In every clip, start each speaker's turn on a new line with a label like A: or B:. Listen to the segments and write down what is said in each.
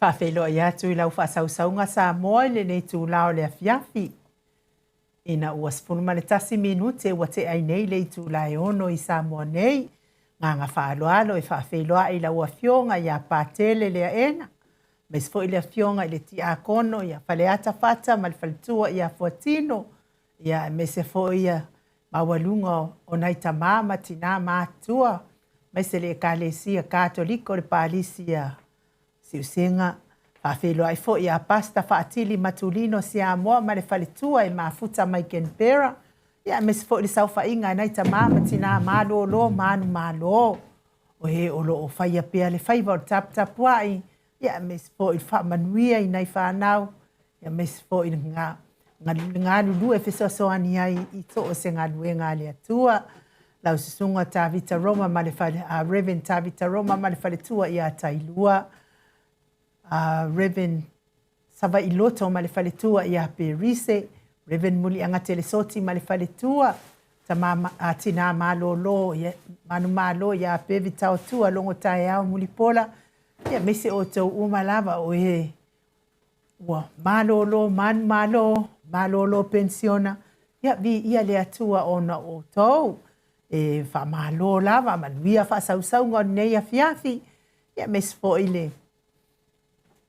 A: Faafeiloai atu i lau faasausauga Samoa i lenei itula o le afiafi. Ina ua 11 minute ua tea ai nei le itula e 6 i Samoa nei, agaga faaaloalo e faafeiloai i lau Afioga ia Patele Leaena, aemaise foi le Afioga i le Tiakono ia Faleata Fata ma le faletua ia Fuatino, ia aemaise foi ia maualuga o nai tama ma tina matutua, aemaise le Ekalesia Katoliko o le Palisi ia Siusega. Faafeiloai foi ia Pastor Faatili Matulino Siamoa ma le faletua e mafuta mai Canberra, ia aemaise foi le saofaiga a nai tama ma tina malolo manumalo, o e o lo o faia pea le faiva o le taputapuai, ia aemaise foi le faamanuia i nai fanau, ia aemaise foi le galulue fesoasoani ai i so o se galuega a le Atua. Lau susuga Tavita Roma ma le fale, Reverend Tavita Roma ma le faletua ia Tailua, Reverend Savaiiloto ma le faletua ia Perise, Reverend Muliaga Telesoti ma le faletua, tama, tina malolo, ia, manumalo ia Pevi Taotua Logo Taeao Mulipola, ia aemaise outou uma lava o e ua malolo manumalo, malolo penisiona, ia viia le Atua ona o outou. E faamalo lava, manuia faasausauga o lenei afiafi, ia aemaise foi le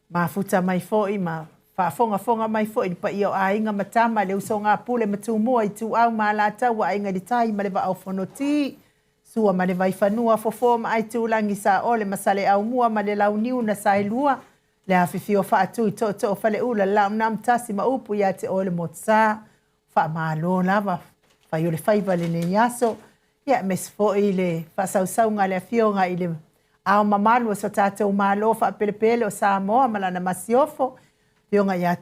A: mafuta mai foi ma faafogafoga mai foi le paia o aiga ma tama, le usoga a Pule ma Tumua, Ituau ma Alataua, Aiga i le Tai ma le Vaa o Fonoti, Sua ma le Vaifanua, Fofo ma Aitulagi, Saole ma Saleaaumua ma le Launiu na Saelua, le afifio Faatui, Tootoo o Faleula, le Laaunaamotasi ma upu ia te oe le Motusa. Faamalo lava, fai o le faiva lenei aso. Ia, aemaise foi le faasausauga a le Afioga i le Ao Mamalu o so tatou Malo faapelepele o Samoa ma lana Masiofo, Afioga ia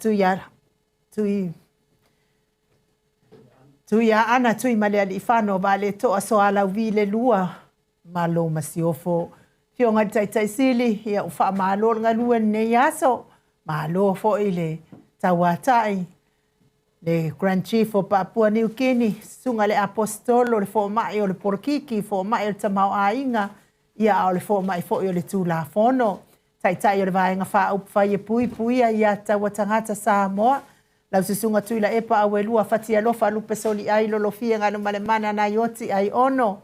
A: Tuiaana Tuimalealiifano Vaaletoa Soalauvi le Lua ma lou Masiofo. Afioga i le Taitai Sili, ia ua faamalo le galue i lenei aso, malo foi le tauatai, le Grand Chief o Papua Niu Kini, Susuga i le Aposetolo, le Fomai o le Polokiki, Fomai o le Tamaoaiga, ia a o le Fomai foi o le Tulafono, Taitai o le Vaega Faaupufai e Puipuia ia Taua Tagata Samoa, lau Susuga Tuilaepa Auelua Fatialofa Lupesoliai Lolofia Galumalemana Naioti Aiono,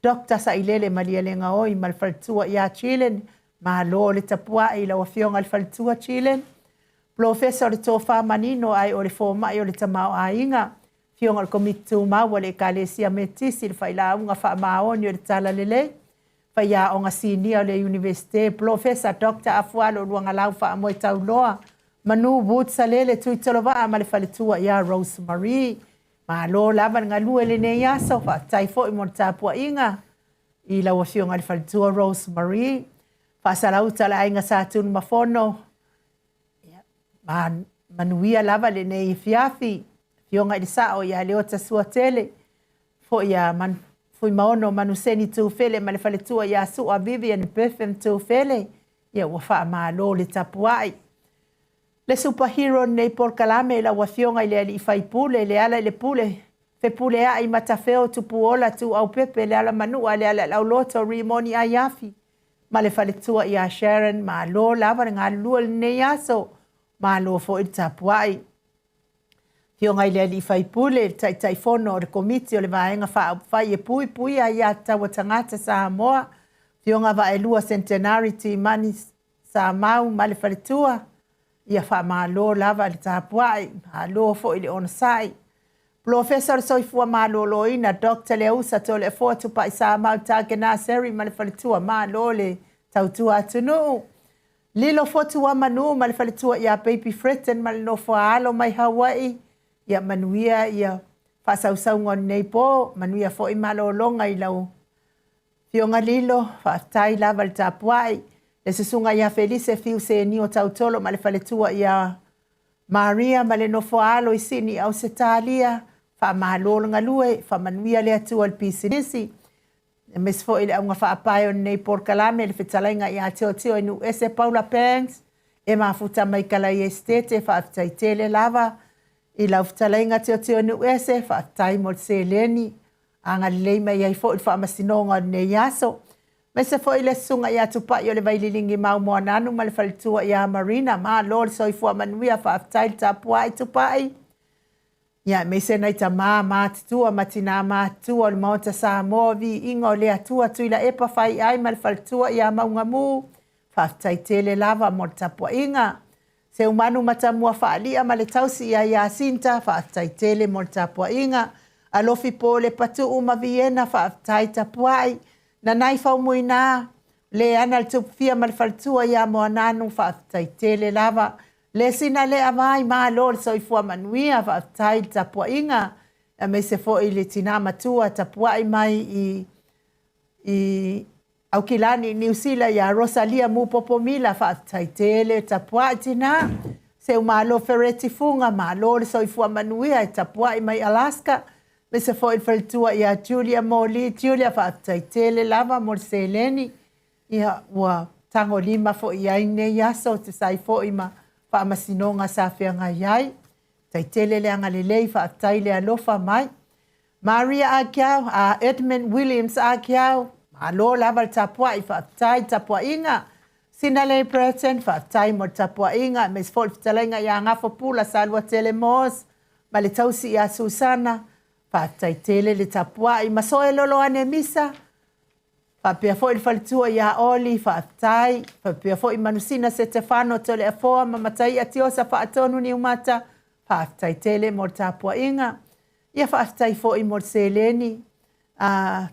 A: Doctor Sailele Malielegaoi ma le faletua ia Chilen, malo le tapuai i lau Afioga i le faletua Chilen, Polofesa o le Tofa Manino ae o le Fomai o le Tamaoaiga, Afioga o le Komiti Tumau a le Ekalesia Metisi, le Failauga Faamaoni o le Talalelei, Faiaoga Sinia o le Iunivesite, Polofesa Doctor Afualo Luagalau Faamoe Tauloa, Manu Wood Salele Tuitolovaa ma le faletua ia Rose Marie. Malo lava le galue i lenei aso, faafetai foi mo le tapuaiga i lau Afioga i le faletua Rose Marie. Faasalauta le aiga Sa Tunumafono, ia, manuia lava lenei afiafi. Afioga i le Sao ia Leota Suatele, foi ia Fuimaono Manuseni Tufele ma le faletua ia Sua Vivian Bertham Tufele, ia ua faamalo le tapuai. Le superhero nei polokalame i lau Afioga i le Alii Faipule, le ala i le pule, Fepuleai Matafeo Tupuola Tuaupepe, le Alamanua, le Alailauloto Rimoni Aiafi ma le faletua ia Sharon, malo lava le galulue i lenei aso, malo foi le tapuai. Afioga i le Alii Faipule, le Taitaifono o le Komiti o le Vaega Faaupufai e Puipuia Aiatatau a Tagata Samoa, Afioga Vaaelua Centenary Timani Samau ma le faletua, ia faamalo lava le tapuai, malo foi le onosai. Polofesa o le Soifua Maloloina, Doctor Leausa Toleafoa Tupai Samau Tagenaseri ma le faletua, malo le tautua atunuu. Lilo Fotu Manu ma le faletua ia Baby Fretton ma le nofo a alo mai Hawaii, ia manuia ia faasausauga o lenei po, manuia foi malologa i lau Afioga Lilo, faafetai lava le tapuai. Le susuga ia Felise Fiu Senio Tautolo ma le faletua ia Maria ma le nofo a alo i Sini Ausetalia, faamalo le galue, faamanuia le Atua i le pisinisi. Aemaise foi le auga faapae o lenei polokalame, le fetalaiga ia Teoteo i Nuuese Paula Banks, e mafuta mai Kalai Esitete, faafetai tele lava i lau fetalaiga Teoteo i Nuuese, faafetai mo le seleni, agalelei mai ai foi le faamasinoga o lenei aso. Aemaise foi le Susuga ia Tupai o le Vaililigi Mau Moananu ma le faletua ia Marina, malo le soifua manuia, faafetai le tapuai Tupai. Ia, aemaise nai tamā matutua ma tinā matutua o le Maota Samoa, viiga o le Atua, Tuilaepa Faiai ma le faletua ia Maugamu, faafetai tele lava mo le tapuaiga. Seumanu Matamua Faalia ma le tausi ia Iasinta, faafetai tele mo le tapuaiga. Alofi Pole Patuu ma Viena, faafetai tapuai. Nanai Faumuina, Leana le Tupufia ma le faletua ia Moananu, faafetai tele lava. Le sina le avai, malo le soifua manuia, faafetai le tapuaiga. Aemaise foi le tina matua tapuai mai i i Aukilani i Niu Sila ia Rosalia Mupopomila, faafetai tele tapuai tina. Seumalo Fereti Fuga, malo le soifua manuia e tapuai mai Alaska. Aemaise foi le faletua ia Julia Moli. Julia, faafetai tele lava mo le seleni. Ia, ua tagolima foi i ai nei aso, tusa ai foi ma faamasinoga sa feagai ai. Faafetai tele le agalelei, faafetai le alofa mai. Maria Akiau, a Edmund Williams Akiau, malo lava le tapuai, faafetai le tapuaiga. Sinalei Burton, faafetai mo le tapuaiga, aemaise foi le fetalaiga ia Gafopula Saluatele Moss ma le tausi ia Susana, faafetai tele le tapuai. Masoe Loloane Misa, faapea foi le faletua ia Oli, faafetai. Faapea foi Manusina Setefano Toleafoa ma Mataia Tiosa Faatonu Niumata, faafetai tele mo le tapuaiga. Ia faafetai foi mo le seleni. A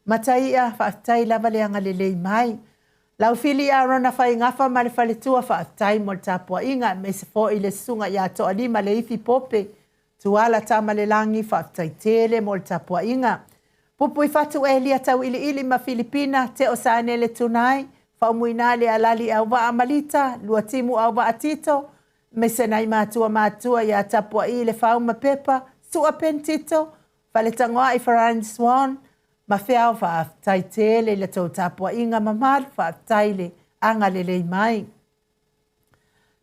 A: Mataia, faafetai lava le agalelei mai. Laufili Arona Faigafa ma le faletua, faafetai mo le tapuaiga, aemaise foi le susuga ia Toalima Leifi Pope, Tuala Tamalelagi, faafetai tele mo le tapuaiga. Pupuifatu Elia Tauiliili ma Filipina, Teo Saanele Tunai, Faumuina le Alali Auvaa Malita, Luatimu Auvaa Tito, aemaise nai matua matua ia Tapuai Le Fau ma Pepa, Sua Pen Tito, Faletagoai Farine Swan, ma Feao, faafetai tele i le tou tapuaiga mamalu, faafetai le agalelei mai.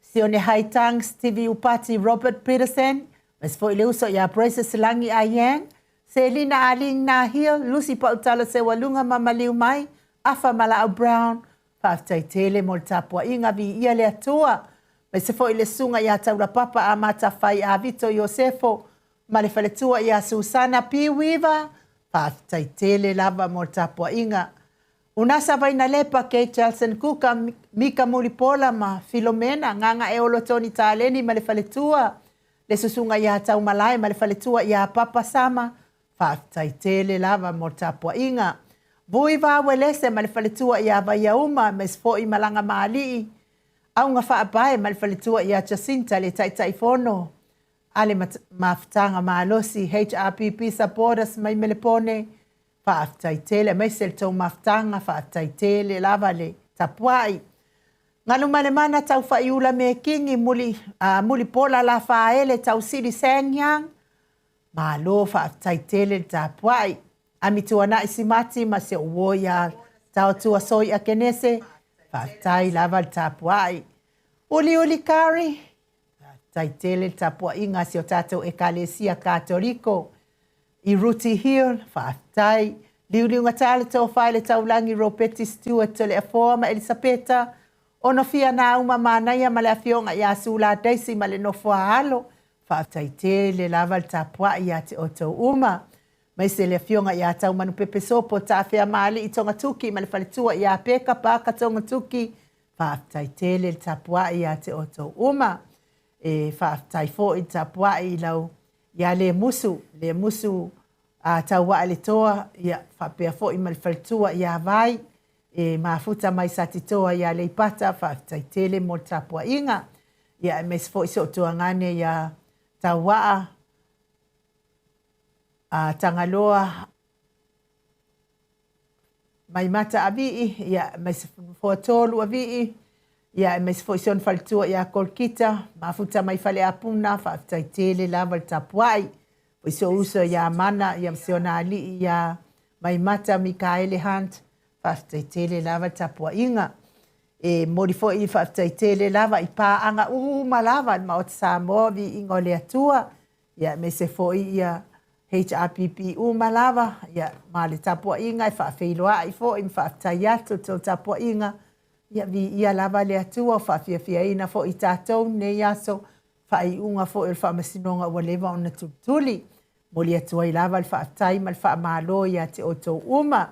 A: Sione Haitang, Stevie Upati, Robert Peterson, aemaise foi le uso ia Precious Lagi Ayang, Selina Aling Nahil, Lucy Pautala Seualuga ma Maliu Mai, Afa Malaau Brown, faafetai tele mo le tapuaiga, viia le Atua. Aemaise foi le susuga ia Taulapapa Amata Fai Avito Iosefo ma le faletua ia Susana P. Weaver, faafetai tele lava mo le tapuaiga. Unasa Vainalepa, Kate Jelson Kuka, Mika Mulipola ma Filomena, Gagaeolo Tony Taleni ma le faletua, le susuga ia Taumalae ma le faletua ia Papa Sama, faafetai tele lava mo le tapuaiga. Vui Vawelese ma le faletua ia Vaiauma, aemaise foi Malaga Maalii, Auga Faapae ma le faletua ia Jacinta le Taitaifono a le Mafutaga Malosi, HRPP Supporters mai Melepone, faafetai tele, aemaise le tou mafutaga, faafetai tele lava le tapuai. Galumalemana Taufaiula Mekingi, muli, Mulipola Lafaele Tausili Sangyang, malo faafetai tele le tapuai. Amituanai Simati ma si ou uo ia Taotua Soi Akenese, faafetai lava le tapuai. Uliuli Kari, faafetai tele le tapuaiga a si o tatou Ekalesia Katoliko i Ruti Hill, faafetai. Liuliugata le tofa i le taulagi Ropeti Stewart Toleafoa ma Elisapeta, Onofia Nauma Manaia ma le afioga ia Sula Daisy ma le nofo a alo, faafetai tele lava le tapuai ia te outou uma. Aemaise le afioga ia Taumanupepe Sopo Taafeamaalii Togatuki ma le faletua ia Peka Paaka Togatuki, faafetai tele le tapuai ia te outou uma. E faafetai foi le tapuai i lau ia Lemusu, Lemusu a Tauaaletoa, ia faapea foi ma le faletua ia Vai, e mafuta mai Satitoa ia Leipata, faafetai tele mo le tapuaiga. Ia aemaise foi si ou tuagane ia Tauaa a Tagaloa Maimata Avii, ia aemaise Foatolu Avii, ia aemaise foi si ona faletua ia Kolkita, mafuta mai Faleapuna, faafetai tele lava le tapuai. Foi si ou uso ia Mana, ia ma si ona alii ia Maimata Mikaele Hunt, faafetai tele lava le tapuaiga. E momoli foi le faafetai tele lava i paaga uma lava a le Maota Samoa, viiga o le Atua, ia aemaise foi ia HRPP uma lava, ia, ma le tapuaiga e faafeiloai foi ma faafetai atu i le tou tapuaiga, ia, viia lava le Atua ua faafiafiaina foi i tatou lenei aso, faaiuga foi o le faamasinoga ua leva ona tulituli. Momoli atu ai lava le faafetai ma le faamalo ia te outou uma,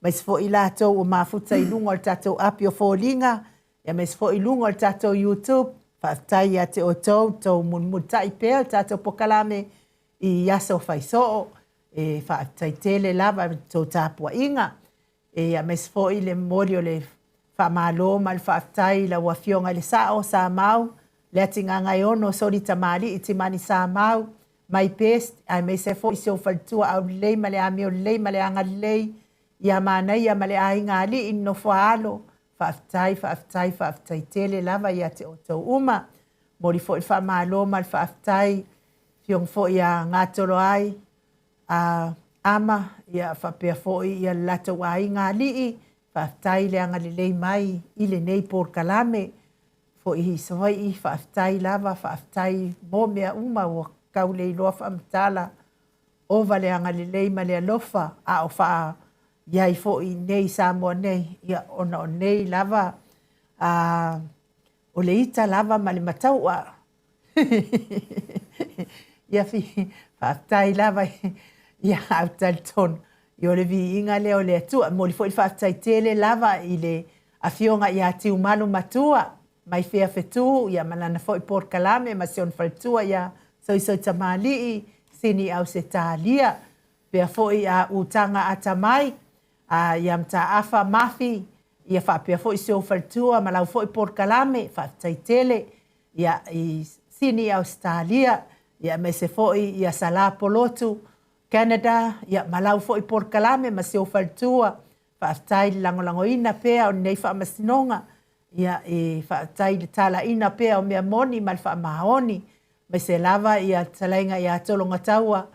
A: aemaise foi i latou ua mafuta i luga o le tatou api o foliga, aemaise foi i luga o le tatou YouTube. Faafetai ia te outou, tou mulimulitai pea le tatou polokalame i aso faisoo. E faafetai tele lava i le tou tapuaiga. E aemaise foi le momoli o le faamalo ma le faafetai i lau Afioga i le Sao Samau, Leatigagaeono Soli Tamalii Timani Samau, my best, aemaise foi si ou faletua aulelei ma le amio lelei ma le agalelei ia Manaia ma le aiga alii i le nofoaalo. Faafetai, faafetai, faafetai tele lava ia te outou uma. Momoli foi le faamalo ma le faafetai Afioga foi ia Gatoloai a Ama, ia faapea foi ia le latou aiga alii, faafetai le agalelei mai i lenei polokalame. Foi i Savaii, faafetai lava, faafetai mo mea uma ua tau le iloa faamatala, ova le agalelei ma le alofa a o faa i ai foi i inei i Samoa nei, ia ona o nei lava a, o le ita lava ma le mataua. Ia faafetai lava ia au talitonu ia o le viiga lea o le Atua. E momoli foi le faafetai tele lava i le Afioga ia Tiumalu Matua mai fea fetu ia ma lana foi polokalame ma si ona faletua ia Soisoi Tamalii Sini Ausetalia pea foi a Utaga Atamai a ia Mataafa Mafi ia faapea foi si ou faletua ma lau foi polokalame. Faafetai tele ia i Sini Ausetalia ia aemaise foi ia Sala Polotu Canada ia ma lau foi polokalame ma si ou faletua. Faafetai le lagolagoina pea o lenei faamasinoga ia e faafetai le talaina pea o mea moni ma le faamaoni aemaise lava ia talaiga ia Tologataua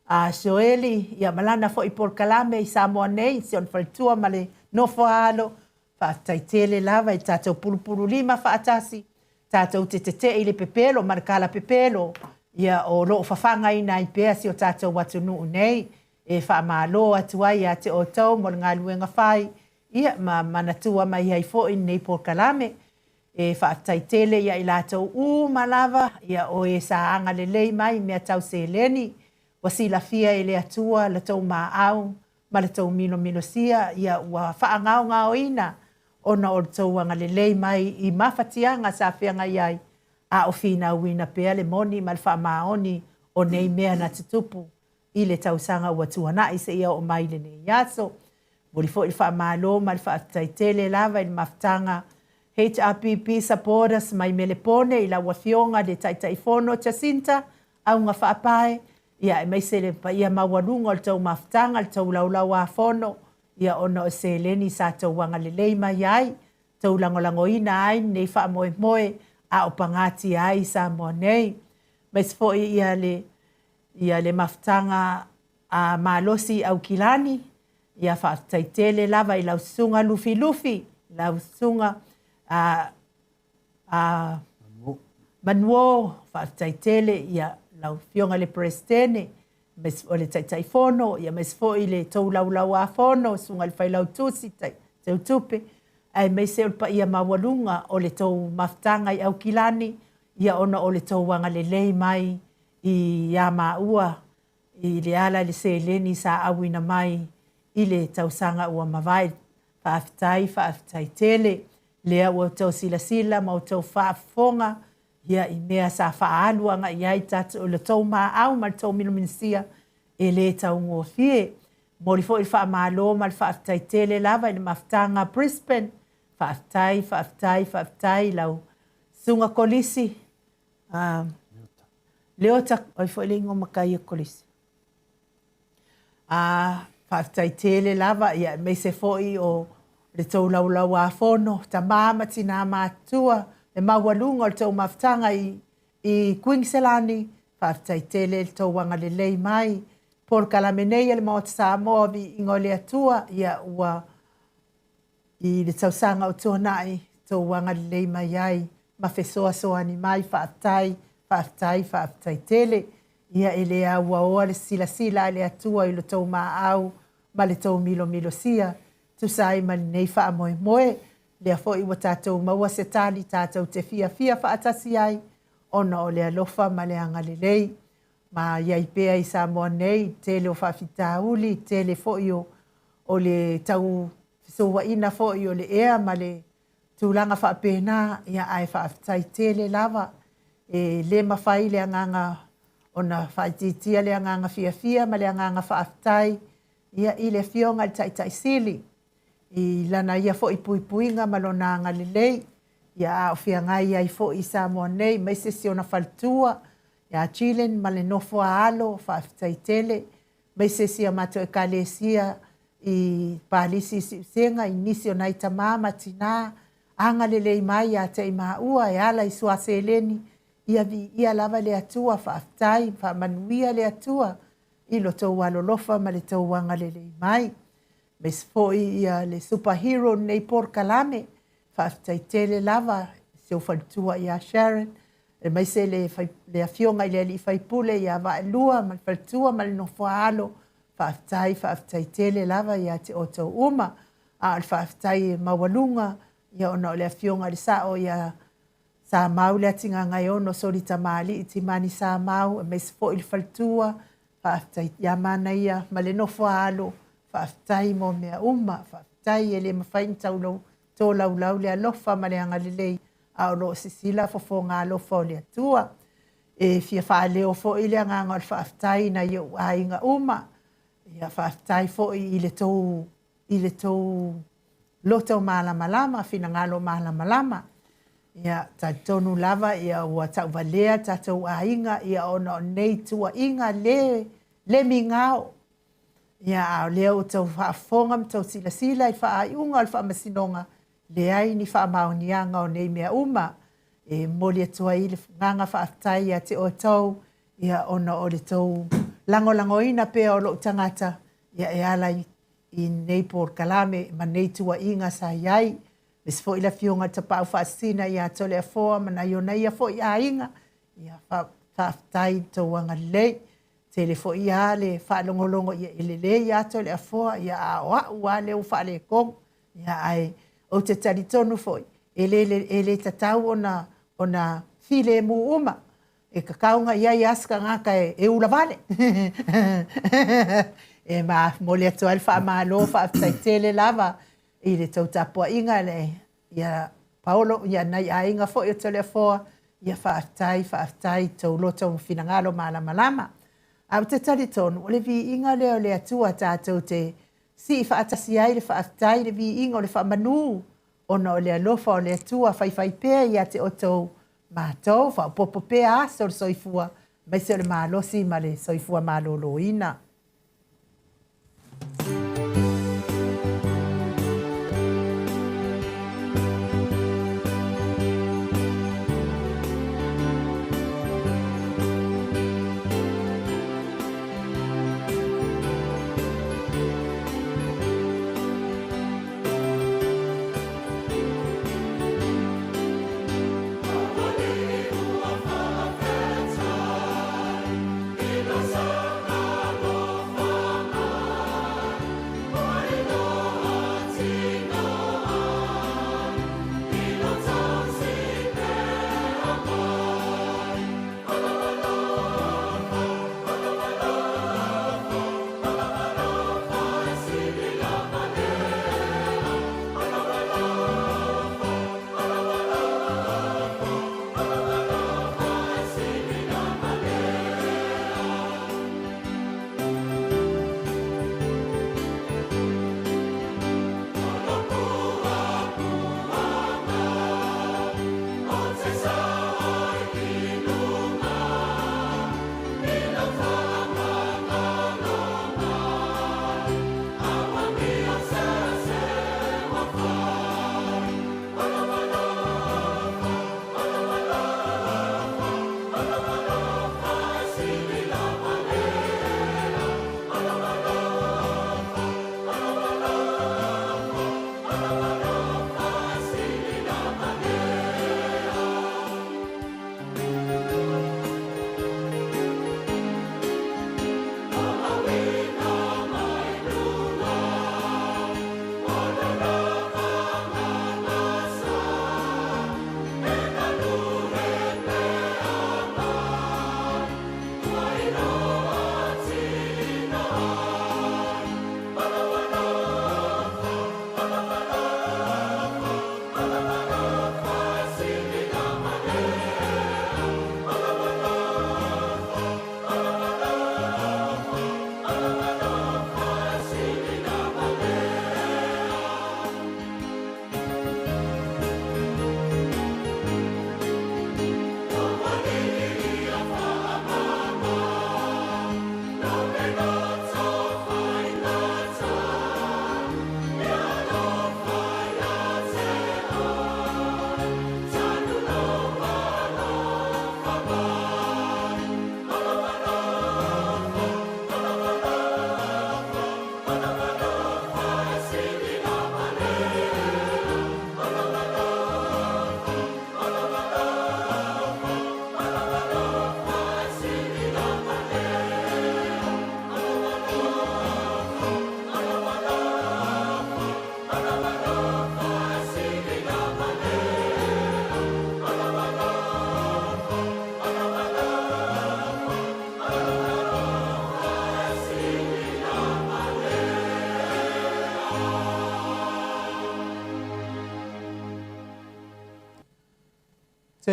A: a Joeli ia ma lana foi polokalame i Samoa nei si ona faletua ma le nofoaalo. Faafetai tele lava i tatou pulupulu lima faatasi, tatou te tetee i le pepelo ma le kalapepelo, ia o lo o fafagaina ai pea si o tatou atunuu nei. E faamalo atu ai ia te outou mo le galuega fai, ia ma manatua mai ai foi lenei polokalame. E faafetai tele ia i latou uma lava, ia o e sa agalelei mai i mea tau seleni, ua silafia e le Atua la tou maau ma le tou milomilosīa, ia ua faagaogaoina ona o le tou agalelei mai i mafatiaga sa feagai ai, a o finauina pea le moni ma le faamaoni o nei mea na tutupu i le tausaga ua tuanai seia oo mai i lenei aso. Momoli foi le faamalo ma le faafetai tele lava i le mafutaga HRPP Supporters mai Melepone i lau Afioga i le Taitaifono Jacinta Auga Faapae, ia aemaise le paia maualuga o le tou mafutaga, le tou laulauafono, ia ona o seleni sa tou agalelei mai ai, tou lagolagoina ai lenei faamoemoe a o pagatia ai Samoa nei. Aemaise foi ia le ia le mafutaga a Malosi i Aukilani, ia faafetai tele lava i lau susuga Lufilufi, lau susuga a a Manuo, faafetai tele ia lau Afioga i le Peresetene, o le Taitaifono, ia aemaise foi le tou laulauafono, susuga i le Failautusi, Teutupe, aemaise o le paia maualuga o le tou mafutaga i Aukilani, ia ona o le tou agalelei mai ia maua i le ala i le seleni sa auina mai i le tausaga ua mavae. Faafetai, faafetai tele. Lea ua outou silasila ma outou faafofoga ia i mea sa faaalu agai i ai tatou, le tou maau ma le tou milomilisia e le taugofie. Momoli foi le faamalo ma le faafetai tele lava i le mafutaga Brisbane. Faafetai, faafetai, faafetai i lau Susuga Kolisi, uh, Leota, oi foi le igoa matai e Kolisi. A, faafetai tele lava, ia aemaise foi o le tou laulauafono, tama ma tinā matutua, le maualuga o le tou mafutaga i, i Kuiniselani, faafetai tele le tou agalelei mai. Polokalame nei a le Maota Samoa, viiga o le Atua, ia ua I le tausaga o tuanai, tou agalelei mai ai ma fesoasoani mai, faafetai, faafetai, faafetai tele. Ia e le auaoa le silasila a le Atua i lo tou maau ma le tou milomilosia, tusa ai ma lenei faamoemoe. Lea foi ua tatou maua se tali tatou te fiafia faatasi ai, ona o le alofa ma le agalelei. Ma i ai pea i Samoa nei, tele o faafitauli, tele foi o, o le tau fesouaina foi o le ea ma le tulaga faapena, ia ae faafetai tele lava. E le mafai le agaga ona faaitiitia le agaga fiafia ma le agaga faafetai ia i le Afioga i le Taitai Sili i lana ia foi puipuiga ma lona agalelei, ia a o feagai ai foi i Samoa nei, aemaise si ona faletua ia Jillian ma le nofo a alo, faafetai tele, aemaise si a matou Ekalesia i Palisi i Siusega, i nisi o nai tamā ma tinā agalelei mai ia te i maua e ala i sua seleni, ia viia lava le Atua, faafetai, faamanuia le Atua i lo tou alolofa ma le tou agalelei mai. Aemaise foi ia le superhero lenei polokalame, faafetai tele lava si ou faletua ia Sharon, aemaise le, le afioga i le alii faipule ia Vaelua ma le faletua ma le nofo a alo, faafetai, faafetai tele lava ia te outou uma. A o le faafetai e maualuga, ia ona o le afioga i le sao ia Samau Leatigagaeono Solitamalii Timani Samau, aemaise foi le faletua, faafetai ia Manaia ma le nofo a alo, faafetai mo mea uma, faafetai e le mafai ona taulau, tolaulau le alofa ma le agalelei, a o lo o sisila fofoga alofa o le Atua. E fia faaleo foi le agaga o le faafetai i nai ou aiga uma. Ia faafetai foi i le tou i le tou loto malamalama, finagalo malamalama. Ia, talitonu lava ia ua tauvalea tatou aiga ia ona o nei tuuaiga le, le migao. Ia, a o lea ua tou faafofoga ma tou silasila i faaiuga o le faamasinoga, leai ni faamaoniaga o nei mea uma. E momoli atu ai le agaga faafetai ia te outou, ia ona o le tou lagolagoina pea o lou tagata, ia e ala i i nei polokalame ma nei tuuaiga sa i ai. Aemaise foi le afioga i le Tapaau Faasisina ia Toleafoa ma nai ona ia foi aiga, ia faafetai i le tou agalelei. Tele foi lava le faalogologo ia e lelei lava Toleafoa, ia a o au lava lea ua faaletonu. Ia ae ou te talitonu foi, e le, e le tatau ona, ona filemu uma. E tatau ona i ai lava se tagata e, e ulavale. e momoli atu ai le faamalo, faafetai tele lava i le tou tapuaiga le, ia Paolo, ia nai aiga foi o Toleafoa, ia faafetai, faafetai tou loto ma finagalo malamalama. Ae ou te talitonu, o le viiga lea o le Atua tatou te sii faatasi ai le faafetai, le viiga o le faamanu, ona o le alofa o le Atua faifaipea ia te outou matou, faaopoopo pea aso o le soifua, aemaise o le malosi ma le soifua maloloina.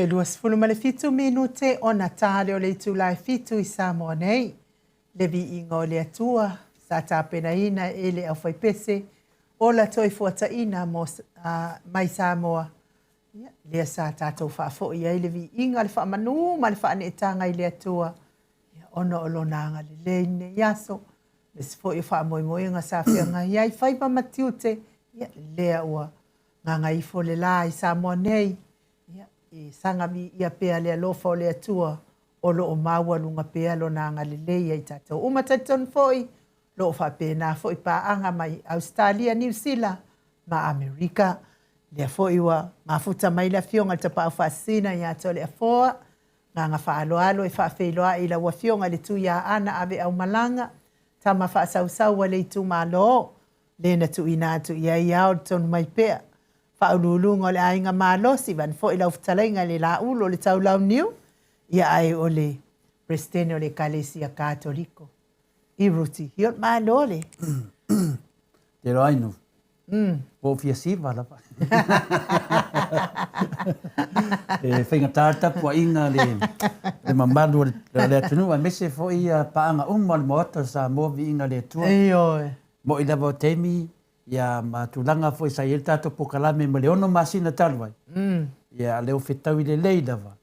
A: Toe 27 minute ona ta lea o le itula e fitu i Samoa nei. Le viiga o le Atua sa tapenaina e le aufaipese ola toefuataiga mo, mai Samoa. Ia, lea sa tatou faafoi ai le viiga, le faamanu ma le faaneetaga i le Atua, ia, ona o lona agalelei i lenei aso, aemaise foi o faamoemoega sa feagai ai faiva ma tiute, ia, lea ua gagaifo le la i Samoa nei, ia, e saga viia pea le alofa o le Atua o lo o maualuga pea lona agalelei ia i tatou uma. Talitonu foi, lo o faapena foi paaga mai Ausetalia, Niu Sila ma Amerika. Lea foi ua mafuta mai le Afioga i le Tapaau Faasisina ia Toleafoa, agaga faaaloalo e faafeiloai i lau Afioga i le Tuiaana Ave Aumalaga, tama faasausau a le itumalo, le na tuuina atu i ai ao le tonu mai pea. Faauluuluga o le Aiga Malosi, vaeane foi lau fetalaiga i le Laulu o le Taulauniu, ia ae o le Peresetene o le Ekalesia Katoliko i Ruti Hill. Malo le.
B: Te roa inu. Ua ou fia siva lava. E faigata le tapuaiga le, le mamalu o le, o le atunuu aemaise foi ia paaga uma o le Maota o Samoa viiga i le Atua.
A: Ioe.
B: Mo'i lava o taimi ia ma tulaga foi sa i ai le tatou polokalame mo le 6 masina talu ai. Ia lea ua fetaui lelei lava.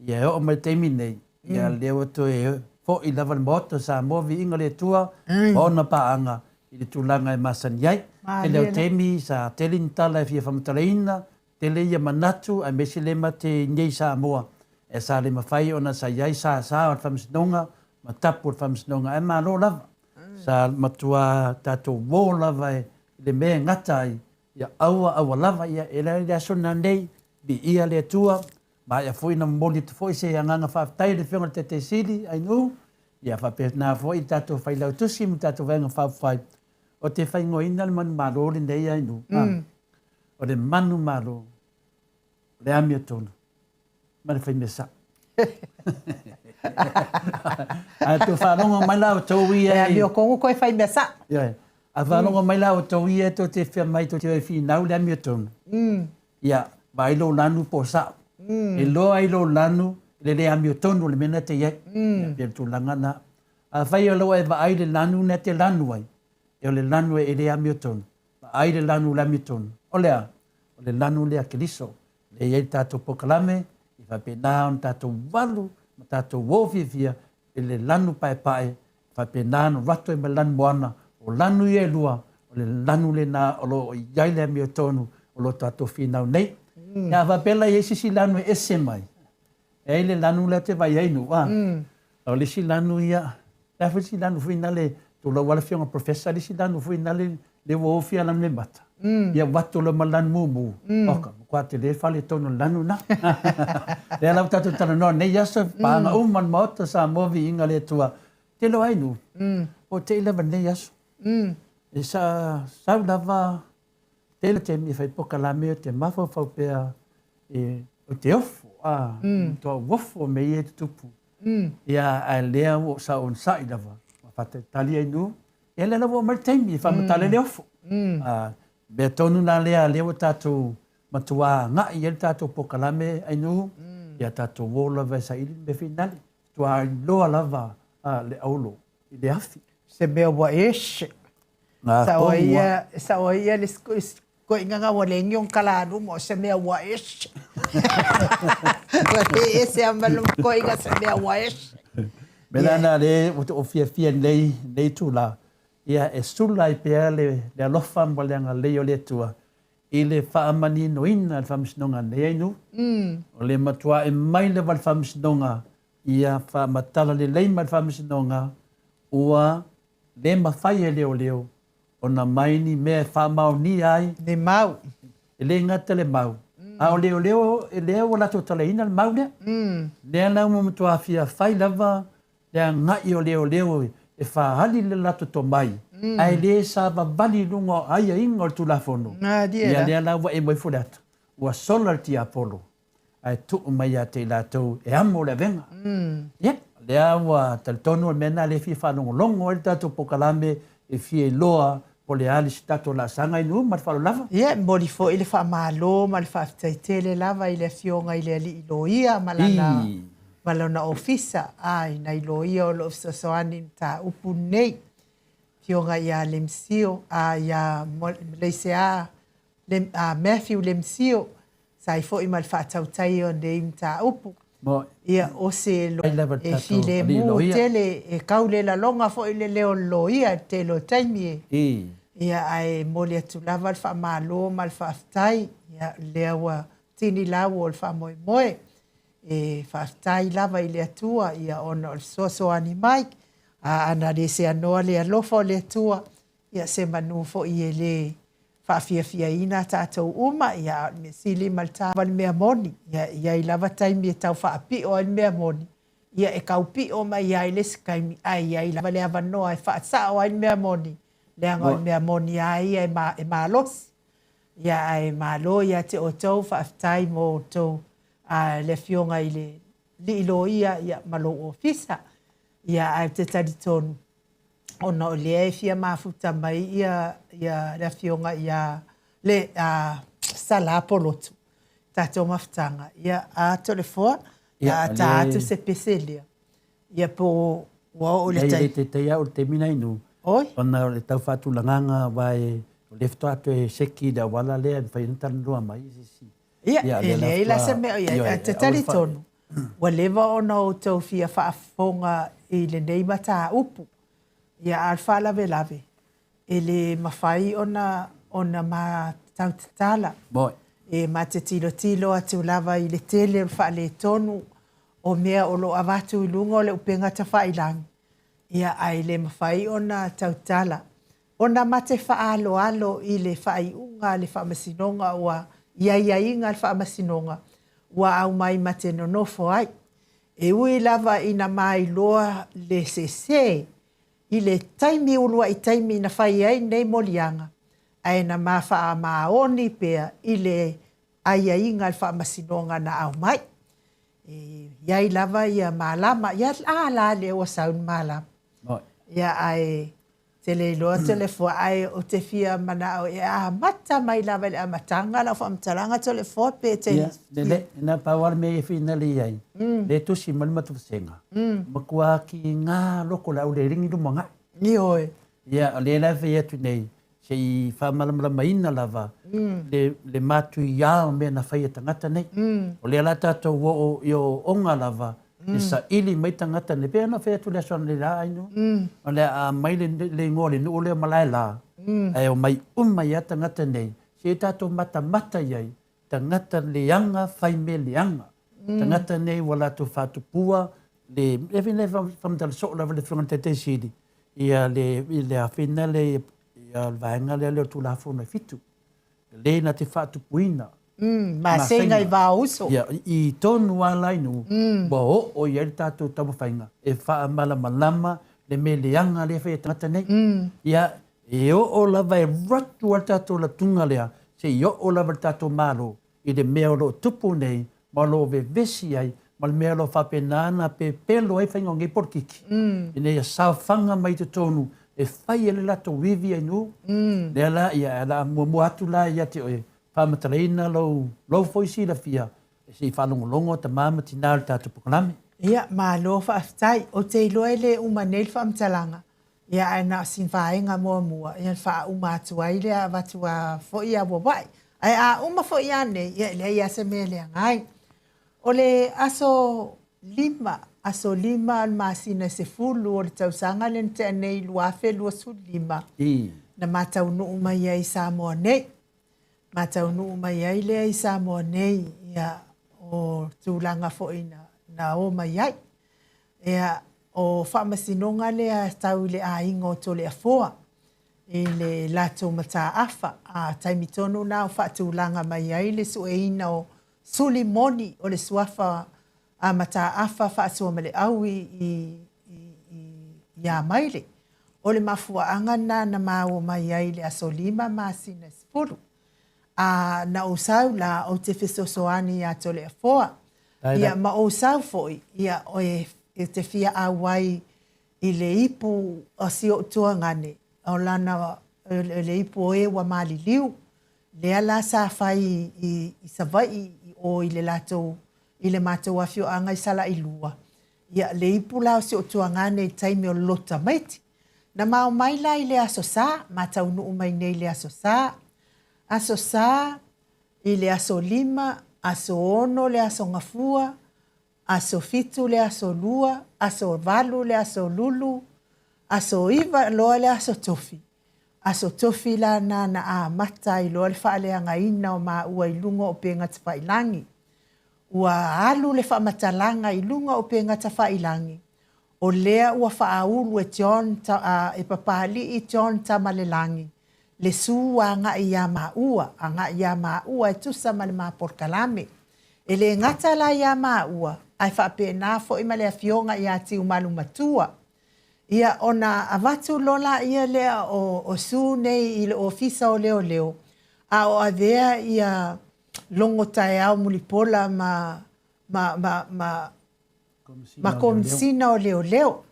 B: Ia e oo mai le taimi nei, ia lea ua toe fo'i lava le Maota o Samoa viiga i le Atua ma ona paaga i le tulaga e masani ai. Tele o taimi sa tele ni tala e fia faamatalaina, tele ia manatu aemaise le mate i nei Samoa e sa le mafai ona sa i ai sasa o le Faamasinoga ma tapu o le Faamasinoga ae malo lava. Sa matua tatou uo lava i le mea e gata ai, ia aua aua lava ia e le i le aso nanei, viia le Atua, maea foi ona momoli atu foi se agaga faafetai i le Afioga i le Taitai Sili Ainuu, ia faapena foi le tatou Failautusi ma le tatou Vaega Faaupufai. Ou te faaigoaina le manumalo lenei Ainuu, o le manumalo o le amiotonu ma le faimea sa'o. Ae tou faalogo mai la outou ia
A: E amiotonu koe faimea sa'o.
B: Ioe. A faalogo mai la outou ia tou te fia mai tou te o e finau le amiotonu. Ia, vaai lou lanu po o sa'o. E iloa ai lou lanu i le le amiotonu o le mea na te i ai. Ia, pei o le tulaga na. Afai o lea ua e vaai i le lanu na e te lanu ai, e o le lanu e le amiotonu. Vaai le lanu o le amiotonu. O le a? O le lanu lea a Keriso. Lea e i ai le tatou polokalame, e faapena ona tatou valu ma tatou o fiafia i le lanu paepae, faapena ona alu atu ai ma le lanu moana. O lanu ia e lua, o le lanu lena o lo o i ai le amiotonu o lo o tatou finau nei. Ia a faapea la e i ai se isi lanu e ese mai, e i ai le lanu lea ou te vaai ai Nu'u, a, o le isi lanu ia, le a foi le isi lanu foi nale, tulou lava le afioga i le Professor, le isi lanu foi nale lea ua ofia lanu le mata, ia ua atu loa ma le lanu mumu, oka, matua tele faaletonu o le lanu lena. Lea la ua tatou talanoa i lenei aso, paaga uma o le Maota o Samoa, viiga i le Atua. Tele o ai Nu'u, ua te i lava i lenei aso. E sa sau lava tele taimi e fai polokalame ou te mafaufau pea e, ou te ofo, a, matua ou ofo i mea ia e tutupu. Ia, ae lea ua ou sa onosai lava, ma faatalitali ai Nu'u. Ia lea la ua oo mai le taimi e faamatala ai le ofo. A, mea tonu la lea, lea ua tatou matua agai i ai le tatou polokalame Ainuu, ia tatou o lava e saili le mea finale. Matua iloa lava le auro i le afi.
A: Se mea ua ese. Sao ai ia, sao ai ia le koiga na ua leai ni ona tala luma, o se mea ua ese. Ua le ese lava ma le koiga se mea ua ese.
B: Mea la lena lea ua ou fiafia i lenei, lenei itula, ia e sula ai pea le, le alofa ma le agalelei o le Atua i le faamaninoina e le Faamasinoga nei Ainuu. O le matuai mai lava le Faamasinoga ia faamatala lelei mai le Faamasinoga ua le mafai e leoleo ona mai ni mea e faamaonia ai.
A: Ni mau.
B: E le gata le mau, a o leoleo lea ua latou talaina le mau lea. Lea la ua matua fia fai lava le agai o leoleo e faaali le latou tomai, ae le savavali i luga o aiaiga o le Tulafono. Ia lea la ua emo ifo le ata, ua sola le tiapolo ae tuu mai ia te i latou e amo le avega. Ia, lea ua talitonu o le mea lena lea e fia faalogologo ai le tatou polokalame e fia iloa Po le a le isi tatou laasaga inu ma le faaaloalo lava.
A: Ia, e momoli foi le faamalo ma le faafetai tele lava i le Afioga i le Alii Loia ma lana ma lona Ofisa, a i nai loia o lo o fesoasoani i le mataupu lenei, Afioga ia Lemsio, a ia Maleisea Lem, a Matthew Lemsio, sa ai foi ma le faatautaia o lenei mataupu. Ia, o se e filemu tele, e kau le laloga foi le leo o le loia i le tele o taimi e. Ia, ae momoli atu lava le faamalo ma le faafetai, ia, lea ua tini lau o le faamoemoe. E faafetai lava i le Atua, ia, ona o le fesoasoani mai. A ana le seanoa le alofa o le Atua, ia, se manu foi e le faafiafiaina tatou uma, ia, a o le mea sili ma le taua le mea moni, ia, e i ai lava taimi e tau faapio ai le mea moni, ia, e tau pio mai ai le isi taimi, ae i ai lava le avanoa e faasao ai le mea moni, leaga o le mea moni lava ia e, ma, e malosi. Ia, ae malo ia te outou, faafetai mo outou, a, le Afioga i le Alii Loia, ia, ma lou ofisa. Ia, ae ou te talitonu, ona o lea e fia mafuta mai ia, ia le afioga ia le a Sala Polotu tatou mafutaga ia a Toleafoa ia a ta atu se pese lea ia po ua oo le
B: taimi. Leai te au le taimi nei nu.
A: Oi.
B: Ona o le tau faatulagaga aua e o lea faatoa toe seki le auala lea e mafai ona talanoa mai se isi.
A: Ia, e leai la se mea o i ai, ae te talitonu, ua leva ona outou fia faafofoga i lenei mataupu. Ia, a o le faalavelave, e le mafai ona, ona ma tautatala. E ma te tilotilo atu lava i le tele o le faaletonu o mea o lo o avatu i luga o le upega tafailagi, ia, ae le mafai ona tautala. Ona ma te faaaloalo i le faaiuga a le Faamasinoga ua i aiaiga a le Faamasinoga ua aumai ma te nonofo ai. E ui lava ina mailoa le sese i le taimi uluai taimi na fai ai nei moliaga, ae na ma faamaoni pea i le aiaiga a le Faamasinoga na aumai. E i ai lava ia malama, ia a la lea ua sau le malama. Ia ae te le iloa Toleafoa, ae ou te fia manao e amata mai lava i le amataga lau faamatalaga Toleafoa pe te...
B: Ia, lele, na pau lava le mea e finali i ai, le tusi mai le matou vasega, matua kiga loko le au le ligi luma agai.
A: Ioe.
B: Ia, o lea la e fai atu nei, se i faamalamalamaina lava le, le matuia o mea na fai e tagata nei. O lea la tatou oo i ooooga lava e saili mai tagata nei. Pei ona fai atu le aso analeila Ainu, o le a aumai le, le igoa o le nuu lea o Malaela, ae omai uma ai lava tagata nei, se i tatou matamata i ai, tagata leaga fai mea leaga. Tagata nei ua latou faatupua le, le fai nei faamatala soo lava le Afioga i le Taitai Sili, ia le, i le afina le, ia le vaega lea o le Tulafono e 7. Lelei na te faatupuina.
A: Masega i va o uso.
B: Ia, i tonu lava la inu, ua oo i ai le tatou taumafaiga e faamalamalama le mea leaga lea e fai e tagata nei. Ia, e oo lava e alu atu lava le tatou latuga lea seia oo lava i le tatou Malo i le mea o lo o tupu nei ma o lo o vevesi ai ma le mea o lo o faapena ona pepelo ai faiga o nei polokiki, ina ia saofaga mai i totonu e fai ai le latou ivi ai nuu. Lea la, ia, o le a muamua atu la ia te oe, faamatalaina lou, lou foi silafia se i faalogologo tama ma tina o le tatou polokalame.
A: Ia, malo faafetai. Ou te iloa e le uma nei le faamatalaga, Ia, ae na o si vaega muamua, ia, faauma atu ai lea, avatu a foi a wawae. Ae a uma foi a nei, ia, e leai lava se mea e leaga ai. O le aso 5, aso 5 o le masina e 10 o le tausaga lea na tea nei 2025, na ma taunuu mai ai i Samoa nei. Ma taunuu mai ai lea i Samoa nei, ia, o tulaga foi na, na o mai ai. Ia, o faamasinoga lea tau i le aiga o Toleafoa, i le latou mataafa, a taimi tonu na o faatulaga mai ai le sueina o suli moni o le suafa a Mataafa Faasuamaleaui i, i, i, i Amaile. O le mafuaaga lena na maua mai ai i le aso 5 masina 10. A na ou sau la, ou te fesoasoani iā Toleafoa. Ia, ma ou sau foi, ia, e, e te fia auai i le ipu o si ou tuagane, o lana le ipu o e ua maliliu, lea la sa fai i Savaii i o i le latou, i le matou afioaga i Salailua, ia le ipu la o si ou tuagane i taimi o le lotu tamaiti. Na ma omai la i le Aso Sa, ma taunuu mai nei i le Aso Sa. Aso Sa i le Aso Lima, Aso 6 le Aso Gafua, Aso 7 le Aso Lua, Aso 8 le Aso Lulu, Aso 9 loa le Aso Tofi. Aso Tofi la na na amata ai loa le faaleagaina o maua i luga o upega tafailagi. Ua alu le faamatalaga i luga o upega tafailagi, o lea ua faaulu e John, e Papalii John Tamalelagi le su agai ia maua, agai ia maua e tusa ma le ma polokalame. E le gata la ia maua, ae faapena foi ma le afioga ia Tiumalu Matua. Ia, ona avatu loa laia lea o su nei i le Ofisa o Leoleo, a o avea ia logo taeao Mulipola ma ma ma ma ma Komesina o Leoleo.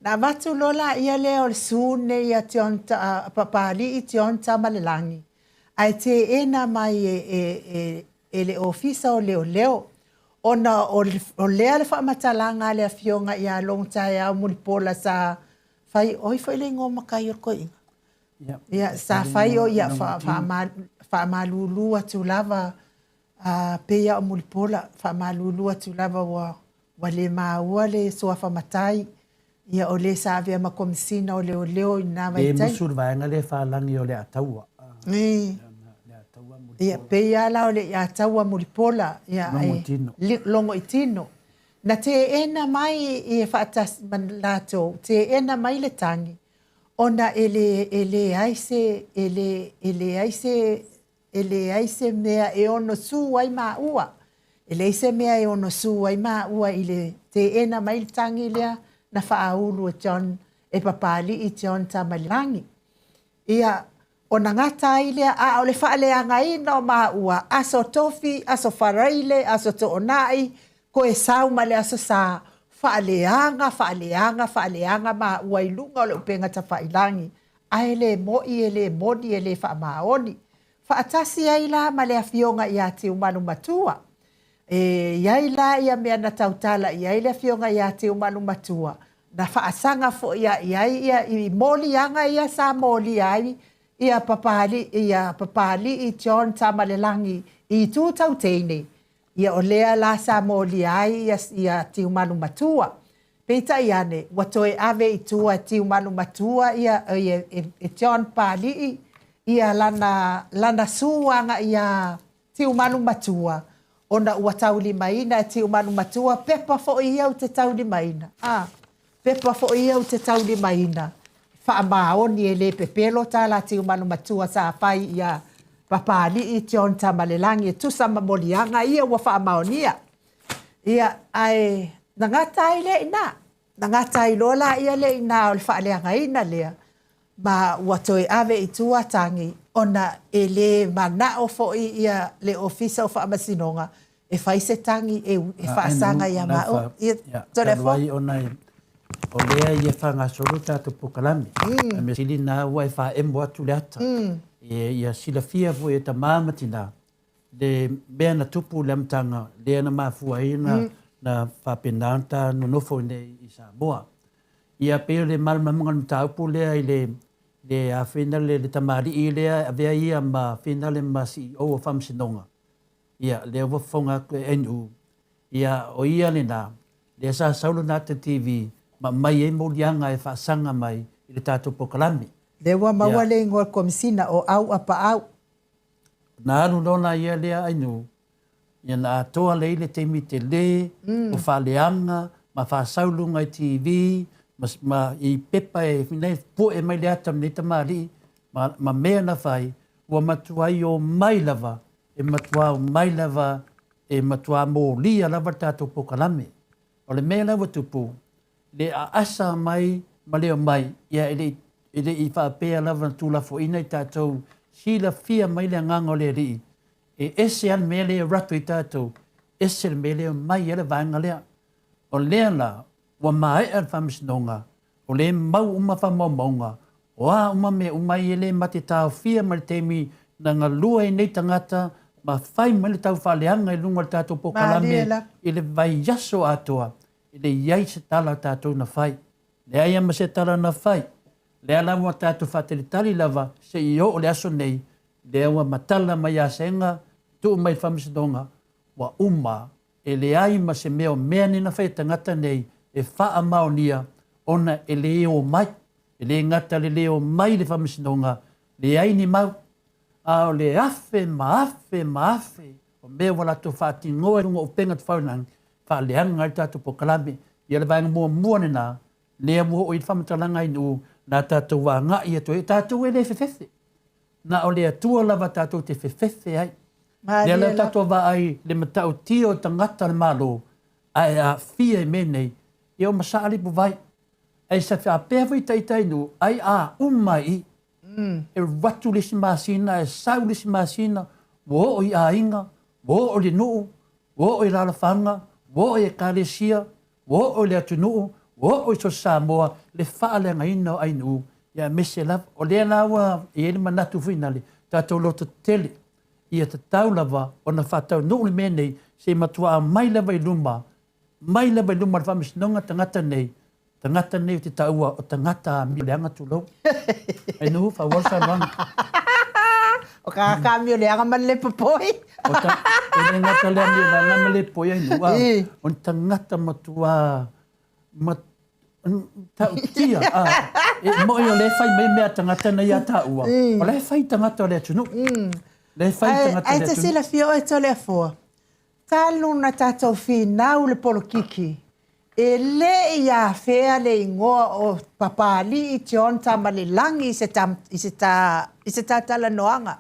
A: Na avatu loa laia lea o le su nei a John, a Papalii John Tamalelagi, ae teena mai e, e, e, e le Ofisa o Leoleo, ona o, o lea le faamatalaga a le afioga ia Logo Taeao Mulipola sa fai, o ai foi le igoa matai o le toeaina? Ia, sa fai o ia faamalulu atu lava, a pei lava o Mulipola, faamalulu atu lava ua ua le maua le suafa matai, ia o le sa avea ma Komesina o Leoleo i lena vaitaimi.
B: Le musu le vaega lea falagi o le Ataua.
A: Ia, pei lava la o le Ataua Mulipola, ia,
B: Logo i tino.
A: Logo i tino. Na teena mai e faatasi ma latou, teena mai le tagi, ona e le, e leai se, e le, e leai se, e leai se mea e ono su ai maua. E leai se mea e ono su ai maua i le teena mai le tagi lea na faaulu e John, e Papalii John Tamalelagi. Ia, ona gata ai lea, a o le faaleagaina o maua, Aso Tofi, Aso Faraile, Aso Toonai, koe sau ma le Aso Sa, faaleaga, faaleaga, faaleaga maua i luga o le upega tafailagi, ae le mo'i, e le moni, e le faamaoni. Faatasi ai la ma le afioga ia Tiumalu Matua. E i ai la ia mea na tautala i ai le afioga ia Tiumalu Matua, na faasaga foi ia i ai ia i moliaga ia sa molia ai ia Papalii, ia Papalii John Tamalelagi i itu tau teine, ia o lea la sa molia ai ia, ia Tiumalu Matua. Peitai ane, ua toe ave i tua e Tiumalu Matua ia, e, e, e John Pali'i ia lana, lana su aga'i iā Tiumalu Matua, ona ua taulimaina e Tiumalu Matua pepa foi ia ou te taulimaina, a, pepa foi ia ou te taulimaina, faamaoni e le pepelo tā la Tiumalu Matua sa fai iā Papali'i John Tamalelagi e tusa ma moliaga ia ua faamaonia. Ia, ae na gata ai lea i ina. Na gata ai loa laia lea i ina o le faaleagaina lea, ma ua toe ave i tua tagi, ona e le manao foi ia le Ofisa o Faamasinoga e fai se tagi e, e faasaga ia maua.
B: Ia, talu ai ona o lea ia faagasolo tatou polokalame, a mea sili na ua e faaemo atu le ata. Ia silafia foi e tama ma tina, le mea na tupu i le amataga lea na mafua ai na, na faapena ona ta nonofo iinei i Samoa. Ia pei o le malamalamaga o le mataupu lea i le le a finale le tamalii lea e avea ia ma finale ma CEO o Faamasinoga. Ia lea ua fofoga atu e NU. Ia o ia lena lea sa sau lona ata TV ma aumai ai moliaga e faasaga mai i le tatou polokalame.
A: Lea ua maua le igoa o le Komesina o Auapaau.
B: Na alu loa la ia lea ainu, ia na atoa lea i le taimi tele, o faaleaga ma faasau luga i TV, ma, ma i pepa e nei poe mai le ata o lenei tamalii, ma, ma mea na fai, ua matuai omai lava, e matua omai lava, e matua molia lava le tatou polokalame. O le mea la ua tupu, le aasa mai ma le omai, ia e le i, e le i faapea lava na tuulafoaina i tatou, silafia mai le agaga o le Alii, e ese lava le mea lea e rato i tatou, ese le mea lea e omai ai le vaega lea. O lea la, ua maea le faamasinoga, o lea e mau uma faamaumauga, O a uma mea uma ia e le mate taofia mai le taimi na galue ai nei tagata ma fai mai le taufaaleaga i luga o le tatou polokalame i le vaiaso atoa, e le i ai se tala a tatou na fai. Leai lava ma se tala na fai. Lea la ua tatou faatalitali lava se i oo le aso nei, lea ua matala mai ia Sega, tuu mai i le Faamasinoga, ua uma, e leai ma se mea o mea nei na fai e tagata nei e faamaonia ona e le omai. E le gata le le omai i le Faamasinoga, leai ni mau, a o le afe ma afe ma afe o mea ua latou faatinoa i luga o upega tafailagi, faaleaga ai le tatou polokalame. Ia le vaega muamua lena, lea ua oo i ai le faamatalaga i nuu, na tatou agai atu ai, o tatou e le fefefe. Na o le Atua lava tatou te fefefe ai. Lea la tatou vaai i le matautia o tagata o le Malo, ae aafia i mea nei, ia ua masaa le ipuvai. Ae sa faapea foi ita i nuu, ai a uma i i. E alu atu le isi masina, ae sau le isi masina, ua oo i aiga, ua oo i le nuu, ua oo i alaalafaga, ua oo i ekalesia, ua oo i le atunuu, ua oo i so o se Samoa, le faaleagaina o ainuu, ia aemaise lava. O lea la ua i ai le manatu foi nale, tatou lototetele, ia tatau lava ona faataunuu le mea nei, se i matua aumai lava i luma, mai lava i luma o le Faamasinoga tagata nei, tagata nei ou te taua o tagata amio leaga tulou. Ai nuhu faaauau le saunoaga.
A: O ka ka amio leaga ma le popoi.
B: O ta, e le gata le amio leaga ma le popoi ai nuhu, a o ni tagata matua ma ta'utia a e mo'i o lea e fai mai mea a tagata nei ia tāua, o la e fai tagata o le atunuu. Lea e fai tagata o le
A: atunuu. Ae te
B: silafia
A: oe Toleafoa, Talu na tatou finau le polokiki, e le i afea le igoa o Papalii John Tamalelagi i se i se i se talanoaga.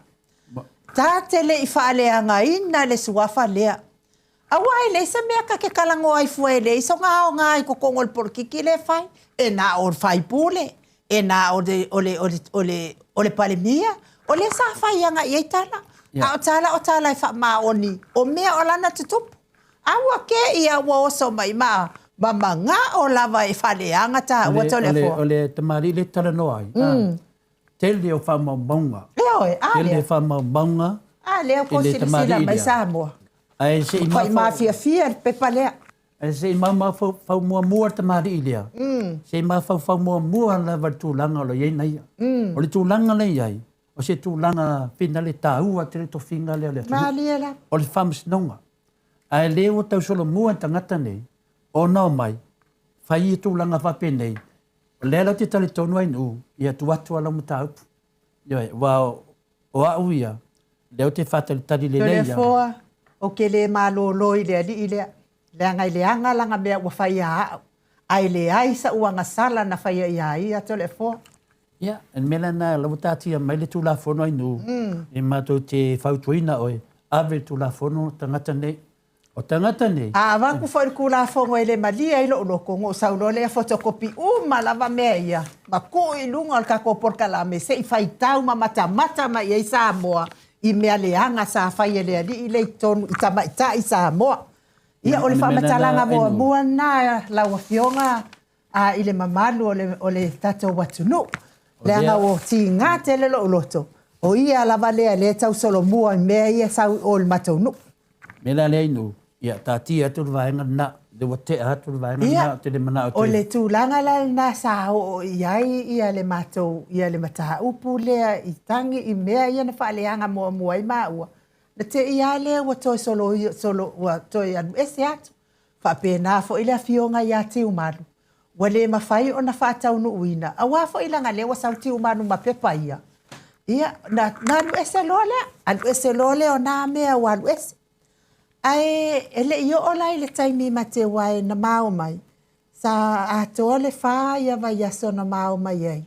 A: Ta te le i faaleagaina le suafa lea. Aua e leai se mea ta te talanoa ai fua e leai sona aoga i totonu o le polokiki lea e fai. E na o le faipule, e na o le, o le, o le, o le, o le Palemia, o lea sa fai agai i ai tala. A o tala o tala e faamaoni o mea o lana tutupu. A ua kē ia ua oso mai ma ma manao lava e faaleaga tāua Toleafoa.
B: O le tamalii lea e talanoa ai, tele o faamaumauga.
A: Ioe, a
B: lea. Tele faamaumauga.
A: A lea ua silasila mai Samoa.
B: Ae se i
A: mafiafia le pepa lea.
B: Ae se i mafaufau muamua le tamalii lea, se i mafaufau muamua lava i le tulaga o lo o i ai naia. O le tulaga lea e i ai, o se tulaga finale taua tele tofiga lea o le atunuu.
A: Malie lava.
B: O le faamasinoga. Ae lea ua tausolomua le tagata nei ona omai fai tulaga faapenei, o lea la ou te talitonu ai nuu, ia tuu atu lava lau mataupu. Ioe, aua o au ia, lea ou te faatalitali lelei
A: lava. Toleafoa, ou te le malolo i le alii lea, leaga e leaga lana mea ua fai ia au, ae leai sa'u agasala na faia iā ia, Toleafoa.
B: Ia, o le mea lena, o la ua taatia mai le Tulafono ai nuu, e matou te fautuaina oe, ave le Tulafono tagata nei. O tagata nei.
A: A avatu foi le Tulafono e le malie ai lou loto, ona ou sau loa lea photocopy uma lava mea ia ma tuu i luga o le tatou polokalame se i faitau ma matamata mai i ai Samoa i mea leaga sa fai e le alii lea i totonu i tamaitai Samoa. Ia, o le faamatalaga muamua lena lau Afioga a i le mamalu o le, o le tatou atunuu. Leaga ua tiga tele lou loto, o ia lava lea lea e tausolomua i mea ia e sau i o i le matou nuu.
B: Mea la lea inu, ia taatia atu le vaega lena, lea ua tea atu le vaega lena, ou te le manao
A: te... O le tulaga la lena sa oo i ai ia le matou, ia le mataupu lea i tagi i mea ia na faaleaga muamua ai maua, na te i lava lea ua toe solo, solo, ua toe alu ese atu. Faapena foi le afioga ia Tiumalu, ua le mafai ona faataunuuina, aua foi leaga lea ua sau Tiumalu ma pepa ia, ia, na, na alu ese loa lea, alu ese loa lea o na mea ua alu ese. Ae e le i oo la i le taimi ma te wae na mao mai, sa atoa le fa ia vaiaso na mao mai ai,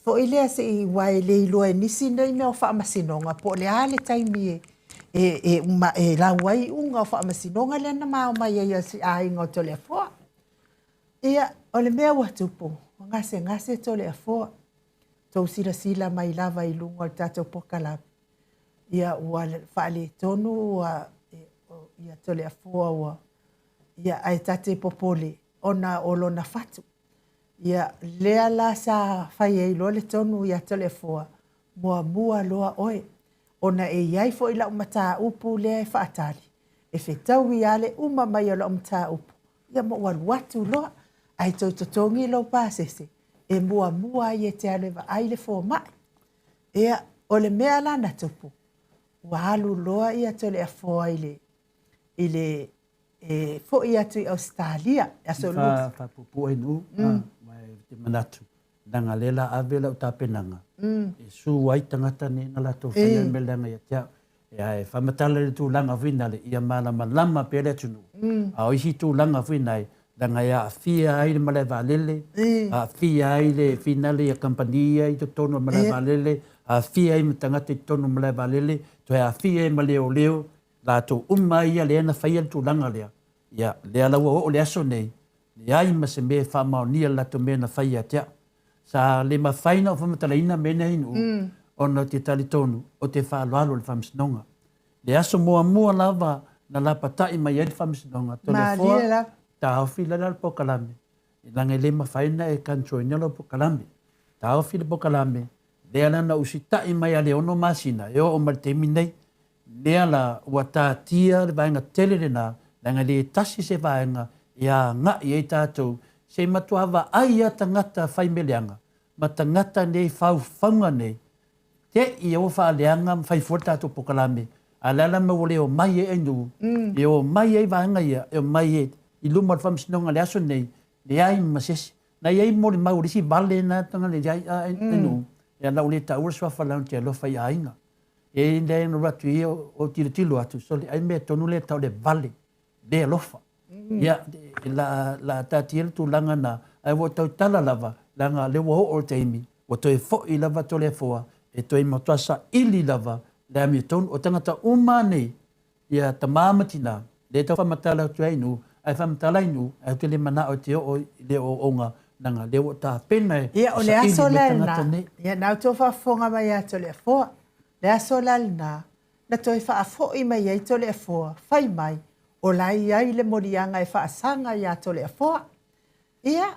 A: Foi lea se i aua e le iloa e nisi nei mea o faamasinoga po o le a le taimi e e e uma e lau ai iuga o faamasinoga lea na ma omai ai a si aiga o Toleafoa. Ia, o le mea ua tupu, ua gasegase Toleafoa. Tou silasila mai lava i luga o le tatou polokalame, ia ua faaletonu ua ia Toleafoa ua ia ae ta te popole ona o lona fatu. Ia, lea la sa fai ai loa le tonu ia Toleafoa, muamua loa oe, ona e i ai foi lau mataupu lea e faatali, e fetaui lava le uma mai o lau mataupu, ia ma ou alu atu loa, ae toe totogi lou pasese e muamua ai e te alu e vaai le fomai. Ia, o le mea la na tupu, ua alu loa ia Toleafoa i le, i le e foi atu i Ausetalia, i aso
B: Lua. Faapuupuu ai nuu, ma ou te manatu, leaga lea la ave lau tapenaga, e su ai tagata nei na latou faia le mea leaga ia te au. Ae faamatala i le tulaga foi nale, ia malamalama pea le atunuu. A o isi tulaga foi nai, leaga e aafia ai le malae vaalele, aafia ai le finale ia kamupani ia i totonu o le malae vaalele, aafia ai ma tagata i totonu o le malae vaalele, toe aafia ai ma leoleo, latou uma ia lea na faia le tulaga lea, ia, lea la ua oo le aso nei, leai ma se mea e faamaonia le latou mea na fai ia te au. Sa le mafai ona ou faamatalaina mea nei nuu, ona ou te talitonu ou te faaaloalo i le Faamasinoga. Le aso muamua lava na lapatai mai ai le Faamasinoga, Toleafoa, taofi la le polokalame, leaga e le mafai ona e control ina lau polokalame. Taofi le polokalame, lea la na usitai mai lava i le 6 masina e oo mai i le taimi nei. Lea la ua tatia le vaega tele lena, leaga e le tasi se vaega e agai ai tatou, se i matua vaai lava tagata faimeleaga ma tagata nei faufauga nei, te i ua faaleaga ma fai fua le tatou polokalame, a o le a la le mea ua le omai ai ainuu, e omai ai vaega ia, e omai i luma o le Faamasinoga i le aso lenei, leai ma se isi. Na i ai molimau o le isi vale na tagata i ai ainuu, ia na ou le taua le suafa leaga ou te alofa i aiga. E lea na alu atu ia o tilotilo atu, sole ai mea tonu lea tau le vale, le alofa. Ia, la, la taatia le tulaga na, ae ua tautala lava, leaga lea ua oo le taimi, ua toe foi lava Toleafoa, e toe matua saili lava le amiotonu. O tagata uma nei, ia tama ma tina, lea tau faamatala atu ai nuu, ae faamatala ai nuu, ae ou te le manao e te oo i le ooooga, leaga lea ua tapena e
A: Ia, o le aso la lena, ia, na outou faafofoga mai ia Toleafoa, le aso la lena, na toe faafoi mai ai Toleafoa, fai mai, o la e i ai le moliaga e faasaga ia Toleafoa. Ia,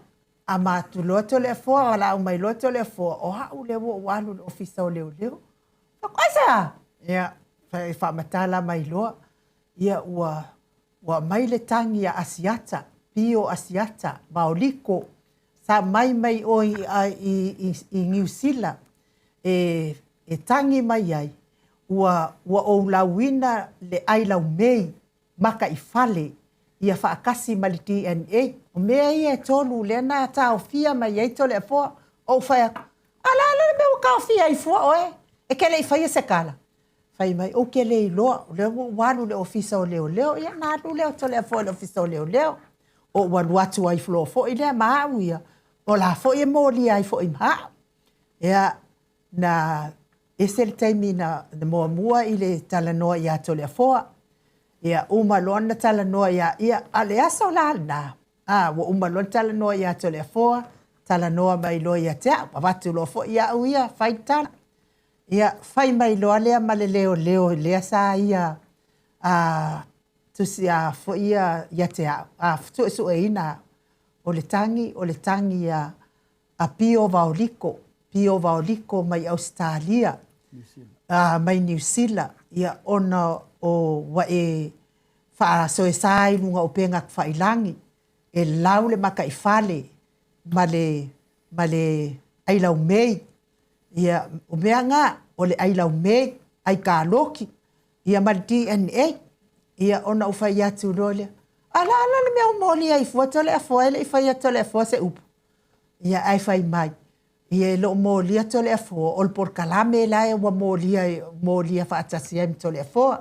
A: ama atu loa Toleafoa, valaau mai loa Toleafoa, o au lea ua ou alu i le Ofisa o Leoleo. Aisea? Ia, faamatala mai loa, ia ua ua aumai le tagi a Asiata, Pio Asiata, Vaoliko, sa mai mai o i, i, i, i Niu Sila e, e tagi mai ai, ua, ua ou lauina le ai laumei maka i fale ia faatasi ma le DNA. O mea ia e tolu lea na taofia mai ai Toleafoa, ou fai atu, a la le mea ua taofia ai fua oe, e te le i faia se tala. Fai mai, ou te le iloa, o lea ua ou alu i le ofisa o leoleo, ia na alu lea o Toleafoa i le ofisa o leoleo. Ou alu atu ai loa foi lea ma au ia, o la foi e molia ai foi ma au. Ia, na ese le taimi na, na muamua i le talanoa iā Toleafoa. Ia, uma loa na talanoa iā ia, a le aso la lena, a, ua uma loa na talanoa iā Toleafoa, talanoa mai loa ia te au, avatu loa foi iaʻu ia, fai le tala. Ia, fai mai loa lea ma le leoleo lea sa ia a, tusi a foi ia ia te au, a suesueina au. O le tagi, o le tagi a, a Pio Vaoliko, Pio Vaoliko mai Ausetalia, a, mai Niu Sila, ia, ona o ua e faasoesa i luga o upega tafailagi, e lau le mataifale ma le, ma le ailaumei. Ia, o mea na, o le ailaumei, aikaloki, ia ma le DNA. Ia, ona ou fai atu loa lea, a la la le mea ua molia ai fua Toleafoa, e le i fai atu Toleafoa se upu. Ia, ae fai mai, ia e le o molia Toleafoa, o le polokalame la e ua molia, molia faatasi ai ma Toleafoa.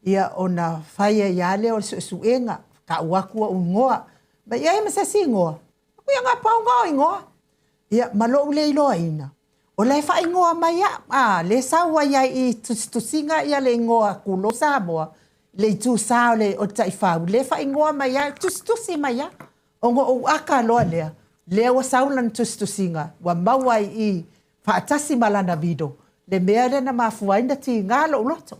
A: Ia, ona fai ai lava lea o le suesuega, tau atu ou igoa. Ma i ai ma se isi igoa? Ia na pau na o igoa. Ia, ma lou le iloaina, o la e faaigoa mai au, a, lea e sau ai ai i tusitusiga ia le igoa Tulou Samoa, le itu sa o le, o le taifau, lea e faaigoa mai ai, tusitusi mai au. Ona ou aka loa lea, lea ua sau lana tusitusiga, ua maua ai i faatasi ma lana video, le mea lea na mafua ai na tiga lou loto.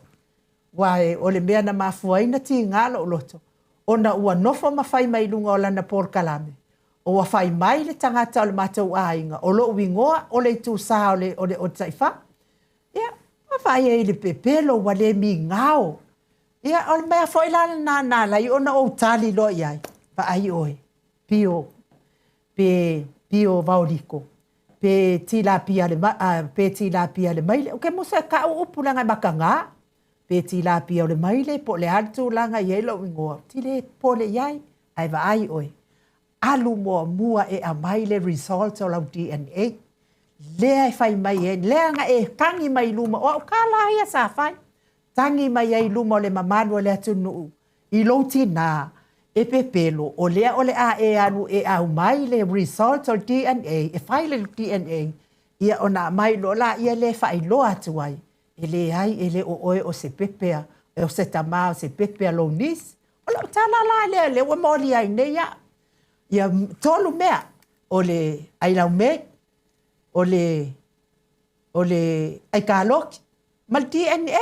A: Aua o le mea na mafua ai na tiga lou loto, ona ua nofo ma fai mai i luga o lana polokalame. Ua fai mai le tagata o le matou aiga, o lou igoa o le Itusa o le, o le, o le Taifā. Ia, vaavaai ai i le pepelo ua le migao. Ia, o le mea foi la lena na ala ai ona ou tali loa i ai, vaai oe, pio, pe pio vaoliko, pe tilapia le, pe tilapia le maile. Ou te musa e kau upu leaga e makaga. Pe tilapia o le maile po o le a le tulaga e i ai lou igoa, ou te le popole i ai, ae vaai oe, alu muamua e aumai le result o lau DNA. Lea e fai mai ai, lea na e tagi mai i luma, o au tala ia sa fai, tagi mai ai i luma o le mamalu o le atunuu i lou tinā e pepelo, o lea o le a e alu e aumai le result o le DNA, e fai le DNA, ia ona aumai loa laia lea e faailoa atu ai, e leai e le o oe o se pepe a, o se tama o se pepe a lou niece. O lau tala la lea, lea ua molia ai nei au. Ia tolu mea, o le ailaumei, o le o le aikaloki ma le DNA.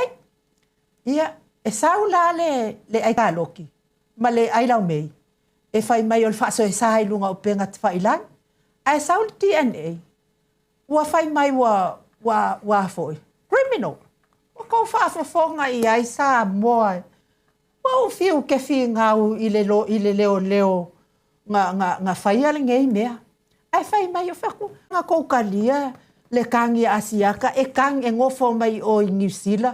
A: Ia, e sau la le, le aikaloki ma le ailaumei e fai mai o le faasoesa i luga o upega tafailagi, ae sau le DNA, ua fai mai ua, ua, ua foi, criminal. Ua kou faafofoga i ai Samoa. Ua ou fiu ke figau i le, lo, i le leoleo nga, nga, nga faia lenei mea. Ae fai mai o fai atu, nga kou kalia le kagi a Asiaka e kagi e gofo mai i o i Niu Sila,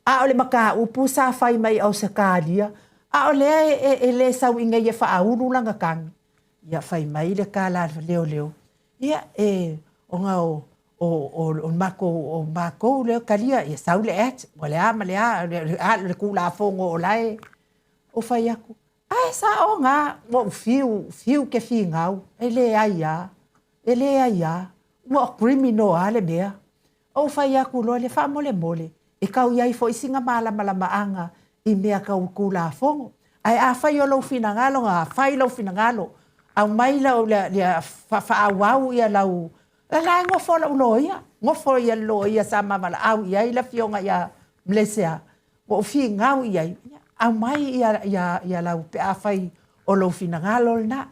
A: a o le mataupu sa fai mai i Ausetalia, a o lea e, e, e le sau i nei e faaulu lana kagi. Ia fai mai le tala a le leoleo, ia e, ona o, o, o, o makou, o makou lea kalia, ia sau le Act, ua le a ma le a, le, a, le Tulafono o la e, o fai atu, Ae sao na, ua ou fiu, fiu ke finau, e leai a, e leai a, ua criminal a le mea. Ou fai atu loa lea, faamolemole, e tau i ai foi sina malamalamaaga i mea tau Tulafono. Ae afai o lou finagalo na, fai lou finagalo, aumai lau, ia, faaauau ia lau, la la e nofo lau loia, nofo ia le loia sa ma valaau i ai le afioga ia Melesia, ua ou finau i ai, aumai ia, ia, ia lau pe afai o lou finagalo lena.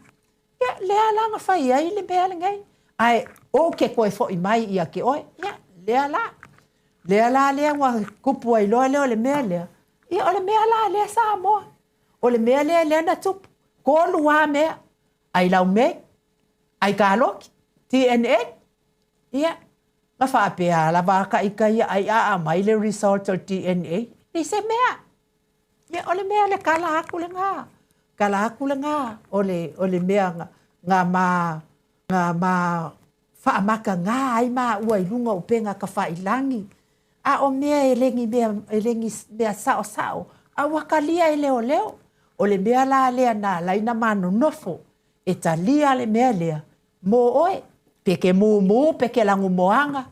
A: Ia, lea la na fai ai le mea lenei. Ae ou ke toe foi mai ia te oe. Ia, lea la. Lea la lea ua kupu ai loa lea o le mea lea. Ia, o le mea la lea Samoa. O le mea lea lea na tupu. Tolu lava mea. Ai lau mei, ai kaloki, DNA. Ia, Na faapea lava a ka ika ia ai a aumai le result o le DNA, leai se mea. Ia, o le mea le kala aku lena, kala aku lena o le, o le mea nga, nga ma, nga ma faamakagā ai maua i luga o upega tafailagi. A o mea e le ni mea, e le ni mea saosao, a ua talia e leoleo. O le mea la lea na ala ai na ma nonofo e talia le mea lea mō oe, pe ke mūmū, pe ke lagumoaga,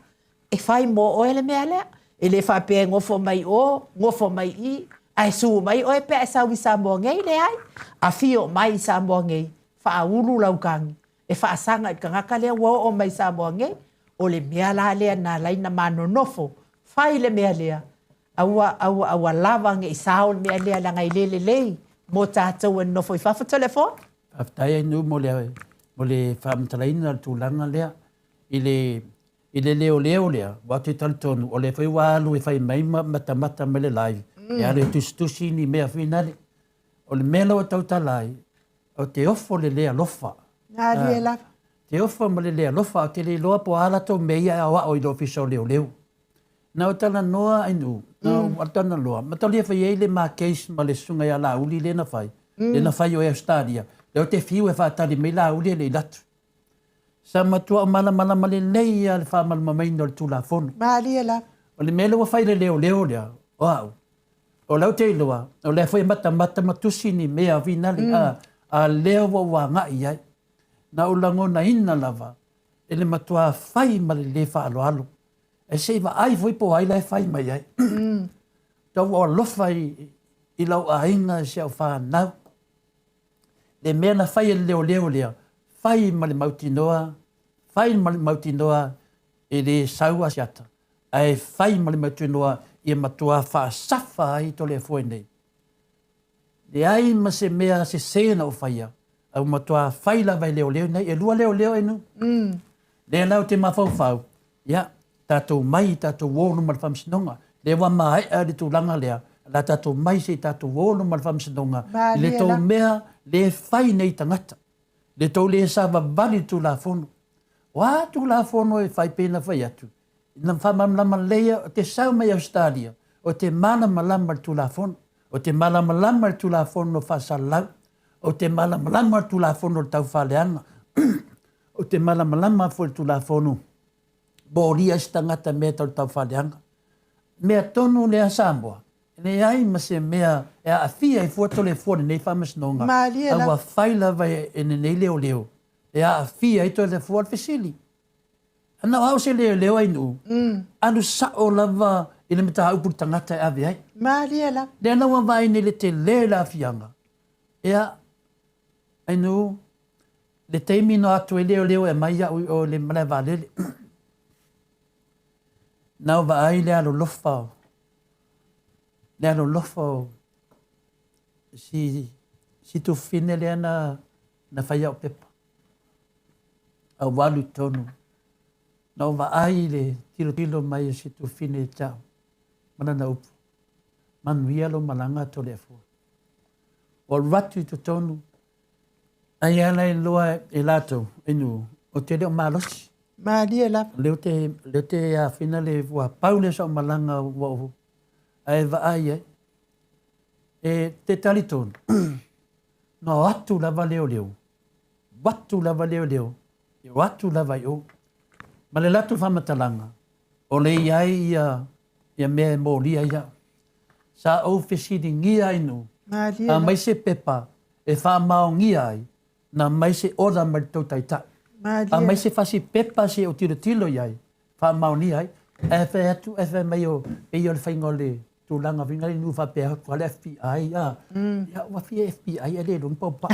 A: e fai mō oe le mea lea. E le faapea e nofo mai ʻō, nofo mai i, ae sū mai ʻoe pe a e sau i Samoa nei, leai. Afio mai i Samoa nei, faaulu lau kagi, e faasaga i le tagata lea ua oo mai i Samoa nei, o le mea la lea na ala ai na ma nonofo, fai le mea lea, Aua, aua, aua lava ne i sao le mea lea leaga e le lelei mo tatou e nonofo i fafo. Telefoni.
B: Faafetai Ainuu mo le mo le faamatalaina o le tulaga lea i le i le leoleo lea, aua ou te talitonu o lea foi ua alu e fai mai ma matamata mai le live, e alu e tusitusi ni mea foi nale. O le mea la ua tautala ai, o te ofo le le alofa.
A: Malie lava.
B: Te ofo ma le le alofa, ou te le iloa po o a latou mea ia e aoao i le Ofisa o Leoleo. Na ou talanoa Ainuu, na ou talanoa, mataulia fai ai le ma case ma le susuga ia Laauli lea na fai, lea na fai o e Ausetalia, lea ou te fiu e faatali mai Laauli e le i latu. Sa matua ou malamalama lelei lava i le faamalamalamaina o le Tulafono.
A: Malie lava.
B: O le mea lea ua fai e le leoleo lea, o au, o lea ou te iloa, o lea foi e matamata ma tusi ni mea finale, a, a lea ua ou agai i ai. Na ou lagonaina lava e le matua fai ma le le faaaloalo. E se i vaai foi po o ai la e fai mai ai. Tau ua alofa i, i lau aiga i si au fanau. Le mea na fai e le leoleo lea, fai ma le mautinoa, fai ma le mautinoa e le sau a siata, ae fai ma le mautinoa ia matua faasafa ai Toleafoa nei. Leai ma se mea sese na ou faia. A ua matua fai lava e leoleo nei, e lua leoleo e nu. Lea la ou te mafaufau, ia, tatou mai, tatou o luma le faamasinoga. Lea ua maea le tulaga lea, la tatou mai se i tatou o luma le faamasinoga i le tou mea le fai nei tagata. Le tou le savavali i le Tulafono. O a Tulafono e fai pei ona fai atu, na faamalamalama lelei ou te sau mai Ausetalia, ou te malamalama i le Tulafono. Ou te malamalama i le Tulafono faasalalau. Ou te malamalama i le Tulafono o le taufaaleaga. Ou te malamalama foi i le Tulafono molia ai se tagata mea tau le taufaaleaga. Mea tonu lea Samoa, e leai ma se mea e aafia ai fua Toleafoa i lenei faamasinoga,
A: Malie
B: a
A: lava.
B: ua fai lava e lenei leoleo e aafia ai Toleafoa. O le fesili, na o au se leoleo Ainuu, alu sao lava i le mataupu i le tagata e ave ai.
A: Malie lava.
B: Lea la ua vaai nei i le tele o le aafiaga, ia, Ainuu, le taimi na o atu ai leoleo e aumai au i o i le malae vaalele, na ou vaai le alolofa, le alolofa o si, si tufine lea na, na fai au pepa. A ua alu i totonu. Na ou vaai i le tilotilo mai o si tufine i te au, ma lana upu, manuia lou malaga Toleafoa. Ua alu atu i totonu, Ai ala e loa e latou, inu, o te le o malosi.
A: Malie lava.
B: Lea te, lea te afina le, ua pau lea sau malaga ua ou, ae vaai ai. E te talitonu, na o atu lava leoleo, o atu lava leoleo, e o atu lava i o. Ma le latou faamatalaga, o le i ai ia, ia mea e molia ai au. Sa ou fesiligia ai nuu,
A: Malie
B: a mai se pepa e faamaonia ai, na mai se order mai le tou taitai.
A: Malie.
B: A mai se fasi pepa se o tilotilo i ai, faamaonia ai. Ae fai atu, ae fai mai o, pei o le faiga o le tulaga foi lea nuu faapea atu le FBI, a. Ia, ua fia FBI ae le iloa ni paupau.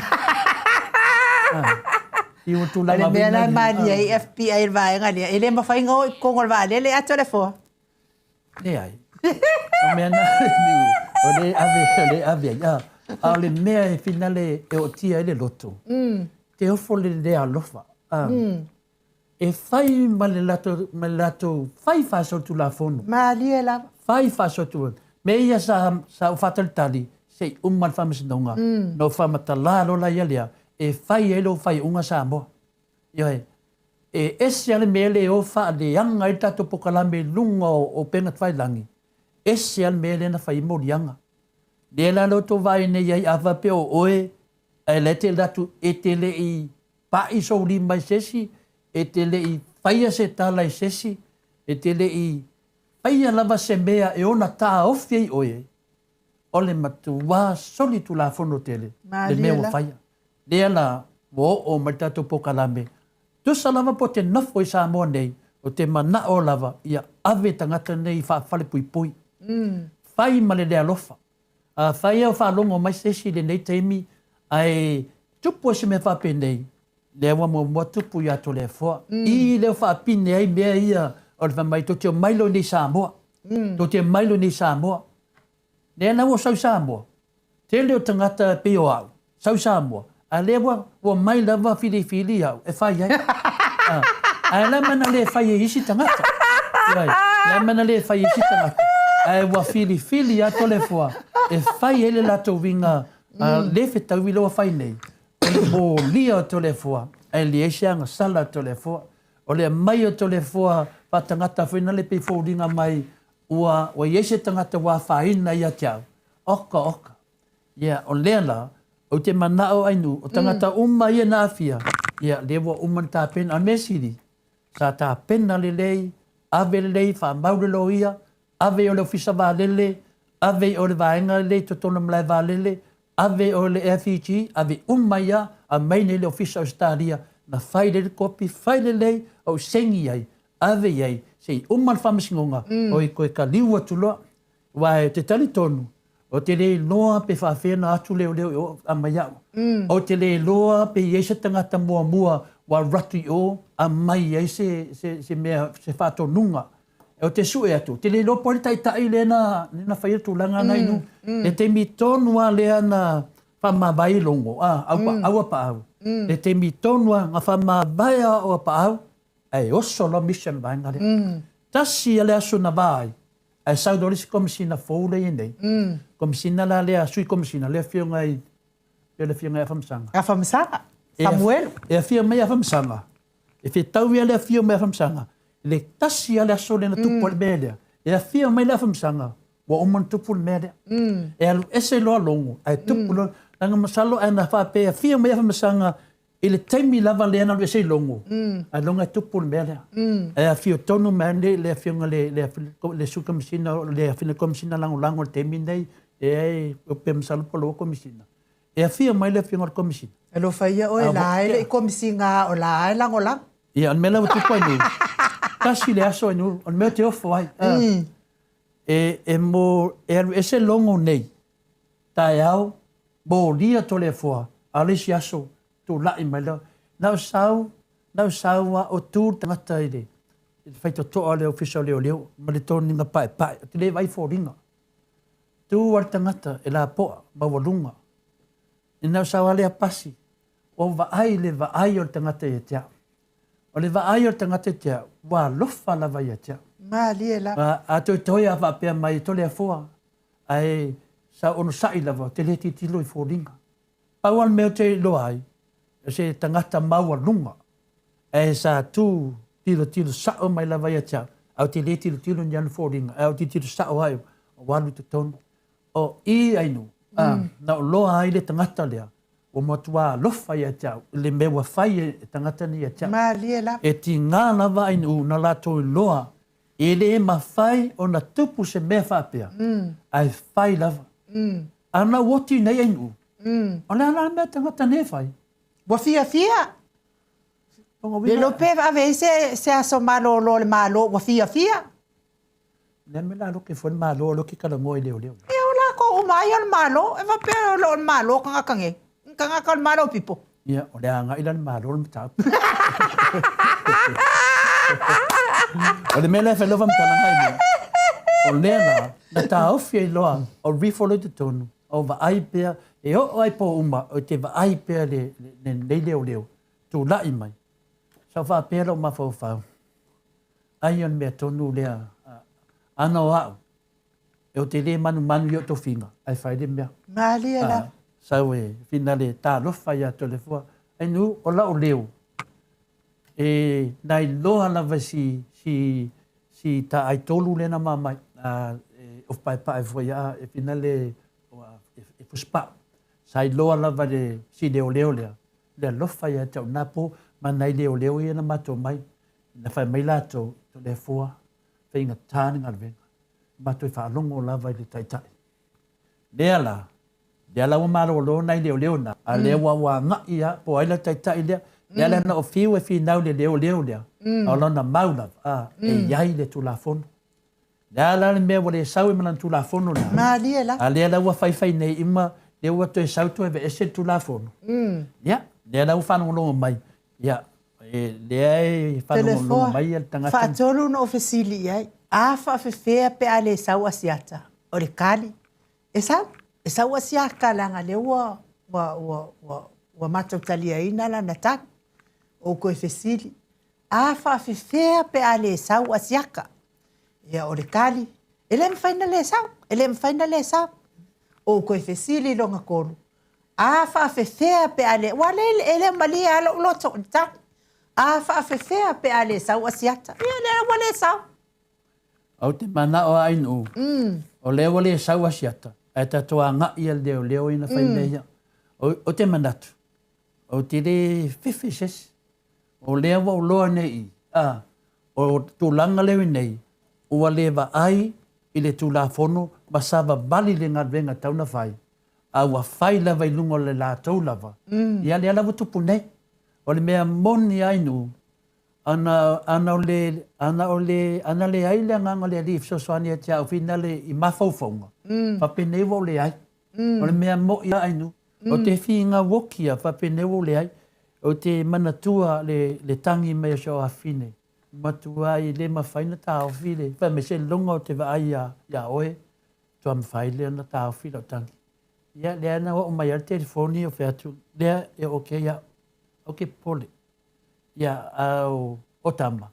B: I ua
A: O
B: tulaga
A: le mea
B: foi
A: la
B: lea,
A: malie ai FBI i le vaega lea, e le mafai ona o i totonu o le vaalele Toleafoa.
B: Leai. O mea na, o le ave, o le ave ai. A, a o le mea e finale e ootia ai le loto, te ofo le le alofa. A, E fai ma le latou, ma le latou fai faasolitulafono.
A: Malie lava.
B: Fai faasolitulafono. Mea ia sa, sa ou faatalitali, se i uma le faamasinoga, na ou faamatala loa la ia lea, e fai ai lou faaiuga Samoa. Ioe. E ese lava le mea lea e o faaleaga ai le tatou polokalame i luga o upega tafailagi, ese lava le mea lea na fai ai moliaga. Lea la lea outou vaai nei ai, a faapea o oe ae la e te alu atu e te le i pa'i sou lima i se isi, e te le i faia se tala i se isi, e te le i faia lava se mea e ona taofi ai oe, o le matua solitulafono tele le mea
A: Malie
B: ua
A: la.
B: faia. Lea la ua oo mai le tatou polokalame, tusa lava po o te nofo i Samoa nei, o te mana'o lava ia ave tagata nei i faafalepuipui. Fai ma le le alofa. Afai o faalogo mai se isi i lenei taimi ae tupu ai se mea faapenei, lea ua muamua tupu ia Toleafoa. I lea ua faapine ai mea ia o le fai mai, tou te omai loa i Samoa. Tou te omai loa i Samoa. Lea la ua sau i Samoa, tele o tagata e pei o au, sau i Samoa, a lea ua, ua mai lava filifili au e fai ai. Ah, ae la mea na le fai e isi tagata. Ioe, la mea na le fai e isi tagata. Ae ua filifili lava Toleafoa e fai ai le latou uiga le fetaui lea ua fai nei. O le molia o Toleafoa, ae leai se agasala a Toleafoa. O le aumai o Toleafoa faatagata foi lea pei foliga mai ua, ua i ai se tagata ua afaina ia te au. Oka, oka. Ia, o lea la, ou te manao Ainuu, o tagata uma ia na aafia, ia, lea ua uma ona tapena. A o le mea sili, sa tapena lelei, ave lelei, faamau le loia, ave i o le Ofisa Vaalele, ave i o le vaega lelei i totonu o le malae vaalele, ave i o le FEG, ave uma ai lava, aumai nei i le Ofisa o Ausetalia, na fai lelei le kopi, fai lelei, ou saini ai, ave i ai, se i uma le faamasinoga, oi toe kaliu atu loa. Aua ou te talitonu, ou te le iloa pe faafefea ona atu leoleo i o aumai au. Ou te le iloa pe i ai se tagata muamua ua alu atu i o aumai ai se, se, se mea, se faatonuga. Ou te sue atu, ou te le iloa po o ai le taitai lea na, lea na faia le tulaga lena i luga. Le taimi tonu lava lea na faamavae ai Logo, a, au, aua paau. Le taimi tonu lava na faamavae a o Apaau, ae oso loa mission le vaega lea. Tasi lava le aso na va ai, ae sau loa le isi Komesina fou lea e i ai nei. Komesina la lea, Sui Komesina, le Afioga i, pei o le Afioga ia Afamasaga.
A: Afamasaga, Samuelu.
B: E afio mai Afamasaga, e fetau ia le afio mai Afamasaga, i le tasi lava le aso lea na tupu ai le mea lea, e afio mai le Afamasaga, ua uma ona tupu le mea lea. E alu ese loa Logo, ae tupu loa, leaga masalo ana faapea e afio mai Afamasaga i le taimi lava lea na alu ese ai Logo, ailoga e tupu le mea lea. Ae afio tonu mai lava le afioga i le Sui Komesina, le Afioga i le Komesina Lagolago i le taimi lenei, e pe masalo po o lua Komesina. E afio mai le afioga i le Komesina.
A: Alofa ia oe, la e le i Komesina o la e lagolago.
B: Ia, o le mea la ua tupu ai nei, tasi le aso ai o le mea ou te ofo ai, e mo, e alu ese Logo nei, taeao, molia Toleafoa, a o le isi aso, tulai mai loa. Na o sau, na o sau a o tu le tagata i le faitotoa o le Ofisa o Leoleo ma le toniga paepae, ou te le vaai i foliga. Tu a le tagata e lapoa, maualuga. Ina o sau a lea pasi, ua ou vaai i le vaai o le tagata ia te au. O le vaai o le tagata ia te au, ua alofa lava ia te au.
A: Malie lava.
B: A toetoe a faapea mai e Toleafoa, ae sa onosai lava, ou te le tilotilo i foliga. Pau lava le mea ou te iloa ai, o se tagata maualuga, ae sa tu tilotilo sao mai lava ia te au, ae ou te le tilotilo i ni ana foliga, ae ou te tilotilo sao lava ua alu i totonu. O i Ainu, na ou loa ai le tagata lea, ua matua alofa ia te au i le mea ua fai e le tagata nei ia te au.
A: Malie lava.
B: E tiga lava Ainu na latou iloa e le mafai ona tupu se mea faapea, ae fai lava. A na ou oti nei Ainu, o le a la le mea tagata nei e fai?
A: Ua fiafia. Le iloa pe ave ai se aso malolo o le Malo ua fiafia.
B: Le mea la loke foi le Malo loke talanoa i leoleo.
A: Ia o lakou uma ai o le Malo, e faapea o le Malo tagata nei, tagata o le Malo people.
B: Ia, o le agai la le Malo le mataupu. O le mea lea e fai loa faamatalaga ai nei, o lea la, na taofi ai loa o rifle i totonu, o vaai pea, e oo lava i po uma, ou te vaai pea lenei leoleo, tulai mai. Sa ou faapea lou mafaufau, ai o le mea tonu lea, ana o au, ou te le manumanu i ou tofiga, ae fai le mea.
A: Malie lava.
B: Sau e finale talofa ia Toleafoa, ai nu, o lau leo, e na iloa lava si, si, si taai tolu lea na mamai, e ofu paepae foi a, e finale e fusipau. Sa iloa lava le si leoleo lea, le alofa ia te au na po ma nai leoleo ia na matou mai, na fai mai latou, Toleafoa, faigata le galuega, matou e faalogo lava i le Taitai. Lea la, lea la ua malolo nai leoleo na, a lea ua ua agai lava, po o ai la le Taitai lea, lea la na ou fiu e finau i le leoleo lea, a o lona mau lava, a, e i ai le Tulafono. Le a la le mea ua le sau ai ma lana Tulafono lena?
A: Malie la.
B: A lea la ua faifai nei uma, lea ua toe sau toe aveese le Tulafono. Ia, lea la ua faalogologo mai, ia, e, lea e faalogologo mai le tagata.
A: Faatolu ona ou fesili i ai, a faafefea pe a le sau Asiata? O le tali, e sau, e sau Asiata leaga lea ua, ua, ua, ua, ua matou taliaina lana tali. Ou toe fesili, a faafefea pe a le sau Asiata? Ia, o le tali, e le mafai ona le sau, e le mafai ona le sau. Ou toe fesili lona tolu, a faafefea pe a le, ua le, e le malie lava lou loto i le tali. A faafefea pe a le sau Asiata? Ia, lea ua le sau.
B: Ou te manao lava Ainuu, o lea ua le sau Asiata, ae tatou agai i le leoleo ia na fai mea ia. Ou te manatu, ou te le fefe i se isi. O lea ua ou loa nei i, a, o tulaga lea ua i nei, ua le vaai i le Tulafono ma savavali le galuega e tatau ona fai, a ua fai lava i luga o le latou lava, ia lea la ua tupu nei. O le mea moni a Ainuu, ana, ana o le, ana o le, ana leai le agaga o le Alii e fesoasoani ia te au finale i mafaufauga, faapenei ua ou leai. O le mea moʻi a Ainuu, o te finau oki a faapenei ua ou leai. Ou te manatua le, le tagi mai o si ou afafine, matua e le mafai ona taofi le, fai mai seiloga ou te vaai ia, ia oe, faatoa mafai lea ona taofi lau tagi. Ia, lea na oo mai ai le telefoni ou fai atu, lea e okay au. Aua e te popole. Ia, a o tama,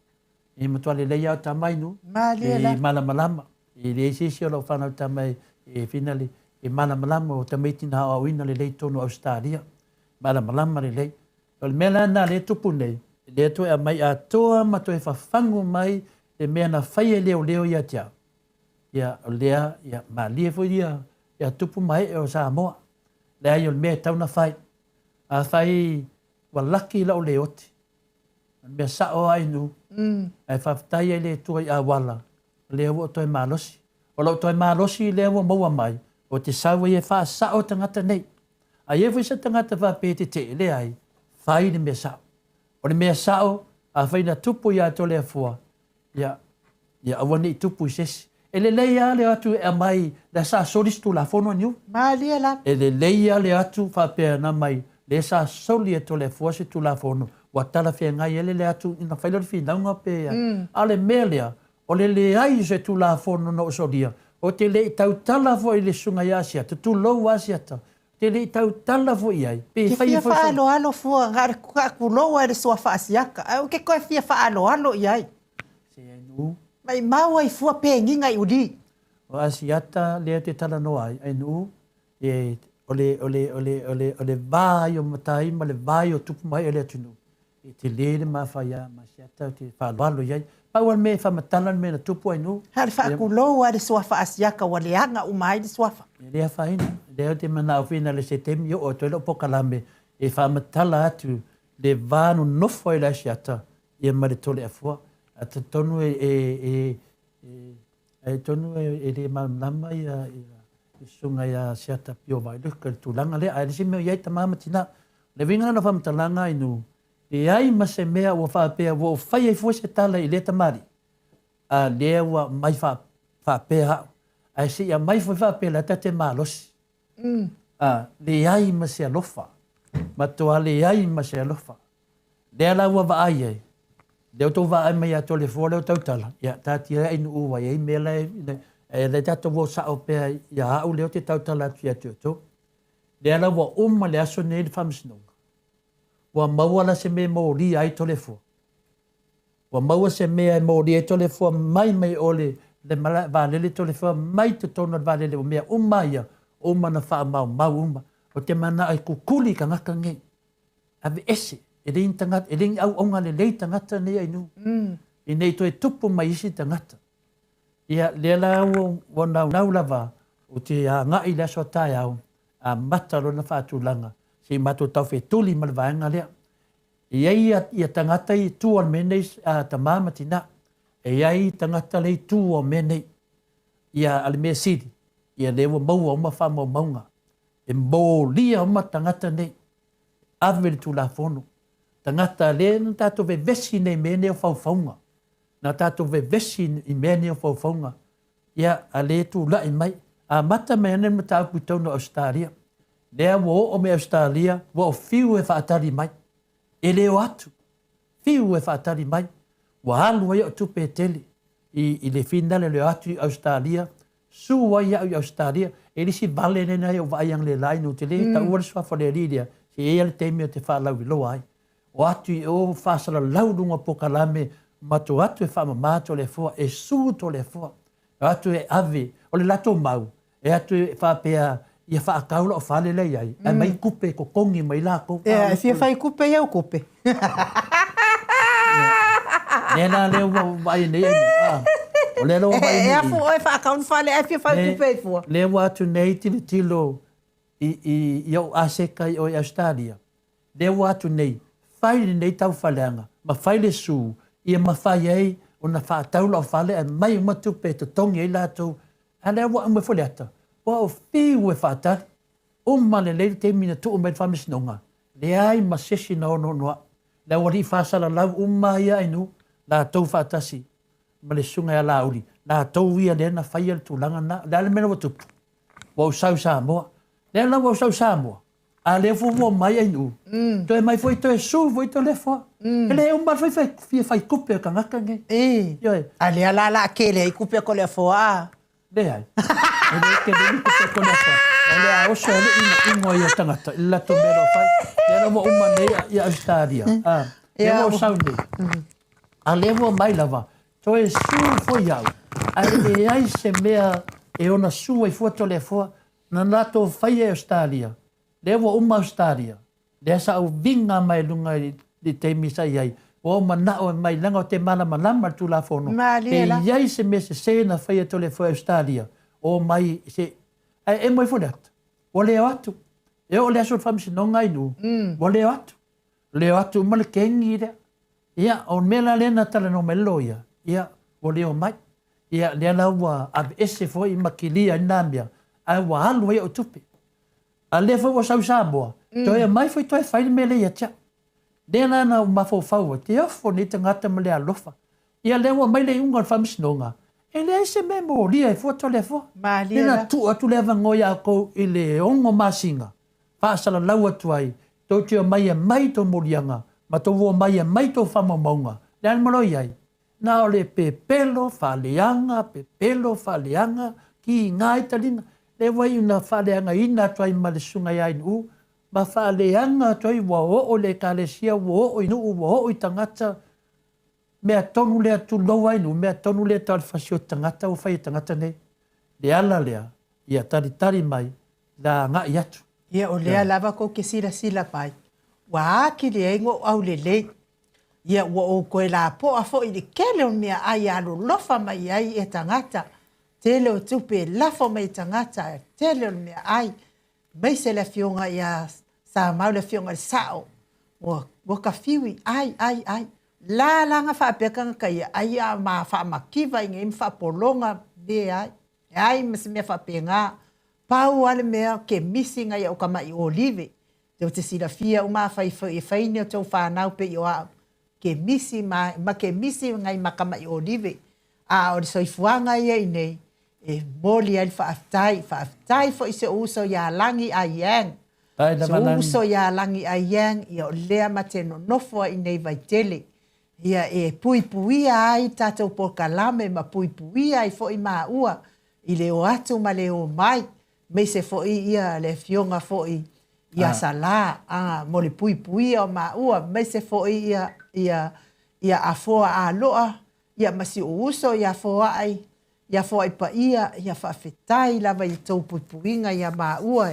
B: e matua lelei lava o tama inu.
A: Malie la.
B: E malamalama. E leai se isi o lau fanau tama e finale, e malamalama o tamaiti na aoaoina lelei i totonu o Ausetalia. Malamalama lelei. O le mea la lena lea e tupu nei, lea toe aumai atoa ma toe fafagu mai le mea na faia e leoleo ia te au. Ia, o lea, ia, malie foi ia, ia tupu ma ee o Samoa. Leai, o le mea e tatau ona fai. Afai ua laki lau le oti, o le mea sao lava inu, ae faafetai ai le Atua i auala, o lea ua ou toe malosi. O lou toe malosi lea ua maua mai, ou te sau ai e faasao tagata nei. A i ai foi se tagata faapea e tetee, leai, fai le mea sao. O le mea sao, afai na tupu ia Toleafoa, ia, ia aua ne i tupu i se isi. E lelei lava le o atu e aumai, lea sa soli se Tulafono niu.
A: Malie lava.
B: E lelei lava le o atu faapea na aumai, lea sa soli e Toleafoa se Tulafono, ua talafeagai ai le le atu ona fai lea o le finauga pe a. A o le mea lea, o le leai o se Tulafono na ou solia, ou te le i tautala foi i le Susuga ia Asiata, tulou Asiata, ou te le i tautala foi i ai,
A: pe Te faia fia foi faaaloalo fua, na o le tulou lava i le suafa Asiata, ae ou te toe fia faaaloalo i ai.
B: Seanu.
A: Maimau ai fua peniga i uli.
B: O Asiata lea te talanoa ai, Ainuu, e, o le, o le, o le, o le, o le va ai o matai ma le va ai o tupu ma ee o le atunuu, e tele le mafaia ma Asiata ou te faaaloalo i ai. Pau lava le mea e faamatala le mea na tupu Ainuu.
A: Na o le faatulou lava i le suafa Asiata ua leaga uma ai le suafa.
B: E le afaina. Lea ou te manao foi na o se taimi oo atu ai lau polokalame e faamatala atu le va nonofo ai le Asiata ia ma le Toleafoa. Ae talitonu e, e, e, e, talitonu e, e le malamalama ia, ia le susuga ia Asiata Pio Vaeluka i le tulaga lea. Ae le isi mea o i ai tama ma tina. O le uiga lena o faamatalaga i nuu, leai ma se mea ua faapea ua ou fai ai fua se tala i lea tamalii, a lea ua aumai faapea au. Ae se i aumai foi faapea la ta te malosi. A, leai ma se alofa. Matua leai ma se alofa. Lea la ua vaai ai, lea ua tou vaai mai ia Toleafoa lea ua tautala, ia taatia ai nuu ua i ai mea la e, e lea tatou o sao pea ia au lea ou te tautala atu ia te outou. Lea la ua uma le aso nei le faamasinoga, ua maua la se mea e molia ai Toleafoa. Ua maua se mea e molia ai Toleafoa mai mai o le, le malae vaalele Toleafoa mai totonu o le vaalele o mea uma ia, uma na faamaumau uma. Ou te manao e kukuli i tagata nei. Aveese, e leai ni tagata, e leai ni auauna lelei tagata nei Ainuu. Ina ne i toe tupu mai isi tagata. Ia, lea la ua, ua naunau lava ou te agai i le aso a taeao, amata lona faatulaga, se i matou taufetuli ma le vaega lea. E i ai ia, ia tagata i tua o le mea nei, a tama ma tina. E i ai tagata lea i tua o mea nei. Ia, a le mea sili, ia lea ua maua uma faamaumauga. E molia uma tagata nei. Ave le Tulafono. Tagata lea na tatou vevesi nei i mea nei o faufauga. Na tatou vevesi i mea nei o faufauga. Ia, a lea e tulai mai. Amata mai ana le mataupu i totonu o Ausetalia. Lea ua oo mai Ausetalia, ua o fiu e faatali mai. E le o atu. Fiu e faatali mai. Ua alu ai au tupe e tele i, i le finale o le o atu i Ausetalia, Su ai au i Ausetalia, e le isi vale lena e ou vaai analeila ai, ou te le taua le suafa o le alii lea, se i ai lava le taimi ou te faalauiloa ai. O atu i o faasalalau luga o polokalame, matou atu e faamama Toleafoa, e su Toleafoa. O atu e ave, o le latou mau, e atu e faapea, ia faatau lau fale la e i ai, ae aumai tupe e totogi mai latou.
A: Ea, e fia fai tupe i au tupe.
B: Lea la lea ua vaai nei ai, a, o lea la ua vaai nei.
A: E afu oe faatau le fale ae fia fai tupe ai fua.
B: Lea ua atu nei tilotilo i, i, i ou aseta i o i Ausetalia, lea ua atu nei, fai lenei taufaleaga ma fai le su ia mafai ai ona faatau lau fale ae aumai uma tupe e totogi ai latou. A lea ua aumai foi le ata, ua ou fiu e faatali. Uma lelei le taimi na tuu mai le faamasinoga, leai ma se isi na onoono au. Le aualii faasalalau uma ia Ainuu, latou faatasi ma le susuga ia Laauli, latou ia lea na faia le tulaga lena. O le a le mea la ua tupu? Ua ou sau i Samoa. Lea la ua ou sau i Samoa, a lea foi ua omai Ainuu, toe mai foi toe su foi Toleafoa. E le uma le fai fia fai tupe o tagata nei.
A: Ioe. A lea la o le a tele ai tupe a Toleafoa a?
B: Leai. E le tele ni tupe a Toleafoa. O le a oso ai le inoino ai o tagata i le latou mea o lo o fai. Lea la ua uma nei ia Ausetalia, a, lea ua ou sau nei. A lea ua omai lava, toe sue foi au, ae leai se mea e ona sue ai fua Toleafoa, na latou faia i Ausetalia, lea ua uma Ausetalia, lea sa ou viga mai luga i le taimi sa i ai, ua ou manao e mai leaga ou te malamalama i le Tulafono,
A: Malie
B: pe
A: la.
B: i ai se mea sese na faia e Toleafoa i Ausetalia, omai se, ae emo ifo le ata, ua le o atu. E oo i le aso o le faamasinoga i Nuu, ua le o atu. Le o atu uma le kegi lea. Ia, o le mea la lea na talanoa mai ai le loia, ia, ua le omai. Ia, lea la ua aveese foi ma kilia ai lena mea, ae ua alu ai au tupe. A lea foi ua sau i Samoa, toe aumai foi toe fai le mea lea ia te au. Lea la na ou mafaufau ai, te ofo nei tagata ma le alofa. Ia lea ua aumai le iuga o le faamasinoga, e leai se mea e molia ai fua Toleafoa.
A: Malie
B: Lea na
A: la.
B: tuu atu le avanoa ia outou i le 6 masina, faasalalau atu ai, tou te omai e aumai tou moliaga, ma tou omai e aumai tou faamaumauga. Le a le mea o i ai? Na o le pepelo, faaleaga, pepelo, faaleaga, kiga ai taliga. Lea ua iu ina faaleagaina atu ai ma le Susuga ia Ainuu, ma faaleaga atu ai ua oo i le Ekalesia, ua oo i nuu, ua oo i tagata, mea tonu lea, tulou Ainuu, mea tonu lea tau le fasioti tagata ua fai e tagata nei. Le ala lea, ia talitali mai, la agai atu.
A: Ia, o lea lava kou te silasila mai, ua atili ai na ou aulelei. Ia, ua ou toe lapoa foi i le tele o meaai e alolofa mai ai e tagata, tele o tupe e lafo mai e tagata, tele o le meaai, aemaise le afioga ia Samau, le afioga i le Sao, ua, ua ta fiu i ai, ai, ai. La la na faapea tagata ia, ai a ma faamativa i nei ma faapologa, leai. Leai ma se mea faapena. Pau lava le mea, kemisi nai au tama'i olive. Tou te silafia uma afai foi e fai ni o tou fanau pei o a'u, kemisi ma, ma kemisi nai ma tama'i olive. A o le soifuaga ia i nei, e momoli ai le faafetai. Faafetai foi i si ou uso ia Lagi Aiyang.
B: Faafetai
A: Si
B: lava
A: ou
B: Lagi.
A: uso ia Lagi Aiyang, ia o lea ma te nonofo ai i nei Vaitele. Ia e puipuia ai tatou polokalame ma puipuia ai foi maua i le o atu ma le o mai, aemaise foi ia le afioga foi ia Salā a mo le puipuia o maua, aemaise foi ia ia ia Afoa Aloa ia ma si ou uso ia Foai, ia Foai Paia, ia faafetai lava i tou puipuiga ia maua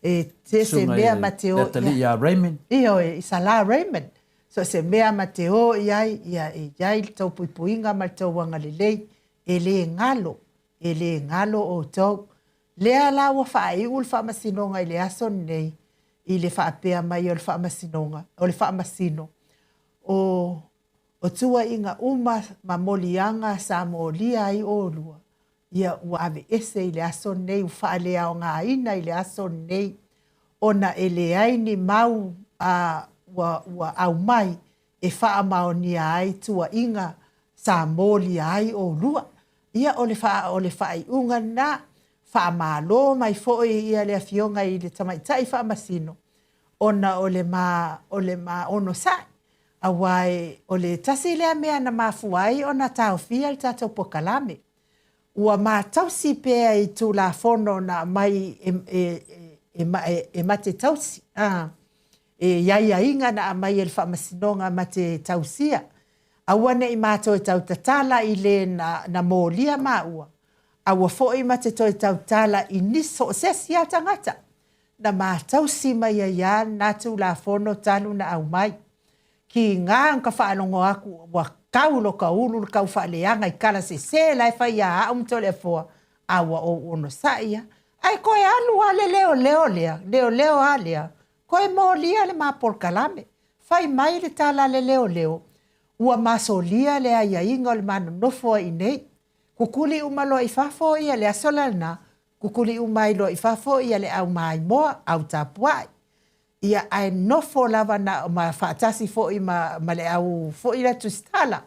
A: e se se
B: Susuga
A: mea
B: i
A: ma te
B: le
A: o
B: atalii ia Raymond.
A: Ioe, i Salā Raymond. So o se mea ma te o i ai, ia e i ai le tou puipuiga ma le tou agalelei, e le galo, e le galo outou. Lea la ua faaiu le Faamasinoga i le aso lenei, i le faapea mai o le Faamasinoga, o le Faamasino, o, o tuuaiga uma ma moliaga sa molia ai oulua, ia ua aveese i le aso lenei, ua faaleaogaina i le aso lenei, ona e leai ni mau a ua, ua aumai e faamaonia ai tuuaiga sa molia ai oulua. Ia o le faa, o le faaiuga lena, faamalo mai foi ia le afioga i le Tamaitai Faamasino, ona o le ma, o le ma onosai, aua e, o le tasi lea mea na mafua ai ona taofia le tatou polokalame. Ua ma tausi pea i Tulafono na aumai e, e, e, e, e ma te tausi, a, e aiaiga na aumai e le Faamasinoga ma te tausia. Aua ne i ma toe tautatala i le na, na molia maua, aua foi ma te toe tautala i nisi so o se isi lava tagata na ma tausi mai ai lava lena Tulafono talu na aumai. Kiga na ka faalogo atu ua kau loka ulu le kau faaleaga i tala sese la e fai ia a'u ma Toleafoa, a ua ou onosai a. Ae toe alu a le leoleo lea, leoleo a lea, toe molia le ma polokalame. Fai mai le tala a le leoleo, ua masolia le aiaiga o le ma nonofo ai i nei. Kukuli uma loa i fafo ia le aso la lena, kukuli uma ai loa i fafo ia le au maimoa, au tapuai. Ia, ae nofo lava na o ma faatasi foi ma, ma le au foi la Tusitala.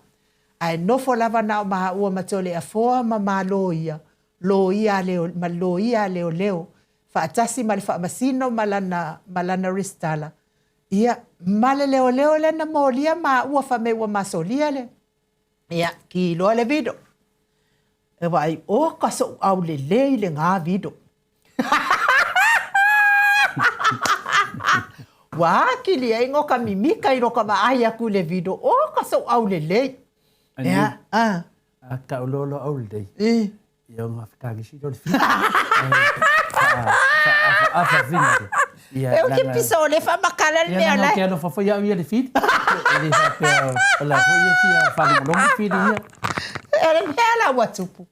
A: Ae nofo lava na o maua ma Toleafoa ma ma loia, loia a leo, ma le loia a leoleo, faatasi ma le faamasino ma lana, ma lana resitala. Ia, ma le leoleo lea na molia maua fai mai ua masolia le, ia, ki loa le vido. E vaai, oka so'u aulelei lena vido. Ua akili ai o ka mimika i lo ka vaai aku i le video, o ka sou aulelei. Ia, a.
B: A ka ulo lo aulelei. I. Ia nga whakangisi lo le whiti. Afa whina.
A: Ia, E o ke piso o le whamakala le mea
B: lai. Ia, ke alofa foi au ia le whiti. E le whapea, o la foi ia fia whalongolongo whiti ia.
A: E le mea la ua tupu.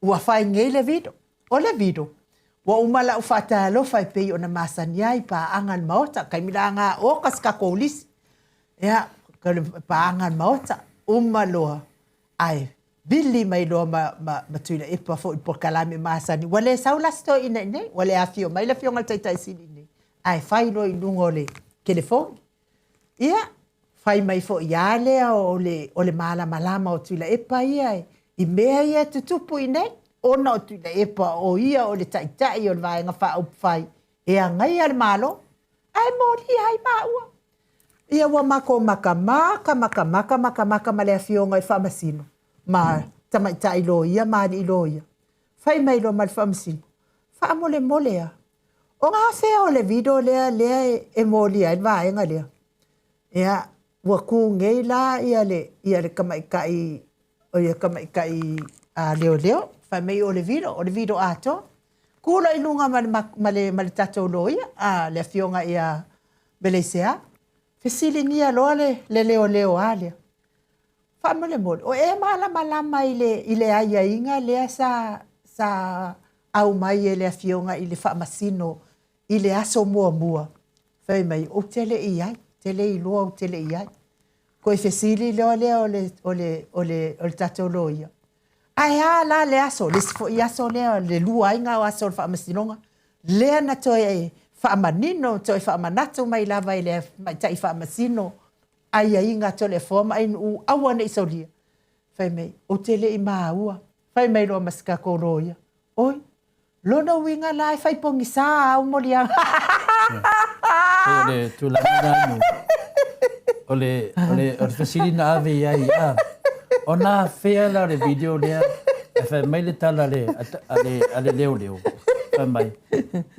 A: Ua whai ngei le video. O le video, ua uma la'u faatalofa e pei ona masani ai i paaga a le Maota, taimi la ga August ka kolisi, ia, paaga a le Maota, uma loa, ae vili mai loa ma, ma, ma Tuilaepa foi i le polokalame masani, ua le sau la se toeaina i inei, ua le afio mai le Afioga i le Taitai Sili i inei, ae fai loa i luga o le telefoni. Ia, fai mai foi lava lea o le, o le malamalama o Tuilaepa ia i mea ia e tutupu i inei, ona o Tuilaepa o ia o le taitai o le Vaega Faaupufai e agaia le Malo, ae molia ai maua. Ia ua makou makamaka, makamaka, makamaka ma le Afioga i le Faamasino, ma tamaitai loia ma alii loia. Fai mai loa ma le Faamasino, Faamolemole a, O gafea o le video lea lea e molia ai le vaega lea? Ia, ua kū nei la ia le, ia le tamaitai, o ia tamaitai a leoleo, fai mai o le video, o le video atoa. Kū loa i luga ma le, ma le, ma le tatou loia, a, le afioga ia Meleisea, fesiligia loa le, le leoleo a lea. Faamolemole, o e malamalama i le, i le aiaiga lea sa, sa aumai e le Afioga i le Faamasino i le aso muamua? Fai mai, Ou te le i ai, te le iloa ou te le i ai. Toe fesili loa lea o le, o le, o le, o le tatou loia, Ae a la le aso, le isi foi aso lea, le lua ai na o aso o le Faamasinoga, lea na toe faamanino, toe faamanatu mai lava e le Tamaitai Faamasino aiaiga a Toleafoa ma Ainuu aua ne i solia. Fai mai, ou te le i maua. Fai mai loa ma si tatou loia, Oi, lona uiga la e fai pogisa au moliaga.
B: Pei o le tulaga lena nu. O le, o le, o le fesili na ave i ai, a, o nā fea la o le video lea, e fai mai le tala a le, a le, a le leoleo, fai mai,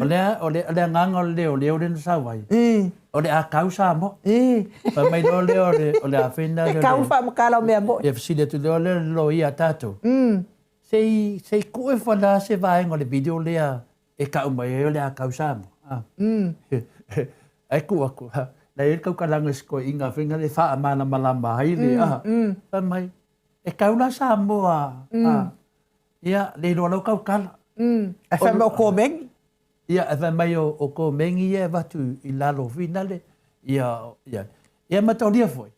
B: o le, o le, o le agaga o le leoleo lea na sau ai, O le ʻākau Samoa. Fai mai loa lea o le, o le afena
A: lea. E kau faamakala o mea moʻi.
B: Ia fesili atu loa lea le loia a tatou. Se i, se i kuʻe fana se vaega o le video lea e kau mai ai o le ʻākau Samoa. Ae kū aku, la e i ai le taukalaga i se toeaina faiga lea e faamalamalama ai le, fai mai, e kau la Samoa, ia, le iloa lau tautala.
A: Ae fai mai o komeni.
B: Ia, e fai mai o, o komegi ia e avatu i lalo finale, ia, ia, ia mataulia foi.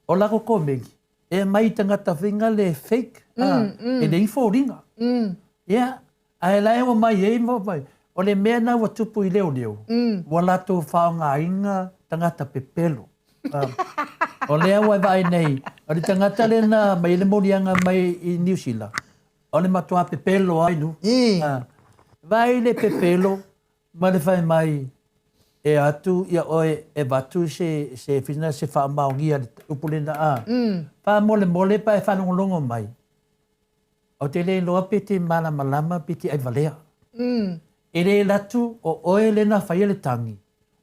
B: O lako komegi, e mai tagata fingale fake, a, e leai foliga. Ia, ae la e ua mai ai ma mai, o le mea na ua tupu i leoleo, ua latou faaaogaina tagata pepelo. O lea ua e vaai nei, o le tagata lea na aumai ai le moliaga mai i Niu Sila, O le matua pepelo ai nu. Vaai le pepelo ma le fai mai e atu ia oe e avatu se se fina se faamaonia le upu lena a. Faamolemole pa e faalogologo mai. Ou te le iloa pe te malamalama pe te aivalea. E le alu atu o oe lena faia le tagi,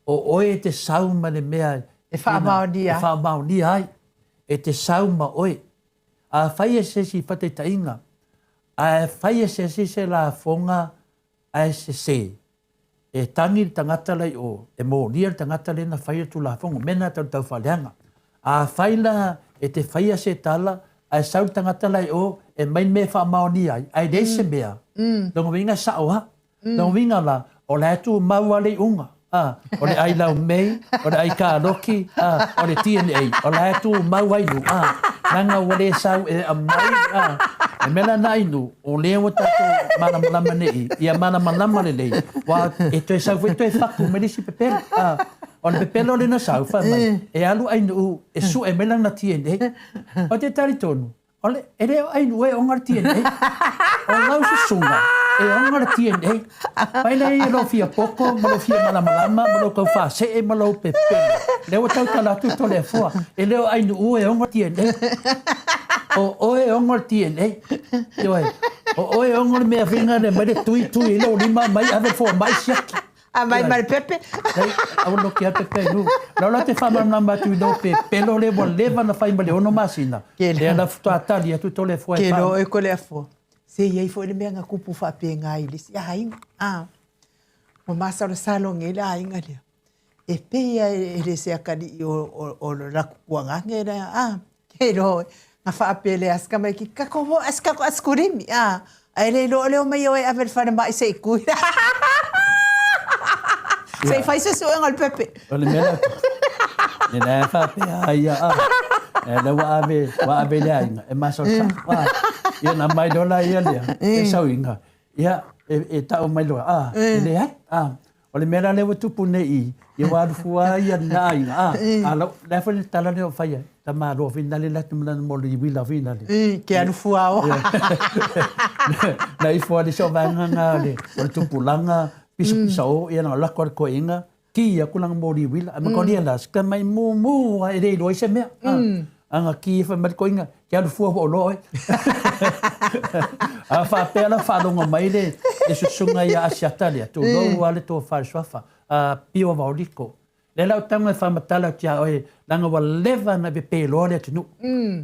B: o oe e te sau ma le mea
A: e faamaonia
B: e faamaonia ai. E te sau ma oe. Afai e se isi whataitaiga, ae fai e se isi se lafoga ae sese, e tangi le tangata la i o, e molia le tangata lena fai le tulafono, mena tau le taufaaleaga. Afai la e te faia se tala ae sau le tangata la i o e mai le mea e faamaonia ai, ae leai se mea, lona uiga e sao lava. Lona uiga la, o la e tumau lava le iuga, a, o le ʻai laumei, o le ʻai kāloki, a, o le DNA, o la e tumau ai nu, a, leaga ua le sau e aumai, a, le mea la na inu, o lea ua tatou malamalama nei, ia malamalama lelei, ua e toe sau foi toe fatu mai le isi pepelo, a, o le pepelo lea na sau, fai mai, e alu Ainuu e sue mai lana DNA. Ou te talitonu, O le, e le o Ainuu e ona le DNA. O lau susuga e ona le DNA. Mai lea ia lou fia poto ma lou fia malamalama ma lou tau faasee ma lou pepelo. Lea ua tautala atu Toleafoa, e le o Ainuu e ona le DNA. O oe e ona le DNA. Ioe, o oe e ona le mea faiga lea mai le tui tui i lou lima mai ave le fomai siaki.
A: A mai ma le pepe.
B: Leai, aua loki a pepe ai nu. Lau la te faamalamalama atu i lou pepelo lea ua leva ona fai ma le ono masina. Lea la faatoa tali atu Toleafoa e
A: Ke loa oe Toleafoa. Se i ai foi le mea na tupu faapena i le isi aiga. A, ua masalosalo nei le aiga lea. E pei lava e le se atalii o le latou tuagane lea, a, ke iloa oe. Na faapea e le asi tamaitiiti, tatou o e ave se tatou asikulimi, a, ae le iloa o le omai o e ave i le falemai se i tui. Se i fai suesuega o le pepe.
B: O le mea lea, e la e faapea ai ia, a, e lea ua ave, ua ave i le aiga, e masalosalo. A, ia na mai loa la ia lea, e sau inga, ia, e tau mai loa, a, e leai, a, O le mea la lea ua tupu nei i, ia ua alu fua ia lena aiga, a, a lau, le a foi le tala lea o fai ai, tamaloa finale le atu ma lana moli uila finale.
A: Ke alu fua o.
B: Na ifo ali so vaega na o le, o le tupulaga, pisapisa o, ia na lako le koiinga, ki aku lana moli uila, a ma kolia la, sika mai mumu a e le iloa ai se mea. A, Anga ki e fai mai le koiinga, ke alu fua ua oloa oe. A faapea la faalogo mai le, le susuga ia Asiata lea, tulou lava le tofa i le suafa, a Pio Vaoliko. Lea la ou tago e faamatala atu ia oe, leaga ua leva ona pepeloa le atunuu,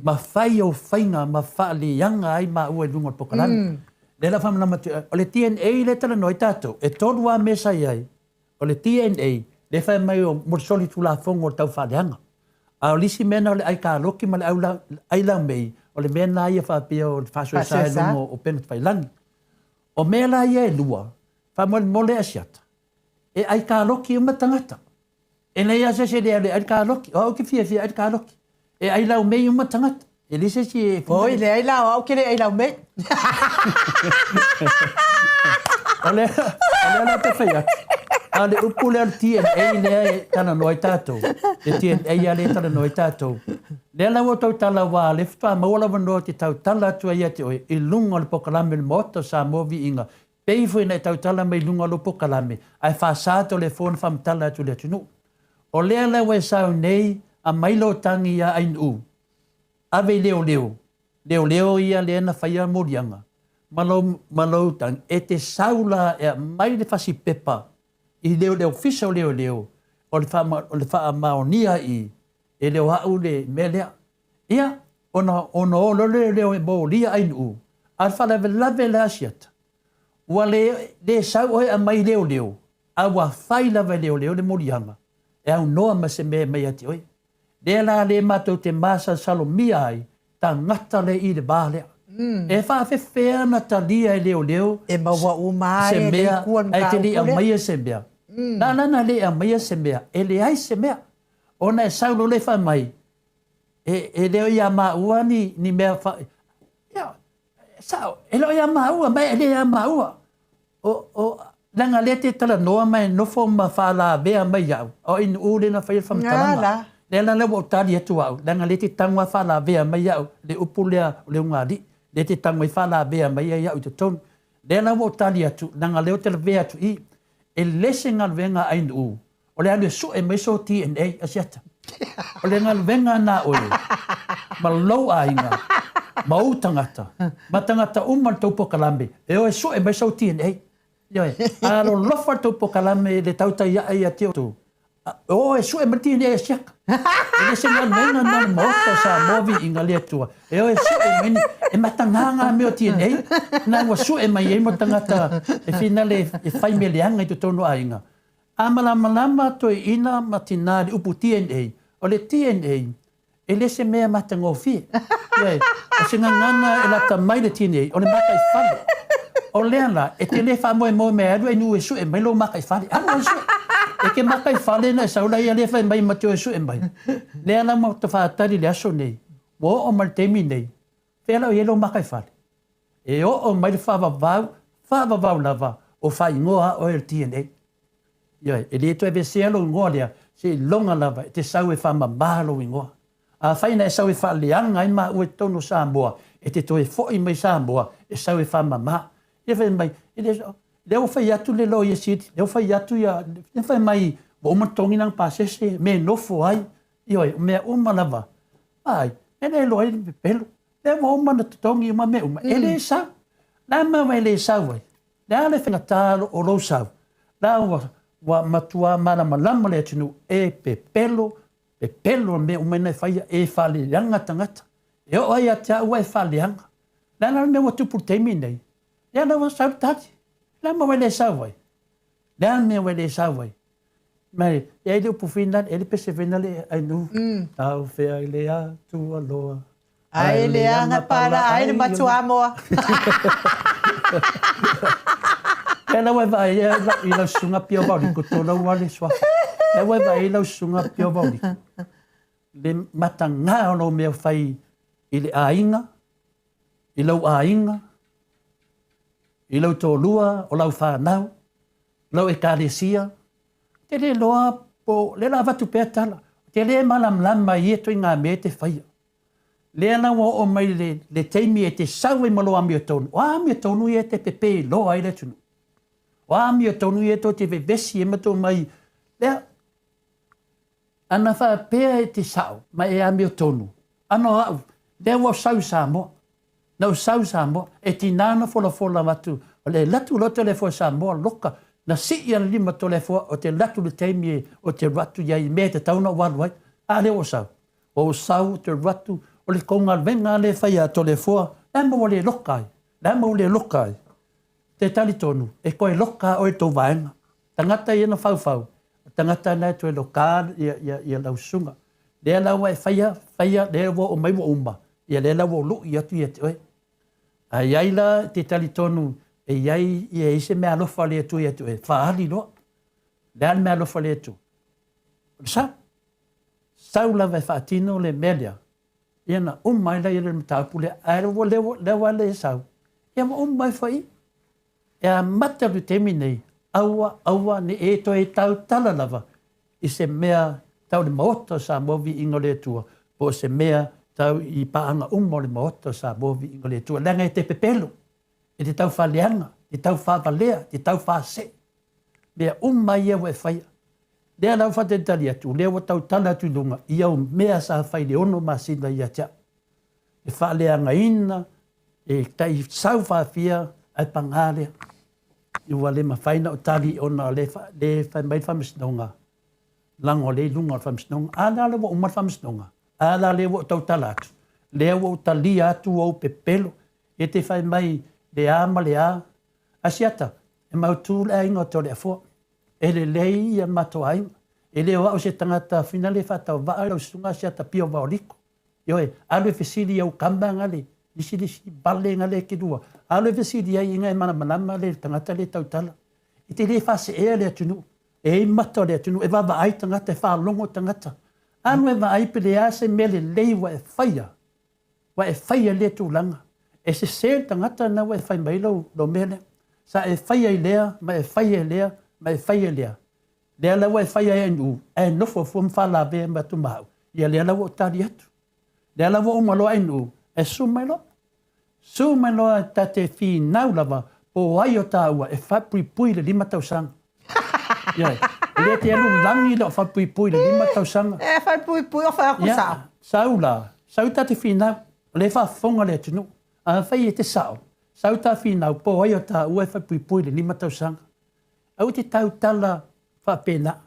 B: ma fai ou faiga ma faaleaga ai maua i luga o le pokalame. Lea la ou faamalama atu, o le DNA lea e talanoa ai tatou, e tolu lava mea sa i ai, O le DNA, lea e fai mai o mo le solitulafono o le taufaaleaga. A o le isi mea lena o le ai kaloki ma le ai laumei, o le mea lena ia faapea o le faasoesa i luga o upega tafailagi. O mea la ia e lua, faamolemole Asiata, e ai kaloki uma tagata. E leai lava se isi e le alu e ai le kaloki. O au ou te fiafia e ai le kaloki. E ai laumei uma tagata. E leai se isi e...
A: Oi, leai la, o au ke le ai laumei.
B: O lea, o lea la te fai atu. A o le upu lea o le DNA lea e talanoa ai tatou. Le DNA lea e talanoa ai tatou. Lea la ua tautala aua o lea faatoa maua le avanoa ou te tautala atu ai ia te oe i luga o le polokalame o le Maota o Samoa Viiga pei foi ona e tautala mai i luga o lou polokalame ae faasa Toleafoa ona faamatala atu i le atunuu. O lea la ua e sau nei aumai lou tagi ia Ainuu ave i leoleo, leoleo ia lea na faia moliaga ma lou, ma lou tagi, e te sau la e aumai le fasi pepa i leo, le ofisa o leoleo o le faama, o le faamaonia i e le o a'u le mea lea. Ia, ona, ona o loa le leoleo e molia Ainuu, a o le faalavelave la Asiata, ua le, le sau oe e aumai i leoleo, a ua fai lava e leoleo le moliaga e aunoa ma se mea e aumai ia te oe. Lea la le matou te masalsalomia ai tagata le i le va lea. E faafefea ona talia e leoleo
A: E maua uma
B: se
A: ai e le
B: mea
A: Atua le
B: ae te le i
A: mataupu lea.
B: aumaia se mea. Na ala ona le aumaia se mea, e leai se mea. Ona e sau loa le fai mai, e, e le o ia maua ni, ni mea fa... Ia, e sao, e le o ia maua, ma e le ia maua. O, o, leaga lea te talanoa ma e nofo ma faalavea mai ia'u, o Ainuu lea na faia le faamatalaga.
A: La.
B: Lea la lea ua ou tali atu a'u, leaga lea te tago a faalavea mai ia'u le upu lea o le ugaalii, lea te tago ai faalavea mai ai ia'u i totonu. Lea la ua ou tali atu, leaga lea ou te lavea atu i i, e le se galuega a Ainuu O le alu e sue mai sou DNA, Asiata. O le galuega na oe, ma lou aiga, ma ou tagata, ma tagata uma o le tou pokalame, e o e sue mai sou DNA. Ioe. A alolofa le tou pokalame i le tautai ae ia te outou, e o e sue mai le DNA Asiata. E le se galuega na o le Maota o Samoa Viiga le Atua, e o e sue mai ni, e mataga nga mea o DNA, na ua sue mai ai mo tagata e finale e fai mea leaga i totonu o aiga. A malamalama toeaina ma tinā i le upu DNA, o le DNA, e le se mea matagofie. Ioe, o se gagana e lata mai le DNA, o le mataifale. O lea la, e te le faamoemoe mai e alu ai nuu e sue mai lou mataifale. Alu oe e sue. E ke mataifale na e sau la ia lea fai mai ma te o e sue mai. Lea la ma faatali i le aso nei, ua oo mai le taimi nei, fea la o i ai lou mataifale? E oo mai le faavavau, faavavau lava o faaigoa a oe o le DNA. Ioe, e le toe aveesea lou igoa lea, seiloga lava e te sau e faamama lou igoa. Afai na e sau e faaleaga ai maua i totonu o Samoa, e te toe foi mai Samoa e sau e faamama. Ia fai mai, e le, lea ua fai atu le Loia Sili, lea ua fai atu ia, lea fai mai ua uma ona totogi lana pasese, mea e nofo ai, ioe, o mea uma lava. Ai, mea lea e iloa ai le pepelo. Lea ua uma ona totogi uma mea uma, e le sau. Le a mea e le sau ai? Le a le faigata o lou sau? La ua Ua matuā malamalama le atunuu e pepelo, pepelo le mea uma ina e faia, e faaleaga tagata. E oo ai ia te au ua e faaleaga. Le a la le mea ua tupu i le taimi nei? Lea la ua sau le tali. Le a mea ua e le sau ai? Le a le mea ua e le sau ai? Ma e ai le upu fina, e le pese fina le ainu. Tau fea i le atua loa.
A: Ai le aga pala, ai le matuamoa.
B: Lea la ua e vaai i lau susuga Pio Vaoliko, tolou lava le suafa. Lea ua e vaai i lau susuga Pio Vaoliko, le mataga o lou mea fai i le aiga, i lou aiga, i lou toalua, o lau fanau, lau ekalesia, te le loa po, le la avatu pea tala, te le malamalama i ia ituaiga mea e te faia. Lea la ua oo mai le, le taimi e te sau ai ma lou amiotonu, o a amiotonu ia e te pepe loa ai le atunuu? O a amiotonu ia tou te vevesi ai ma tou mai, lea, ana faapea e te sao ma e amiotonu, ano au, lea ua sau i Samoa, na ou sau i Samoa, e tiga ona folafola atu, o le alu atu loa Toleafoa i Samoa, loka, na sii ana lima Toleafoa, ou te alu atu i le taimi ou te alu atu i ai i mea e tatau ona ou alu ai. A lea ua ou sau? Ua ou sau ou te alu atu, o le tou galuega lea e fai ia Toleafoa, le a le mea ua le loka ai? Le a le mea ua le loka ai? Te talitonu, e toe loka lava oe i tou vaega. Tagata ia na faufau, o tagata na e toe loka ia lau susuga. Lea la ua e faia, faia, lea ua oo mai ua uma, ia lea la ua ou lui atu ia te oe. A i ai la, te talitonu e i ai, ia i se meaalofa a le Atua ia te oe, faaali loa. Le a le meaalofa a le Atua? O le sau. Sau lava e faatino le mea lea, ia na uma ai lea le mataupu lea, ae ua lea ua le sau, ia ua uma ai foi. E amata atu i le taimi nei, aua, aua ne i e toe tautala lava i se mea tau le Maota o Samoa Viiga o le Atua, po o se mea tau i paaga uma o le Maota o Samoa Viiga o le Atua, leaga e te pepelo, e te taufaaleaga, e te taufavalea, e te taufaasee. Mea uma ia ua e faia. Lea la ua faatalitali atu, lea ua tautala atu i luga i au mea sa fai i le 6 masina ia te au. E faaleagaina, e tai sau faafia, ae paga lea. Ua le mafai ona ou tali ona o lea e fai mai le faamasinoga, laga o lea e i luga o le faamasinoga. A la lea ua uma le faamasinoga? A la lea ua ou tautala atu? Lea ua ou talia atu ou pepelo, e te fai mai le a ma le a. Asiata, e mautu le aiga o Toleafoa. E lelei ia matou aiga. E le o au se tagata finale e faatauvaa lau susuga Asiata Pio Vaoliko. Ioe, alu e fesili i au kama nga le isi le isi vale nga le e kelua. Alu e fesili ai inga e malamalama le tagata le tautala. E te le faaseea le atunuu. E i ai mata o le atunuu e vaavaai tagata, e faalogo tagata. Alu e vaai pe le a se mea lelei ua e faia. Ua e faia lea tulaga. E sese le tagata lena ua e fai mai lou, lou mea lea. Sa e faia i lea, ma e faia i lea, ma e faia i lea. Lea la ua e faia ai ainu, ae nofo fua ma faalavea mai atu ma au. Ia lea la ua ou tali atu. Lea la ua uma loa ainu, ae susu mai loa. Susu mai loa ta te finau lava po o ai o tāua e faapuipui i le 5 tausaga. Ioe, e le te alu lagi lau faapuipui i le 5 tausaga.
A: E faapuipui o fai aku sao.
B: Sau la, sau ta te finau, o lea e faafofoga le atunuu. Afai e te sao, sau ta finau po o ai o tāua e faapuipui i le 5 tausaga. Aua te tautala faapena.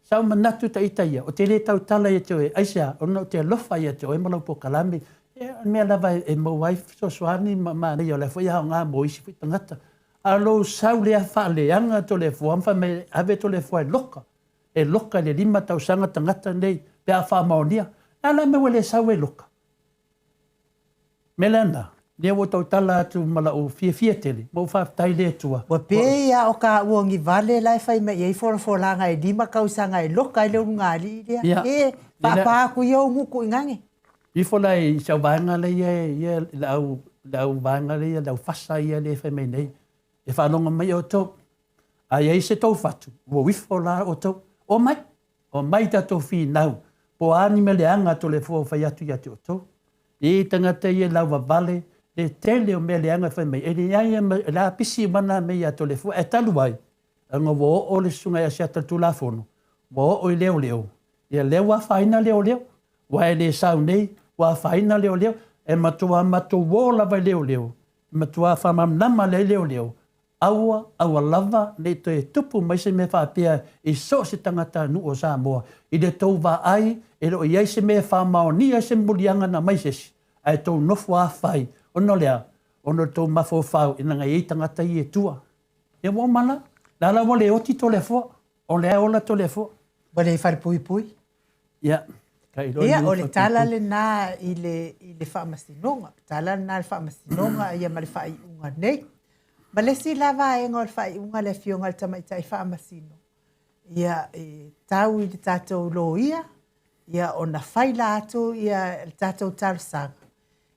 B: Sa ou manatu ta ita ia, ou te le tautala ia te oe, aisea, ona ou te alofa ia te oe ma lau polokalame, ia, o le mea lava e maua ai fesoasoani ma manaia, o la foi e aoga mo isi foi tagata. A o lou sau lea faaleaga Toleafoa ma fai mai, ave Toleafoa e loka, e loka i le 5 tausaga tagata nei pe a faamaonia. O le a la le mea ua le sau e loka? Mea lena, lea ua tautala atu ma lou fiafia tele, ma ou faafetai i le Atua.
A: Ua pei a o ka ua ni vale la e fai mai i ai folafolaga e 5 tausaga e loka ai le ulugalii lea. Ia. E, faapa atu ia ou gutu i gage.
B: Ifo la i si au vaega lea ia, le au, le au vaega lea, le au fasa ia lea e fai mai nei. E faalogo mai outou. A i ai se tou fatu, ua ifo la outou. Omai. Omai tatou finau, po o a ni mea leaga a Toleafoa ua fai atu ia te outou. E i tagata ia e lauvavale le tele o mea leaga e fai mai, e leai a ma, o le a pisi uma na mea ia Toleafoa. Ae talu ai, leaga ua oo le Susuga ia Asiata i le Tulafono, ua oo i leoleo, ia lea ua afaina leoleo. Aua e le sau nei, ua afaina leoleo. E matua matou o lava i leoleo, e matua faamalamalama lea i leoleo. Aua, aua lava ne i toe tupu mai se mea faapea i so o se tagata nuu o Samoa i le tou vaai e le o i ai se mea e faamaonia ai se muliaga na aumai se isi, ae tou nofo a fai ona o le a? Ona o le tou mafaufau leaga e i ai tagata ia e tua. Ia ua uma la. O la la ua le oti Toleafoa. O lea e ola Toleafoa.
A: Ua le falepuipui.
B: Ia,
A: Ia, o le tala lena i le, i le faamasinoga. Tala lena i le faamasinoga ia ma le faaiuga nei. Ma le isi la vaega o le faaiuga a le Afioga i le Tamaitai Faamasino, ia, e tau i le tatou loia, ia, ona faila atu ia le tatou talosaga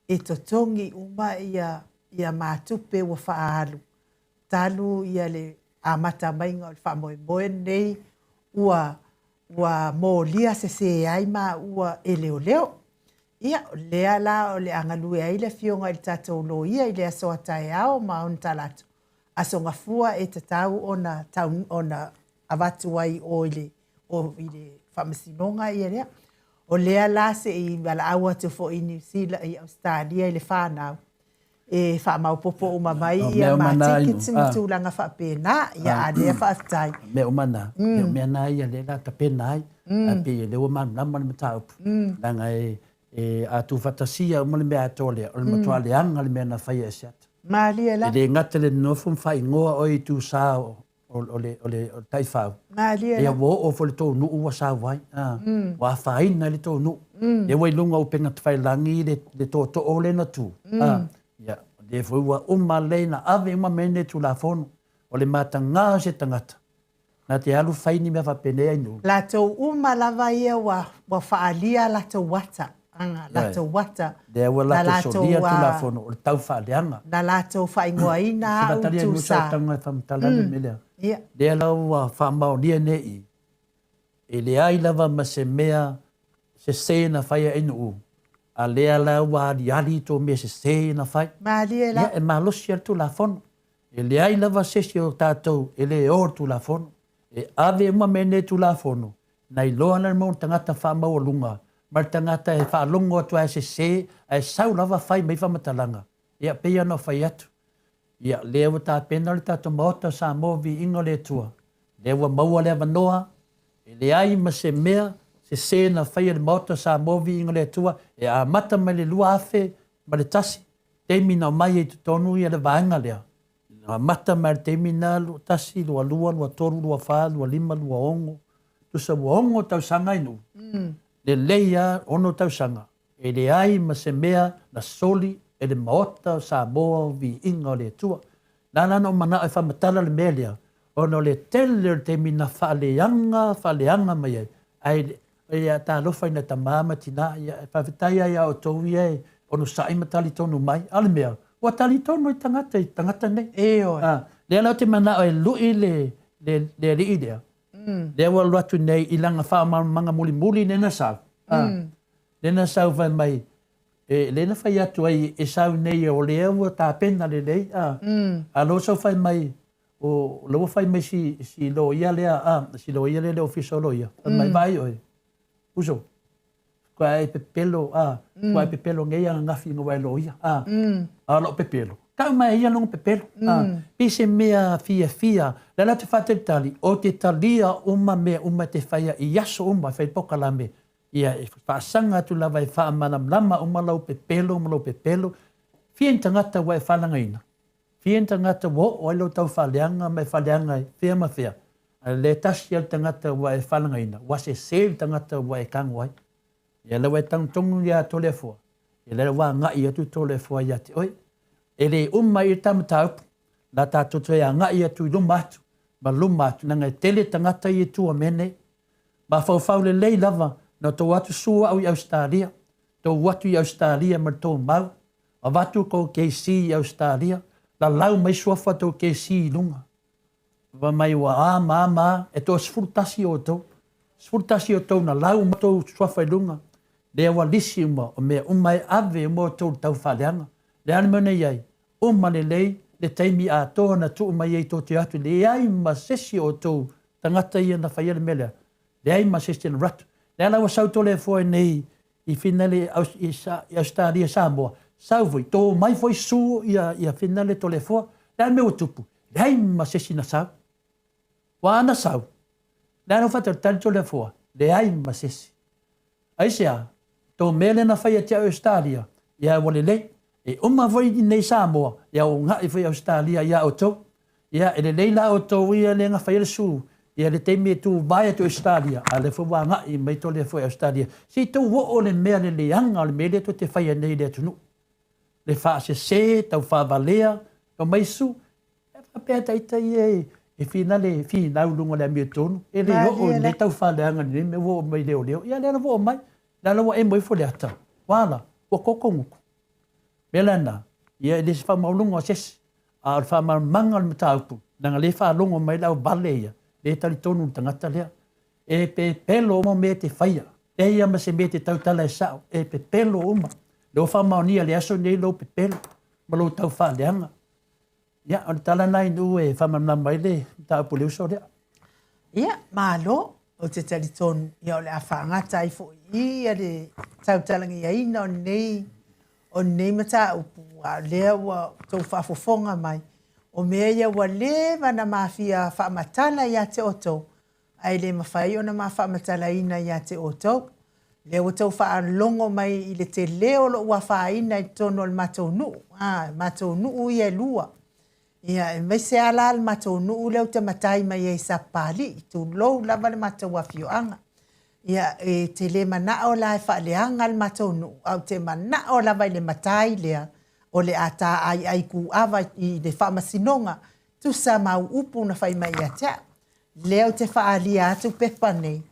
A: e totogi uma ia, ia matupe ua faaalu talu ia le amata maiga o le faamoemoe lenei ua ua molia sese ai maua e leoleo. Ia, o lea la o le a galue ai le afioga i le tatou loia i le aso a taeao ma ona talaatu, aso gafua e tatau ona tau, ona avatu ai o i le, o i le faamasinoga ia lea. O lea la se i valaau atu foi i Niu Sila, i Ausetalia i le whanau, e faamaopopo uma mai ia ma tickets ma tulaga faapena. Ia, a lea faafetai.
B: Mea uma na, o mea na ia lea la tapena ai. Ae pei o lea ua malamalama le mataupu. Leaga e, e a tuufaatasia uma le mea atoa lea, o le matua leaga le mea na faia e Asiata.
A: Malie la.
B: E le gata le nofo ma faaigoa oe i tusa o, o, le, o le, o le taifau.
A: Malie
B: la. Ia ua oo foi le tou nuu ua sau ai. Ua afaina ai le tou nuu. Lea ua i luga o upega tafailagi le, le tootoo lea na tu. Ia, lea foi ua uma lelei na ave uma mea nei Tulafono. O le mataga o se tagata, na te alu fai ni mea faapenei ai nuu.
A: Latou uma lava ia ua, ua faaalia latou ata, aga, latou ata.
B: Lea ua latou solia le Tulafono o le tau faaleaga.
A: Na latou faaigoaina au tusa.
B: Tauga e faamatala le mea lea.
A: Ia.
B: Lea la ua faamaonia nei i, e leai lava ma se mea sese na faia e Nuu, a lea la ua aliali tou mea sese na fai.
A: Malie la.
B: Ia, e malosi lava le Tulafono. E leai lava se isi o tatou e le o le Tulafono. E ave uma mea nei Tulafono, na iloa la le mau tagata faamaualuga ma le tagata e faalogo atu lava e sese ae sau lava fai mai faamatalaga. Ia, pei ona fai atu, ia, lea ua tapena le tatou Maota o Samoa Viiga o le Atua, lea ua maua le avanoa, e leai ma se mea sese na faia e le Maota o Samoa Viiga o le Atua e amata mai le 2001, taimi na omai ai i totonu ia le vaega lea, na amata mai le taimi na 21, 22, 23, 24, 25, 26, tusa ua 6 tausaga i nuu, lelei lava 6 tausaga, e leai ma se mea na soli e le Maota o Samoa o Viiga o le Atua. Na ala ona ou manao e faamatala le mea lea, ona o le tele o le taimi na faaleaga faaleaga mai ai, ae ia talofa i na tama ma tina, ia e faafetai lava ia outou ia e onosai ma talitonu mai. A o le mea, ua talitonu ai tagata i tagata nei.
A: Ioe.
B: A, lea la ou te manao e lui le, le, le alii lea, lea ua alu atu nei i lana faamalamalamaga mulimuli lea na sau. A, lea na sau fai mai, e, lea na fai atu ai e sau nei o lea ua tapena lelei, a, a lea ua sau fai mai, o lea ua fai mai si, si loia lea, a, si loia lea i le ofisa o loia, fai mai, vaai oe, uso, faatoa e pepelo, a, faatoa e pepelo nei ananafi ina ua e loia, a, a o lou pepelo, tau mai e ia lona pepelo, a, pei se mea fiafia, lea la ou te faatalitali, ou te talia uma mea uma e te faia i aso uma e fai polokalame, ia e faasaga atu lava e faamalamalama uma lau pepelo ma lou pepelo, fia ni tagata ua e falagaina, Fia ni tagata ua oo ai lou tau faaleaga ma e faaleaga ai fea ma fea, a le tasi lava le tagata ua e falagaina, ua sese le tagata ua e tago ai. Ia lea ua e tagotonu ia Toleafoa, ia lea ua agai atu Toleafoa ia te oe. E le uma ai ta mataupu, la tatou toe agai atu i luma atu ma luma atu, leaga e tele tagata ia i tua mea nei. Mafaufau lelei lava na tou atu sua au i Ausetalia, tou atu i Ausetalia ma le tou mau, Avatu kou KC i Ausetalia, lalau mai suafa tou KC i luga. Fai mai ua a ma a ma a, e toa 11 outou. 11 outou na lau uma tou suafa i luga, lea ua lisi uma o mea uma e ave uma outou i le tau faaleaga. Le a le mea na i ai? Uma lelei le taimi atoa na tuu mai ai tou te o atu, leai ma sesi o outou tagata ia na faia le mea lea. Leai ma se isi na alu atu. Lea la ua sau Toleafoa i nei i finale i Ausetalia Samoa, sau foi, tō mai foi su ia, ia finale Toleafoa. Le a le mea ua tupu? Leai ma se isi na sau. Ua ana sau, le a lau faatalitali Toleafoa? Leai ma se isi. Aisea? Tou mea lea na fai ia te au i Ausetalia, ia ua lelei. E uma foi i inei i Samoa, ia ua uga'i foi Ausetalia ia outou. Ia, e lelei la outou ia lea na faia le su, ia le taimi e tuvae atu i Ausetalia, a o lea foi ua aga'i mai Toleafoa i Ausetalia. Se i tou oo i le mea le leaga o le mea lea tou te faia nei i le atunuu. Le faasese, taufaavalea, omai su, E faapea ta ita ia e fina le finau i luga o le amiotonu, e le oo i lenei taufaaleaga i lenei mea ua oo mai i leoleo. Ia lea la ua oo mai, lea la ua emo ifo le ata, ua a la? Ua koko gutu. O le mea la lena, ia e le o se faamaualuga o se isi, a o le faamalamalamaga o le mataupu, leaga o lea e faalogo mai le auvale ia, lea e talitonu i le tagata lea. E pepelo uma mea e te faia, leai lava ma se mea e te tautala e sao, e pepelo uma. O lea ua faamaonia i le aso lenei lou pepelo ma lou taufaaleaga. Ia, o le tala lena i nuu e faamalamalama ai le mataupu i le uso lea.
A: Ia, malo. Ou te talitonu, ia o le a faagata ai foi i i ia le tautalagiaina o lenei, o lenei mataupu, a o lea ua outou faafofoga mai, o mea ia ua leva ona mafia faamatala ia te outou, ae le mafai ona ma faamatalaina ia te outou. O lea ua outou faalogo mai i le tele o lou afaina i totonu o le matou nuu, a, matou nuu ia e lua. Ia, aemaise lava la le matou nuu lea ou te matai mai ai i Sapapalii, tulou lava le matou afioaga. Ia, e te le manao la e faaleaga le matou nuu, ae ou te manao lava i le matai lea o le a taaiai kūʻava i le faamasinoga, tusa ma au upu na fai mai ia te au. Lea ou te faaalia atu pepa nei,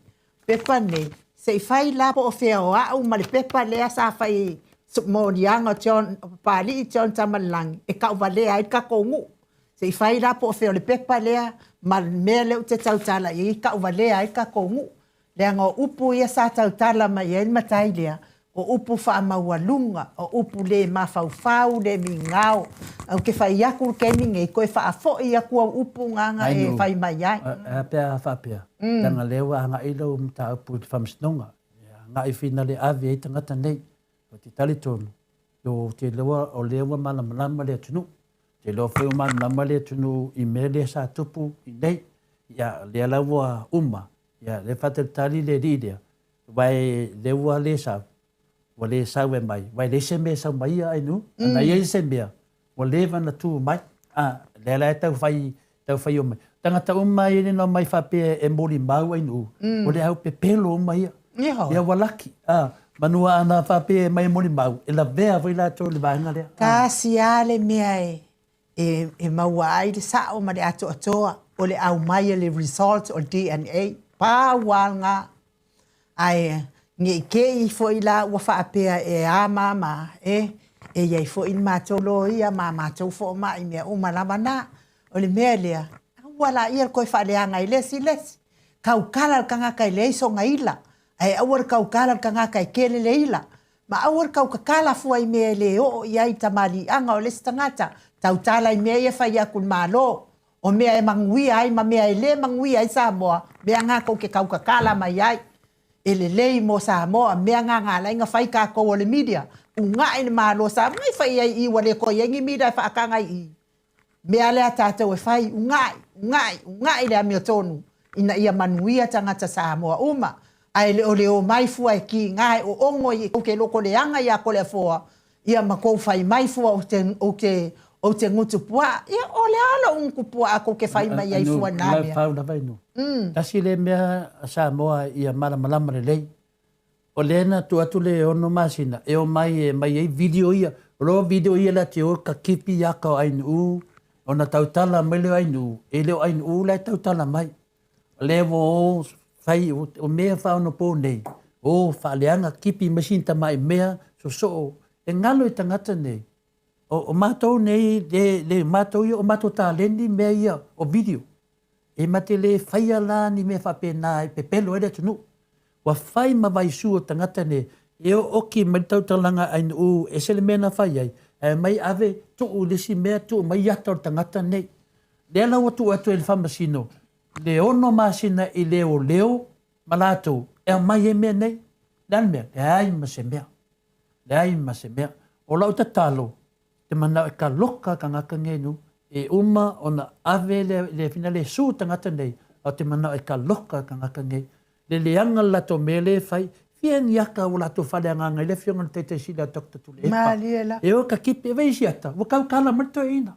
A: pepa nei, se i fai la po o fea o au ma le pepa lea sa fai i moliaga o John, o Papalii John Tamalelagi e tauvalea ai le tatou nuu. Se i fai la po o fea o le pepa lea ma le mea lea ou te tautala i ai e tauvalea ai le tatou nuu. Leaga o upu ia sa tautala mai ai le matai lea, o upu faamaualuga, o upu le mafaufau, le migao. Ou te fai atu i le taimi nei, toe faafoi atu au upu na na e fai mai ai.
B: Ae a pe a faapea, leaga lea ua agai lau mataupu i le faamasinoga, e agai finale ave ai tagata nei. Ou te talitonu, ou te iloa o lea ua malamalama le atunuu. Ou te iloa foi ua malamalama le atunuu i mea lea sa tupu i inei. Ia, lea la ua uma, ia, lea e faatalitali le alii lea, aua lea ua le sau, ua le sau e mai, aua e leai se mea e sau mai ia Ainuu. Ana i ai se mea, ua leva ona tu mai, a, lea la e tau fai, tau fai o mai. Tagata uma ia na omai faapea e molimau Ainuu, o le au pepelo uma ia. Ia ua laki, a, manua ana faapea e mai e molimau, e lavea foi latou i le vaega lea.
A: Tasi lava le mea e e maua ai le sao ma le atoatoa o le aumai o le result o le DNA. Pau lava lena. Ae ne i te i foi la ua faapea e a ma ma, e, e i ai foi le matou loia ma matou fomai, mea uma lava na. O le mea lea, aua laia le toe faaleaga i le isi le isi. Tautala le tagata e leai sona ila, ae aua le tautala le tagata e tele le ila. Ma aua le tautatala fua i mea e le oo i ai tamaliiaga o le isi tagata, tautala i mea ia e fai atu i le Malo, o mea e manuia ai ma mea e le manuia ai Samoa, mea na tou te tautatala mai ai. E lelei mo Samoa, mea na na ala ai na fai tatou o le media, una'i le Malo o Samoa, e fai ai i i ua le toe i ai ni media e faataga i i. Mea lea a tatou e fai, una'i, una'i, una'i le amiotonu ina ia manuia tagata Samoa uma, ae le o le omai fua e kiga e oogo i kou te loko leaga ia Toleafoa, ia ma kou fai mai fua ou te, ou te, ou te gutu puaa. Ia, o le a lou gutu puaa kou te fai mai ai fua i na mea? Pau lava
B: inu. Tasi lea mea a Samoa ia malamalama lelei. O lea na tuu atu le ono masina e omai e aumai ai video ia. O lo video ia la te o ka kipi ia ka o Ainuu, ona tautala mai lea o Ainuu, e le o Ainuu la e tautala mai. O lea ua o fai, o mea faaonapo nei, o faaleaga kipi mai sina tamai mea sosoo, e galo i tagata nei. O matou nei, le, le matou ia, o matou taleni mea ia o video. E ma te le faia la ni mea faapena e pepelo ai le atunuu. Ua fai ma vaisu o tagata nei, e ooki mai le tautalaga Ainuu, ese le mea na fai ai, ae aumai ave tuu i le isi mea, tuu mai ata o le tagata nei. Lea la ua tuu atu e le Faamasino le ono masina i leoleo ma latou e aumai ai mea nei. Le a le mea? Leai ma se mea. Leai ma se mea. O lau tatalo, te manao e kaloka tagata nei nu. E uma ona ave le le fina le su tagata nei, a o te manao e kaloka tagata nei. Le leaga le latou mea lea e fai, fia ni aka ua latou faaleagaga i le afioga i le Taitai Sili a Doctor Tuilaepa.
A: Malie la.
B: E o ka kipi, e vei isi ata, ua kaukala mai le toeaina.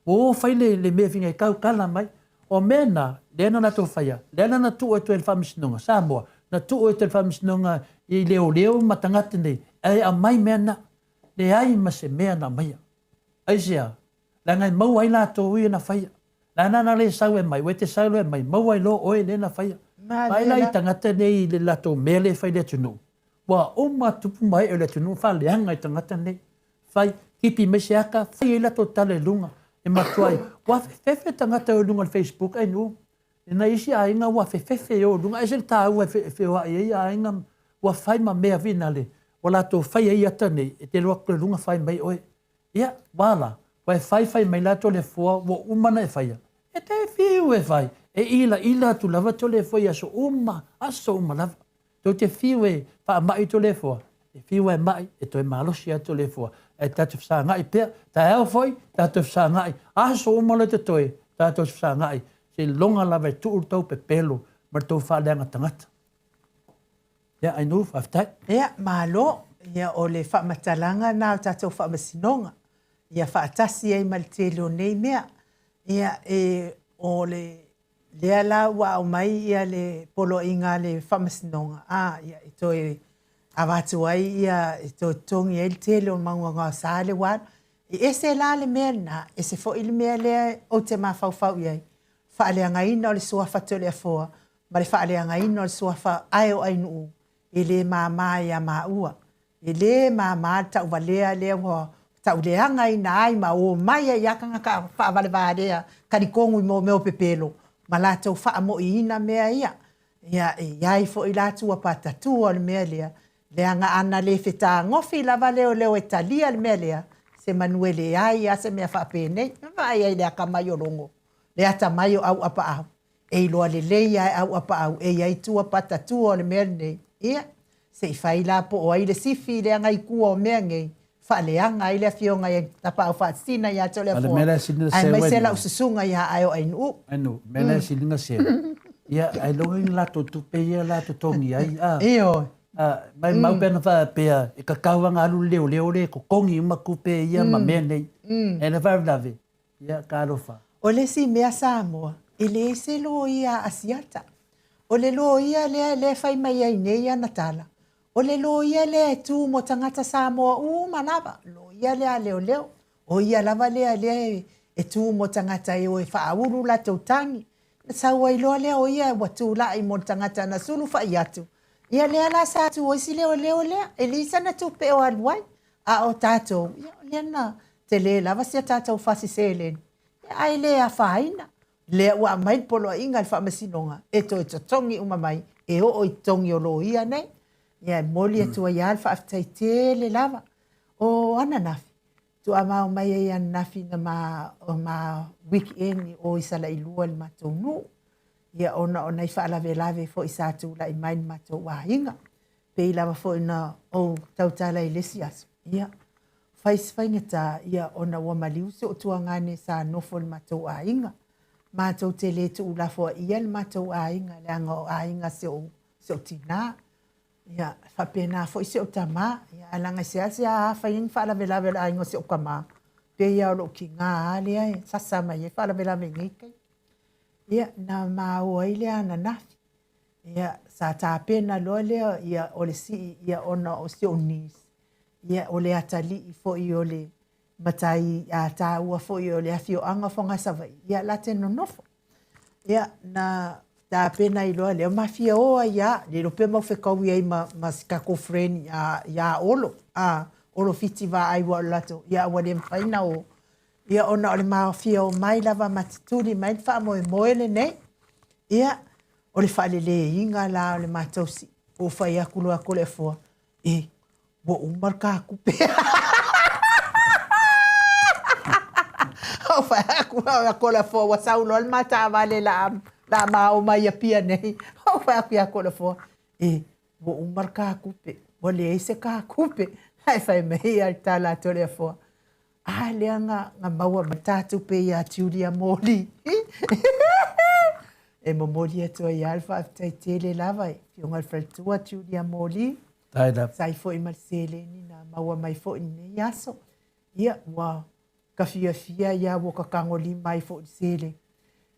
B: Ua o fai le le mea fina e kaukala mai. O mea na, lea na latou faia, lea la na tuu atu ai le Faamasinoga, Samoa, na tuu atu e le Faamasinoga i leoleo ma tagata nei, e aumai mea na. Leai ma se mea na aumaia. Aisea? Leaga e maua ai latou ia na faia. Leaga ana le sau e mai, ua e te sau loa e mai, maua ai loa oe lea na faia. Vaai la i tagata nei i le latou mea lea e fai i le atunuu, ua uma tupu ma ee o le atunuu faaleaga i tagata nei. Fai, tipi mai se aka, fai ai latou tala i luga, e matuai, ua fefefe tagata i luga o le Facebook ai nuu. I nai isi aiga ua fefefe e o i luga, ese le taua e feoai ai aiga, ua fai ma mea finale, ua latou fai ai ata nei, e te alu atu i luga fai mai oe. Ia, ua a la? Ua e fai fai mai la Toleafoa ua uma ona e faia. E te fiu e fai, e ilaila atu lava Toleafoa i aso uma, aso uma lava. Tou te fiu e faama'i Toleafoa, e fiu e ma'i, e toe malosi lava Toleafoa. Ae tatou fesagai pea, taeao foi, tatou fesagai, aso uma loa totoe, tatou fesagai, seiloga lava e tuu le tou pepelo ma le tou faaleaga tagata. Ia, Ainuu, faafetai.
A: Ia, malo. Ia, o le faamatalaga lena o tatou faamasinoga, ia faatasi ai ma le tele o nei mea. Ia, e, o le, lea la ua aumai ia le poloaiga a le faamasinoga, a, ia, e toe avatu ai ia, e toe totogi ai le tele o mau gaogaosa lea ua alu. E ese la le mea lena, ese foi le mea lea ou te mafaufau i ai, faaleagaina o le suafa Toleafoa ma le faaleagaina o le suafa ae o Ainuu, e le māmā iā māua. E le māmā le tauvalea lea ua tauleagaina ai ma omai ai lava tagata faavalevalea kalikonu i mea o pepelo ma latou faamoiina mea ia. Ia, e i ai foi la tua patatua o le mea lea, leaga ana le fetagofi lava leoleo e talia le mea lea, semanu e leai lava se mea faapenei. Vaai ai i le atamai o Logo, le atamai o Auapaau, E iloa lelei lava e Auapaau e i ai tua patatua o le mea lenei. Ia, se i fai la po o ai le sifi leaga i tua o mea nei, faaleaga ai le afioga i Tapaau Faasisina ia Toleafoa, aemaise lau susuga ia Aeoainuu.
B: Ainuu, mea la e sili ona seu, ia ailoga ni latou tupe ia la totogi ai, a.
A: Ioe.
B: Maumau pe ana faapea e kakau lava ona alu le leoleo lea e totogi uma tupe ia ma mea nei. Ae le faalavelave, Ia, talofa.
A: O le isi mea Samoa, e leai se loia Asiata. O le loia lea lea e fai mai ai nei ana tala, o le loia lea e tu mo tagata Samoa uma lava, loia lea a leoleo. O ia lava lea lea e tu mo tagata e o e faaulu latou tagi. Na sau ai loa lea o ia ua tulai mo le tagata na sulufai atu, ia lea la sa tu ai si leoleo lea, e leai sana tupe o alu ai. A o tatou, ia o lea na tele lava si a tatou fasi seleni, ia ae le afaina. Lea ua aumai le poloaiga a le Faamasinoga e toe totogi uma mai e oo i totogi o loia nei. Ia e momoli atu ai lava le faafetai tele lava. O ananafi, tuamao mai ai ananafi na ma, ma weekend i o i Salailua i le matou nuu. Ia ona o nai faalavelave foi sa tulai mai i le matou aiga. Pei lava foi na ou tautala i le isi aso, ia, fai si faigata, ia, ona ua maliu si ou tuagane sa nofo i le matou aiga. Matou te le tuulafoaia le matou aiga, leaga o aiga si ou, si ou tinā. Ia, e faapena foi si ou tamā. Ia, ae leaga e seasea lava fai ai ni faalavelave o le aiga o si ou tamā, pei lava o lou tinā lava lea e sasa mai ai faalavelave i nei taimi. Ia, na maua ai lea ananafi. Ia, sa tapena loa lea, ia, o le sii, ia, ona o si ou niece, ia, o le atalii foi o le matai a tāua foi o le afioaga o Fogasavaii, ia, la te nonofo. Ia, na tapena ai loa lea, ma fia o ai lava, le iloa pe mau fetaui ai ma, ma si tatou friend iā, iā Olo, a, Olo Fiti Vaai ua o le latou, ia, ua le mafai ona o. Ia, ona o le ma fia o mai lava ma tutuli mai le faamoemoe lenei. Ia, o le faaleleiga la o le matou sii, ua fai atu loa Toleafoa, E, ua uma le ta tupe. Ou fai atu ia Toleafoa, ua sau loa le ma taavale la la ma o mai Apia nei. Ou fai atu ia Toleafoa, E, ua uma le ta tupe, ua leai se ta tupe. Ae fai mai ia le tala a Toleafoa, A lea na, na maua mai ta tupe iā Julia Morley. E momoli atu ai lava le faafetai tele lava i Afioga i le Faletua Julia Morley.
B: Faafetai lava.
A: Sa ai foi ma le seleni na maua mai foi i lenei aso. Ia, ua ka fiafia ia ua ka tagolima ai foi i le seleni.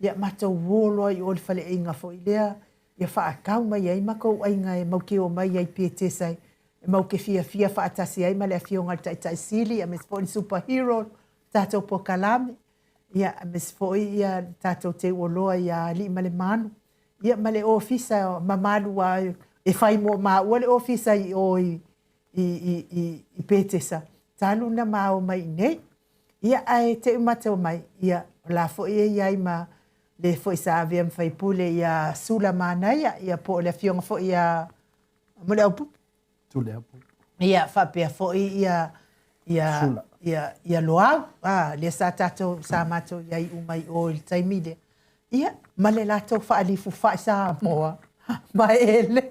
A: Ia, matou o loa i o i le faleaiga foi lea, ia faatau mai ai matou aiga e mau te omai ai i Petesa e mau te fiafia faatasi ai ma le Afioga i le Taitai Sili aemaise foi le Super Hero o le tatou polokalame, ia aemaise foi ia le tatou teuoloa ia Aliimalemanu, ia ma le Ofisa mamalu lava e fai mo maua le Ofisa i o i i Petesa talu ona ma omai i inei. Ia ae te i matou omai, ia o la foi e i ai ma le foi sa avea ma faipule ia Sula Manaia, ia po o le afioga foi ia Muliaupupu.
B: Tuliaupupu.
A: Ia faapea foi ia ia
B: Sula.
A: ia ia Loau, a lea sa tatou sa matou i ai uma i o i le taimi lea. Ia ma le latou faalifu fai Samoa ma e eleni.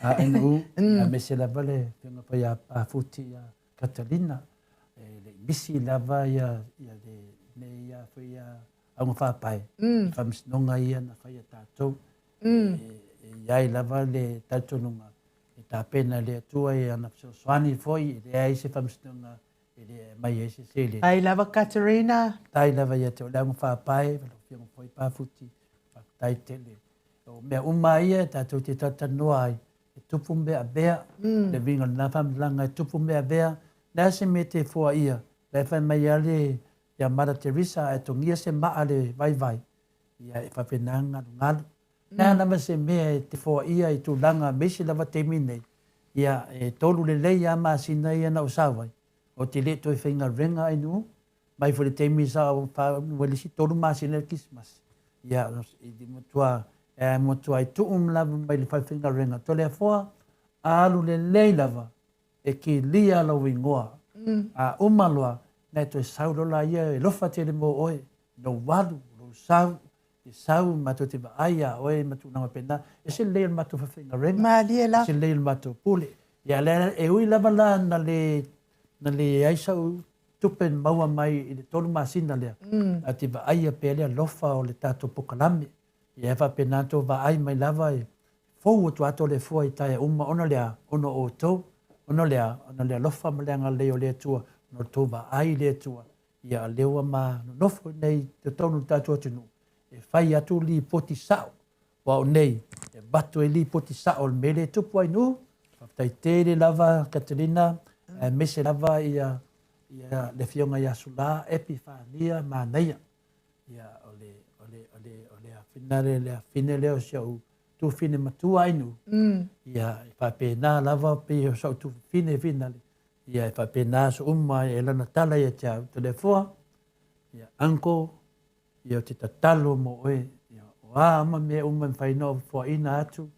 B: ANU, aemaise lava le afioga foi ia Pafuti ia Catalina, e le i misi lava ia ia lenei ia foi ia auga faapae i faamasinoga ia na fai e tatou. E i ai lava le talitonuga e tapena e le Atua i ana fesoasoani foi, e leai se faamasinoga e le aumai ai se seleni.
A: Faafetai lava Katerina.
B: Faafetai lava ia te oe le auga faapae ma lau Afioga foi Pafuti, faafetai tele. O mea uma ia tatou te talatalanoa ai, e tupu mea avea, le uiga o lena faamatalaga e tupu mea avea, o le a se mea e te foaia, la e fai mai lava le ia Mother Teresa, a e togia se maa le vaivai, ia e faapena ona galugalu. O le a lava se mea e te foaia i tulaga aemaise lava taimi nei, ia e tolu lelei lava masina ia na ou sau ai, ou te le toe faigaluega ai nuu, mai foi le taimi sa ou faaalu ai le isi tolu masina i le Kerisimasi, ia e matua e matuai tuu lava mai le fale faigaluega Toleafoa, alu lelei lava e kilia lou igoa. A uma loa, na e toe sau loa laia e alofa tele mo oe, lou alu, lou sau, e sau matou te vaai iā oe ma tulaga faapena. E ese lelei o le matou faafaigaluega.
A: Malie lava.
B: E ese lelei o le matou pule. Ia lea e ui lava la na le na leai sau tupe na maua mai i le tolu masina lea, ae ou te vaaia pea le alofa o le tatou polokalame. Ia e faapena ona tou vaai mai lava e fou atu lava Toleafoa i taea uma ona o le a? Ona o outou. Ona o le a? Ona o le alofa ma le agalelei o le Atua, ona o le tou vaai i le Atua. Ia lea ua ma nonofo i inei i totonu o le tatou atunuu e fai atu lipoti sao, aua o nei e avatu ai lipoti sao o le mea lea e tupu ai nuu. Faafetai tele lava Catalina, aemaise lava ia ia le Afioga ia Sula Epifania Manaia. Ia o le o le o le o le afina lea le afine lea o si au tuafafine matua ai nuu. Ia e faapena lava pei o sau tuafafine finale. Ia e faapena aso uma e lana tala ia te au, Toleafoa, ia uncle, ia ou te tatalo mo oe, ia o a uma mea uma e mafai ona ou foaina atu,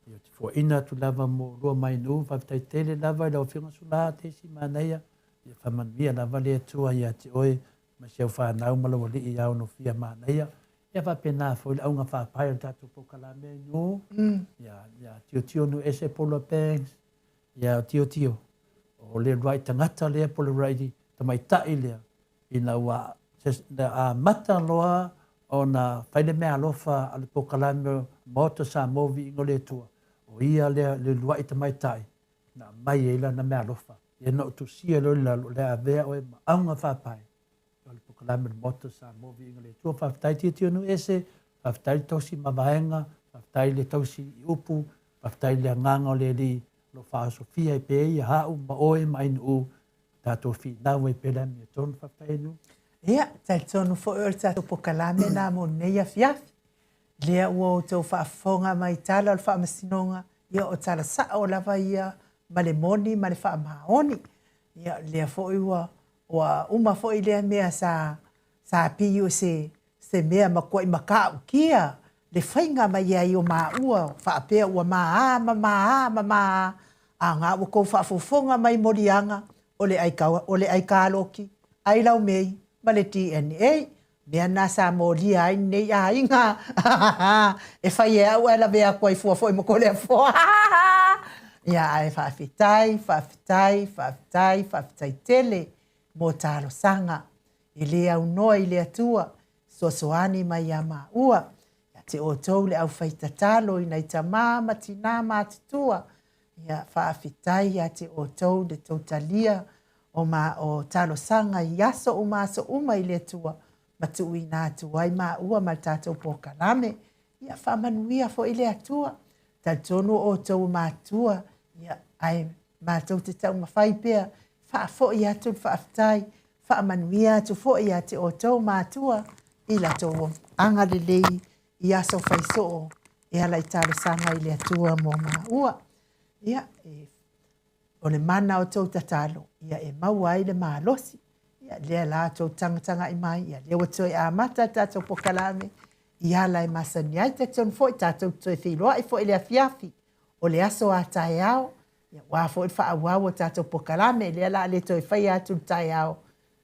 B: ia ou te foaina atu lava mo oulua mai nuu. Faafetai tele lava i lau Afioga Sula Tesi Manaia, ia faamanuia lava le Atua ia te oe ma si au fanau ma lau alii ia Onofia Manaia. Ia faapena foi le auga faapae o le tatou polokalame i nuu, ia, ia Tiotio Nuuese Paula Banks, Ia Tiotio, o le uluai tagata lea po o le uluai tamaitai lea ina ua amata loa ona fai le meaalofa a le polokalame o Maota Samoa Viiga o le Atua, o ia lea le uluai tamaitai na aumai ai lana meaalofa. Ia na ou tusia loa i lalo, o le a avea oe ma auga faapae o le polokalame o le Maota o Samoa Viiga o le Atua. Faafetai Tiotio Nuuese, faafetai le tausi mavaega, faafetai le tausi i upu, faafetai i le agaga o le Alii o lo o faaosofia ai pea ia au ma oe ma Ainuu, tatou finau ai pea le amiotonu. Faafetai Ainuu.
A: Ia, talitonu foi o le tatou polokalame lena mo lenei afiafi. Lea ua outou faafofoga mai tala o le faamasinoga, ia o tala sao lava ia ma le moni ma le faamaoni. Ia, lea foi ua Ua uma foi lea mea sa sa pei o se se mea matuai matautia le faiga mai ai o maua faapea ua ma ma ma ma ma a na ua tou faafofoga mai moliaga o le ai o le ai kaloki, ai laumei ma le DNA. Mea na sa molia ai lenei aiga e fai e au ae lawe atu ai fua foi ma Toleafoa. Ia ae faafetai, faafetai, faafetai, faafetai tele. mo talosaga. E lē aunoa i le Atua, fesoasoani mai iā māua, ia te outou le aufaitatalo i nai tamā ma tinā matutua, ia faafetai ia te outou le tou talia o ma o talosaga i aso uma aso uma i le Atua ma tuuina atu ai māua ma le tatou polokalame. Ia faamanuia foi le Atua. Talitonu o outou o matua, ia, ae matou te taumafai pea, faafoi atu le faafetai, faamanuia atu foi ia te outou matua i la tou agalelei i aso faisoo e ala i talosaga i le Atua mo maua. Ia, e O le mana o tou tatalo, ia e maua ai le malosi. Ia, lea la tou tagatagai mai, ia lea ua toe amata le tatou pokalame, i ala e masani ai. Talitonu foi tatou te toe feiloai foi i le afiafi o le aso a taeao, ia aua foi le faaauau o tatou pokalame, lea la a le toe faia atu i le taeao,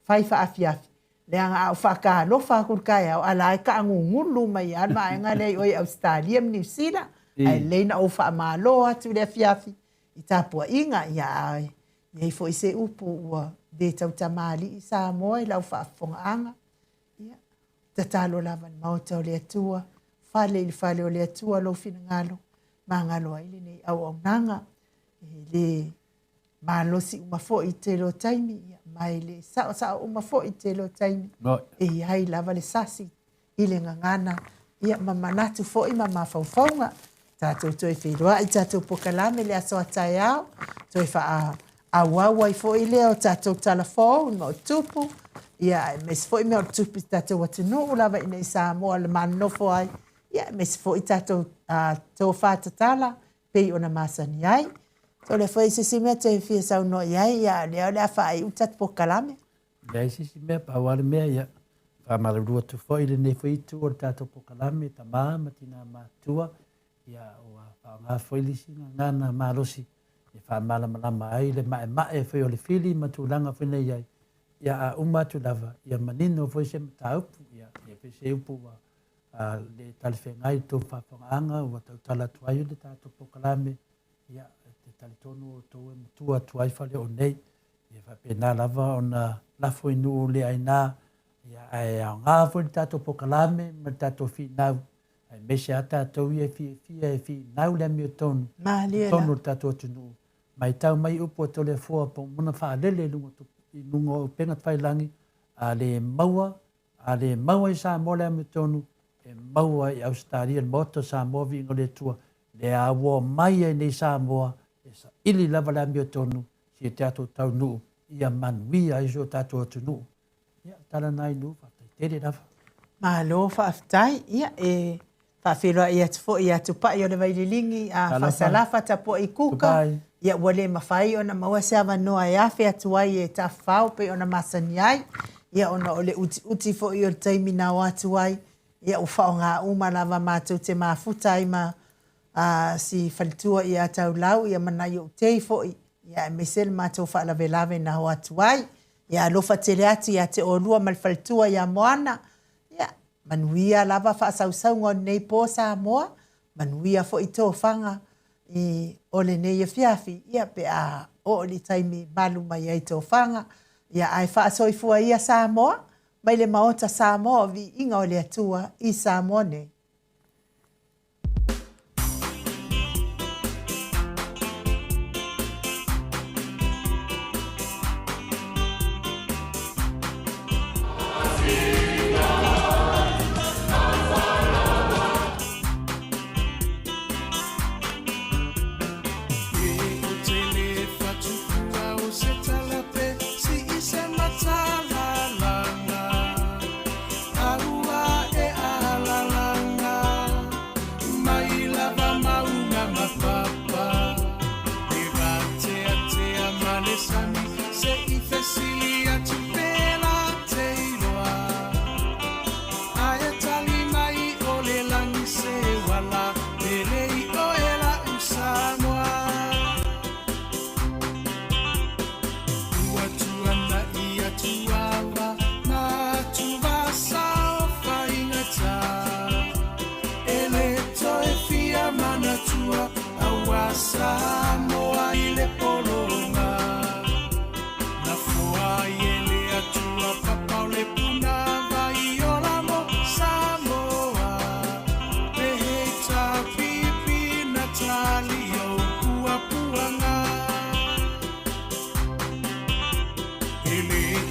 A: fai faafiafi, leaga a ou faatalofa atu i le taeao, a la e taagugulu mai lava le vaega lea i o i Ausetalia ma Niu Sila, ae lelei na ou faamalo atu i le afiafi i tapuaiga, ia a i ai foi se upu ua le tautamalii Samoa i lau faafofogaaga, ia, tatalo lava i le Maota o le Atua, fale i le fale o le Atua lou finagalo, magalo ai lenei auaunaga. E le malosi uma foi i le tele o taimi, ia, ma e le saosao uma foi i le tele o taimi. E i ai lava le sasi i le gagana, ia ma manatu foi ma mafaufauga. Tatou toe feiloai i tatou pokalame i le aso a taeao, toe faaauau ai foi lea o tatou tala fou i mea o tupu, ia aemaise foi mea o tupu i tatou atunuu lava i inei i Samoa le ma nonofo ai, ia aemaise foi tatou tofa tatala pei ona masani ai. Tole foi se isi mea te fia saunoa i ai, ia lea o le a faaiu tatou pokalame.
B: Leai se isi mea, pau lava le mea, ia, faamalulu atu foi i lenei foi itu o le tatou pokalame, tama ma tina matutua, ia, ua faaaoga foi le isi gagana malosi e faamalamalama ai le maemae foi o le fili ma tulaga foi na i ai, ia, a uma atu lava, ia manino foi se mataupu, ia, e pei se upu ua le talafeagai i le tou faafofogaaga ua tautala atu ai le tatou pokalame, ia, e te talitonu outou e matua atu ai Faleoo nei. Ia faapena lava ona lafo i nuu le aina, ia ae aoga foi le tatou pokalame ma le tatou finau, aemaise lava tatou ia e fiafia e finau le amiotonu i totonu o le tatou atunuu. Matau mai upu a Toleafoa po o mona faalele i luga i luga o upega tafailagi, a le maua, a le maua i Samoa le amiotonu, e maua i Ausetalia, le Maota o Samoa, viiga o le Atua, le auoa mai ai nei Samoa, e saili lava le amiotonu si o tatou taunuu ia manuia ai si o tatou atunuu. Ia, tala na i nuu, faafetai tele lava.
A: Malo faafetai. Ia, e faafeiloai atu foi ia Tupai o le Vaililigi, a Faasalafa Tapuai Kuka. Ia, ua le mafai ona maua se avanoa e afe atu ai e tafafao pei ona masani ai. Ia, ona o le utiuti foi o le taimi na o atu ai, ia, ua faaaoga uma lava matou te mafuta ai ma a si faletua ia Taulau ia ma nai ou tei foi, ia aemaise le matou faalavelave na o atu ai. Ia alofa tele atu ia te oulua ma le faletua ia Moana. Ia, manuia lava faasausauga o lenei po Samoa, manuia foi tofaga i o lenei afiafi, ia pe a oo i le taimi malu mai ai tofaga. Ia ae faasoifua ia Samoa, mai le Maota Samoa o Viiga o le Atua i Samoa nei.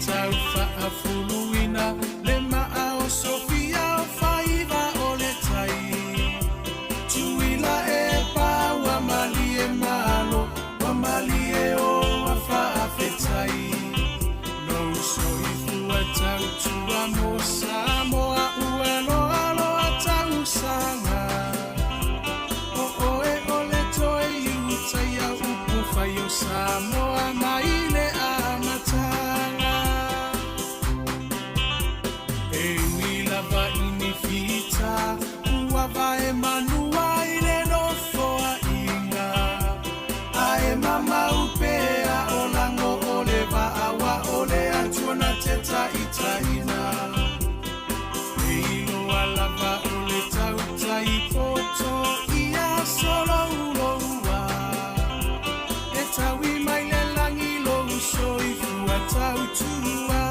C: tau faafuluina le maa o Sofia o faiva o le tai. Tuila e pa ua malie malo, ua malie o ua faafetai. Lou soifua tautua mo Samoa ua loaloa tausaga. O oe o le toe iutaia upufai o Samoa mai le amataga. E ui lava i ni fita, ua vae manua i le nofoaiga. Ae mamau pea o lago o le vaa ua o le Atua na te taitaiina. E iloa lava o le tautai poto ia solouloua. E taui mai le lagi lou soifua tautua.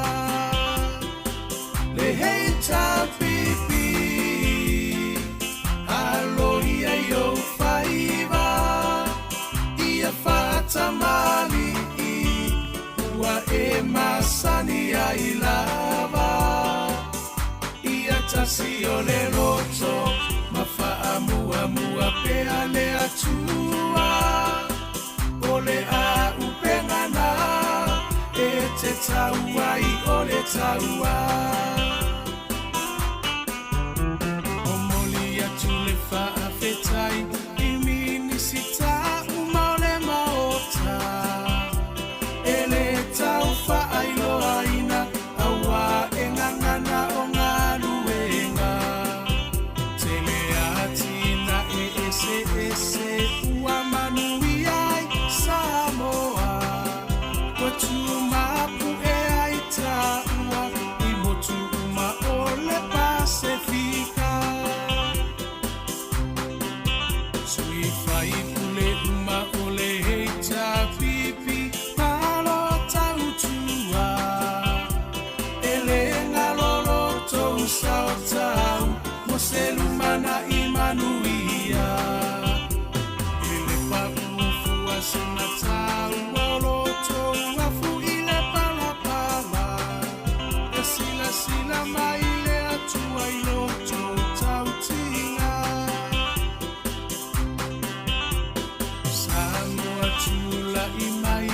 C: Le HRPP, alo ia i ou faiva, ia faatamali'i, ua e masani ai lava. Ia tasi o le loto, ma faamuamua pea le Atua. O le auupega na e te tau ai o le taua. Momoli atu le faafetai i Minisita uma o le Maota. E le tau faailoaina auā e gagana o galuega. Tele atinae eseese ua manuia ai Samoa. Ua tumapu'e ai taua i motu uma o le Pasefika. Sui faipule uma o le HRPP, malo tautua. E le galo lo tou sao taua mo se lumanai manuia. E le paʻu fua sina taua o lo tou afu i le palapala. E silasila mai le Atua i lo tou tautiga. Samoa tula'i mai,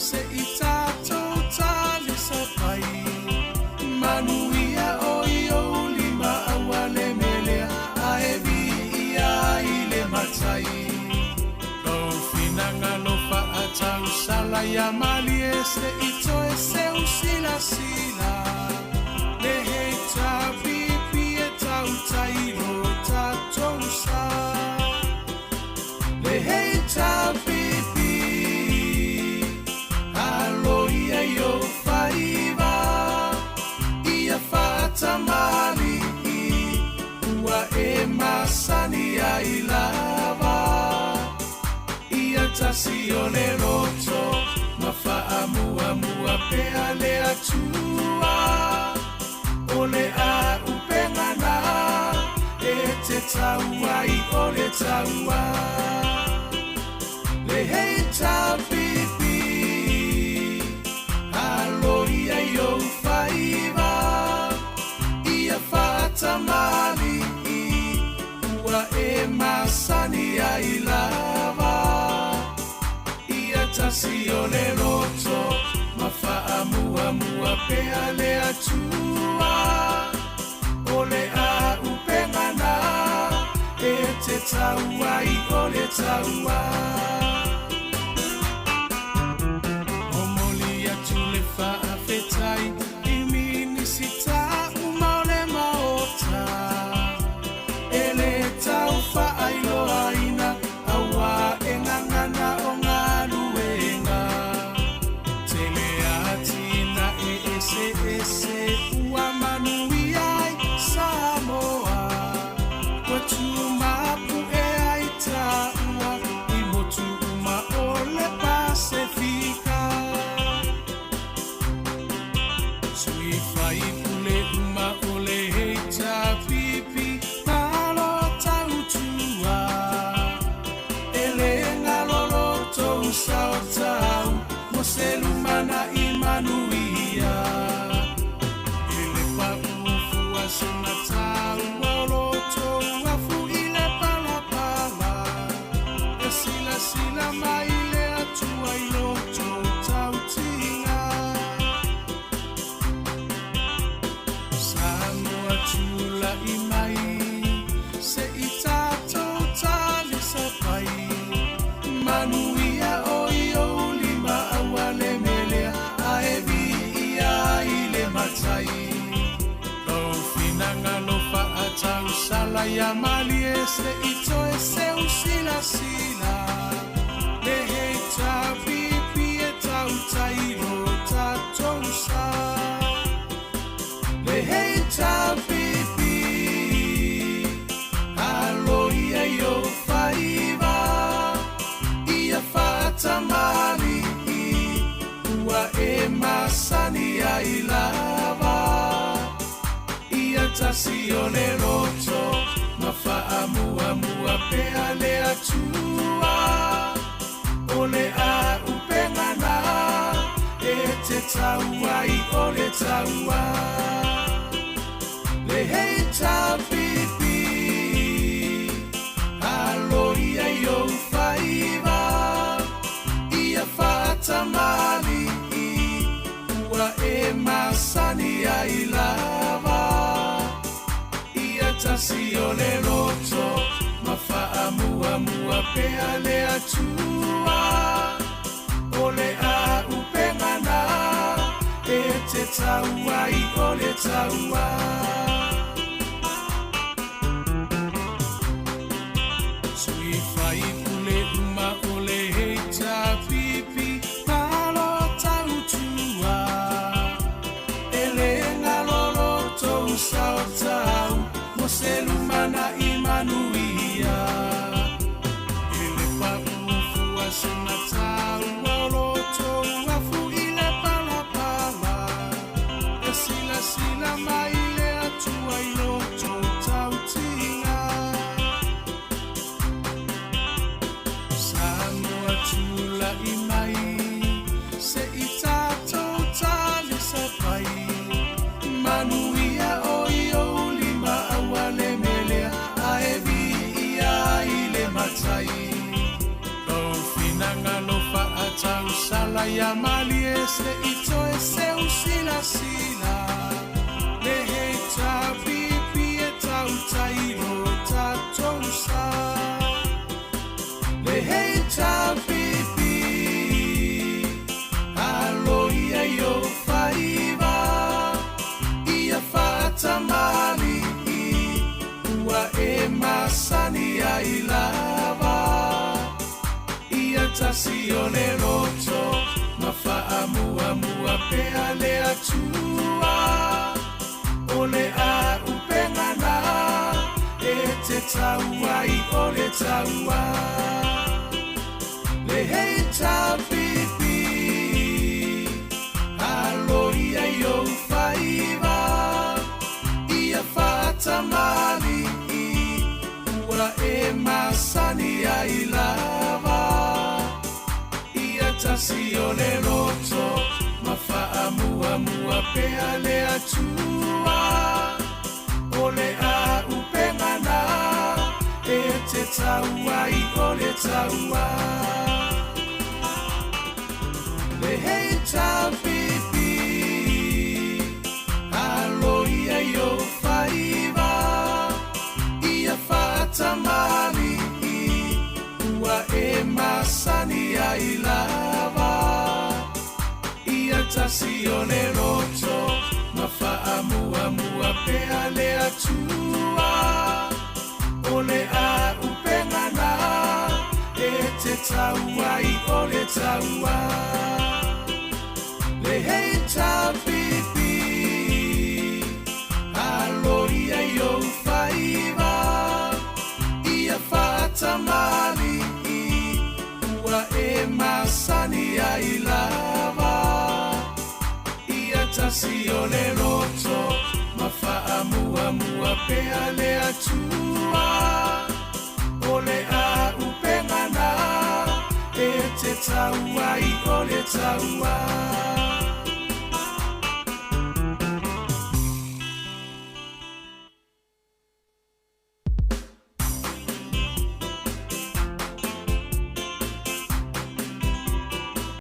C: se'i tatou talisapai. Manuia o i ou lima aua le melea, ae viia ai le Matai. Lou finagalo faatausala ia malie se'i toe seu silasila. Le HRPP e tautai lo tatou sa. Le HRPP, alo ia i ou faiva, ia faatamali'i, ua e masani ai lava. Ia tasi o le loto, ma faamuamua pea le Atua. O le auupega na e te tau ai o le taua. Le HRPP, alo ia i ou faiva, ia faatamali'i, ua e masani ai lava. Ia tasi o le loto, ma faamuamua pea le Atua. O le auupega na e te tau ai o le taua. Momoli atu le faafetai i Minisita uma o le Maota. E le tau faailoaina auā e gagana o galuega. Tele atinae eseese ua manuia ai Samoa. Ua tumapu'e ai taua i motu uma o le Pasefika. Sui faipule uma o le HRPP, malo tautua. E le galo lo tou sao taua mo se lumanai manuia. se gata ua o lo outou afu i le palapala. E silasila mai le Atua i lo outou tautiga. Samoa tula'i mai, se i tatou talisapai. Manuia o i ou lima aua le melea, ae viia ai le Matai. Lou finagalo faatausala ia malie, se i toe seu silasila. Le HRPP e tautai lo tatou sa. Le HRPP, alo ia i ou faiva, ia faatamalii, ua e masani ai lava. Ia tasi o le loto, ma faamuamua pea le Atua. O le auupega na e te tau ai o le taua. Le HRPP, alo ia i ou faiva, ia faatamalii, ua e masani ai lava. Ia tasi o le loto, ma faamuamua pea le Atua. O le auupega na e te tau ai o le taua. Sui faipule uma o le HRPP, malo tautua. E le galo lo outou sao taua mo se lumanai manuia. E le paʻu fua se gata ua o lo outou afu i le palapala. E silasila mai le Atua i lo outou tautiga. Samoa tula'i mai, se i tatou talisapai. Manuia o i ou lima aua le melea, ae viia ai le Matai. Lou finagalo faatausala ia malie, se i toe seu silasila. Le HRPP e tautai lo tatou sa. Le HRPP, alo ia i ou faiva, ia faatamalii, ua e masani ai lava. Ia tasi o le loto, ma faamuamua pea le Atua. O le auupega na e te tau ai o le taua. Le HRPP, alo ia i ou faiva, ia faatamalii, ua e masani ai lava. Ia tasi o le loto, ma faamuamua pea le Atua. O le auupega na e te tau ai o le taua. Le HRPP, alo ia i ou faiva, ia faatamalii, ua e masani ai lava. Ia tasi o le loto, ma faamuamua pea le Atua. O le auupega na e te tau ai o le taua. Le HRPP, alo ia i ou faiva, ia faatamalii, ua e masani ai lava. Ia tasi o le loto, ma faamuamua pea le Atua. O le auupega na e te tau ai o le taua.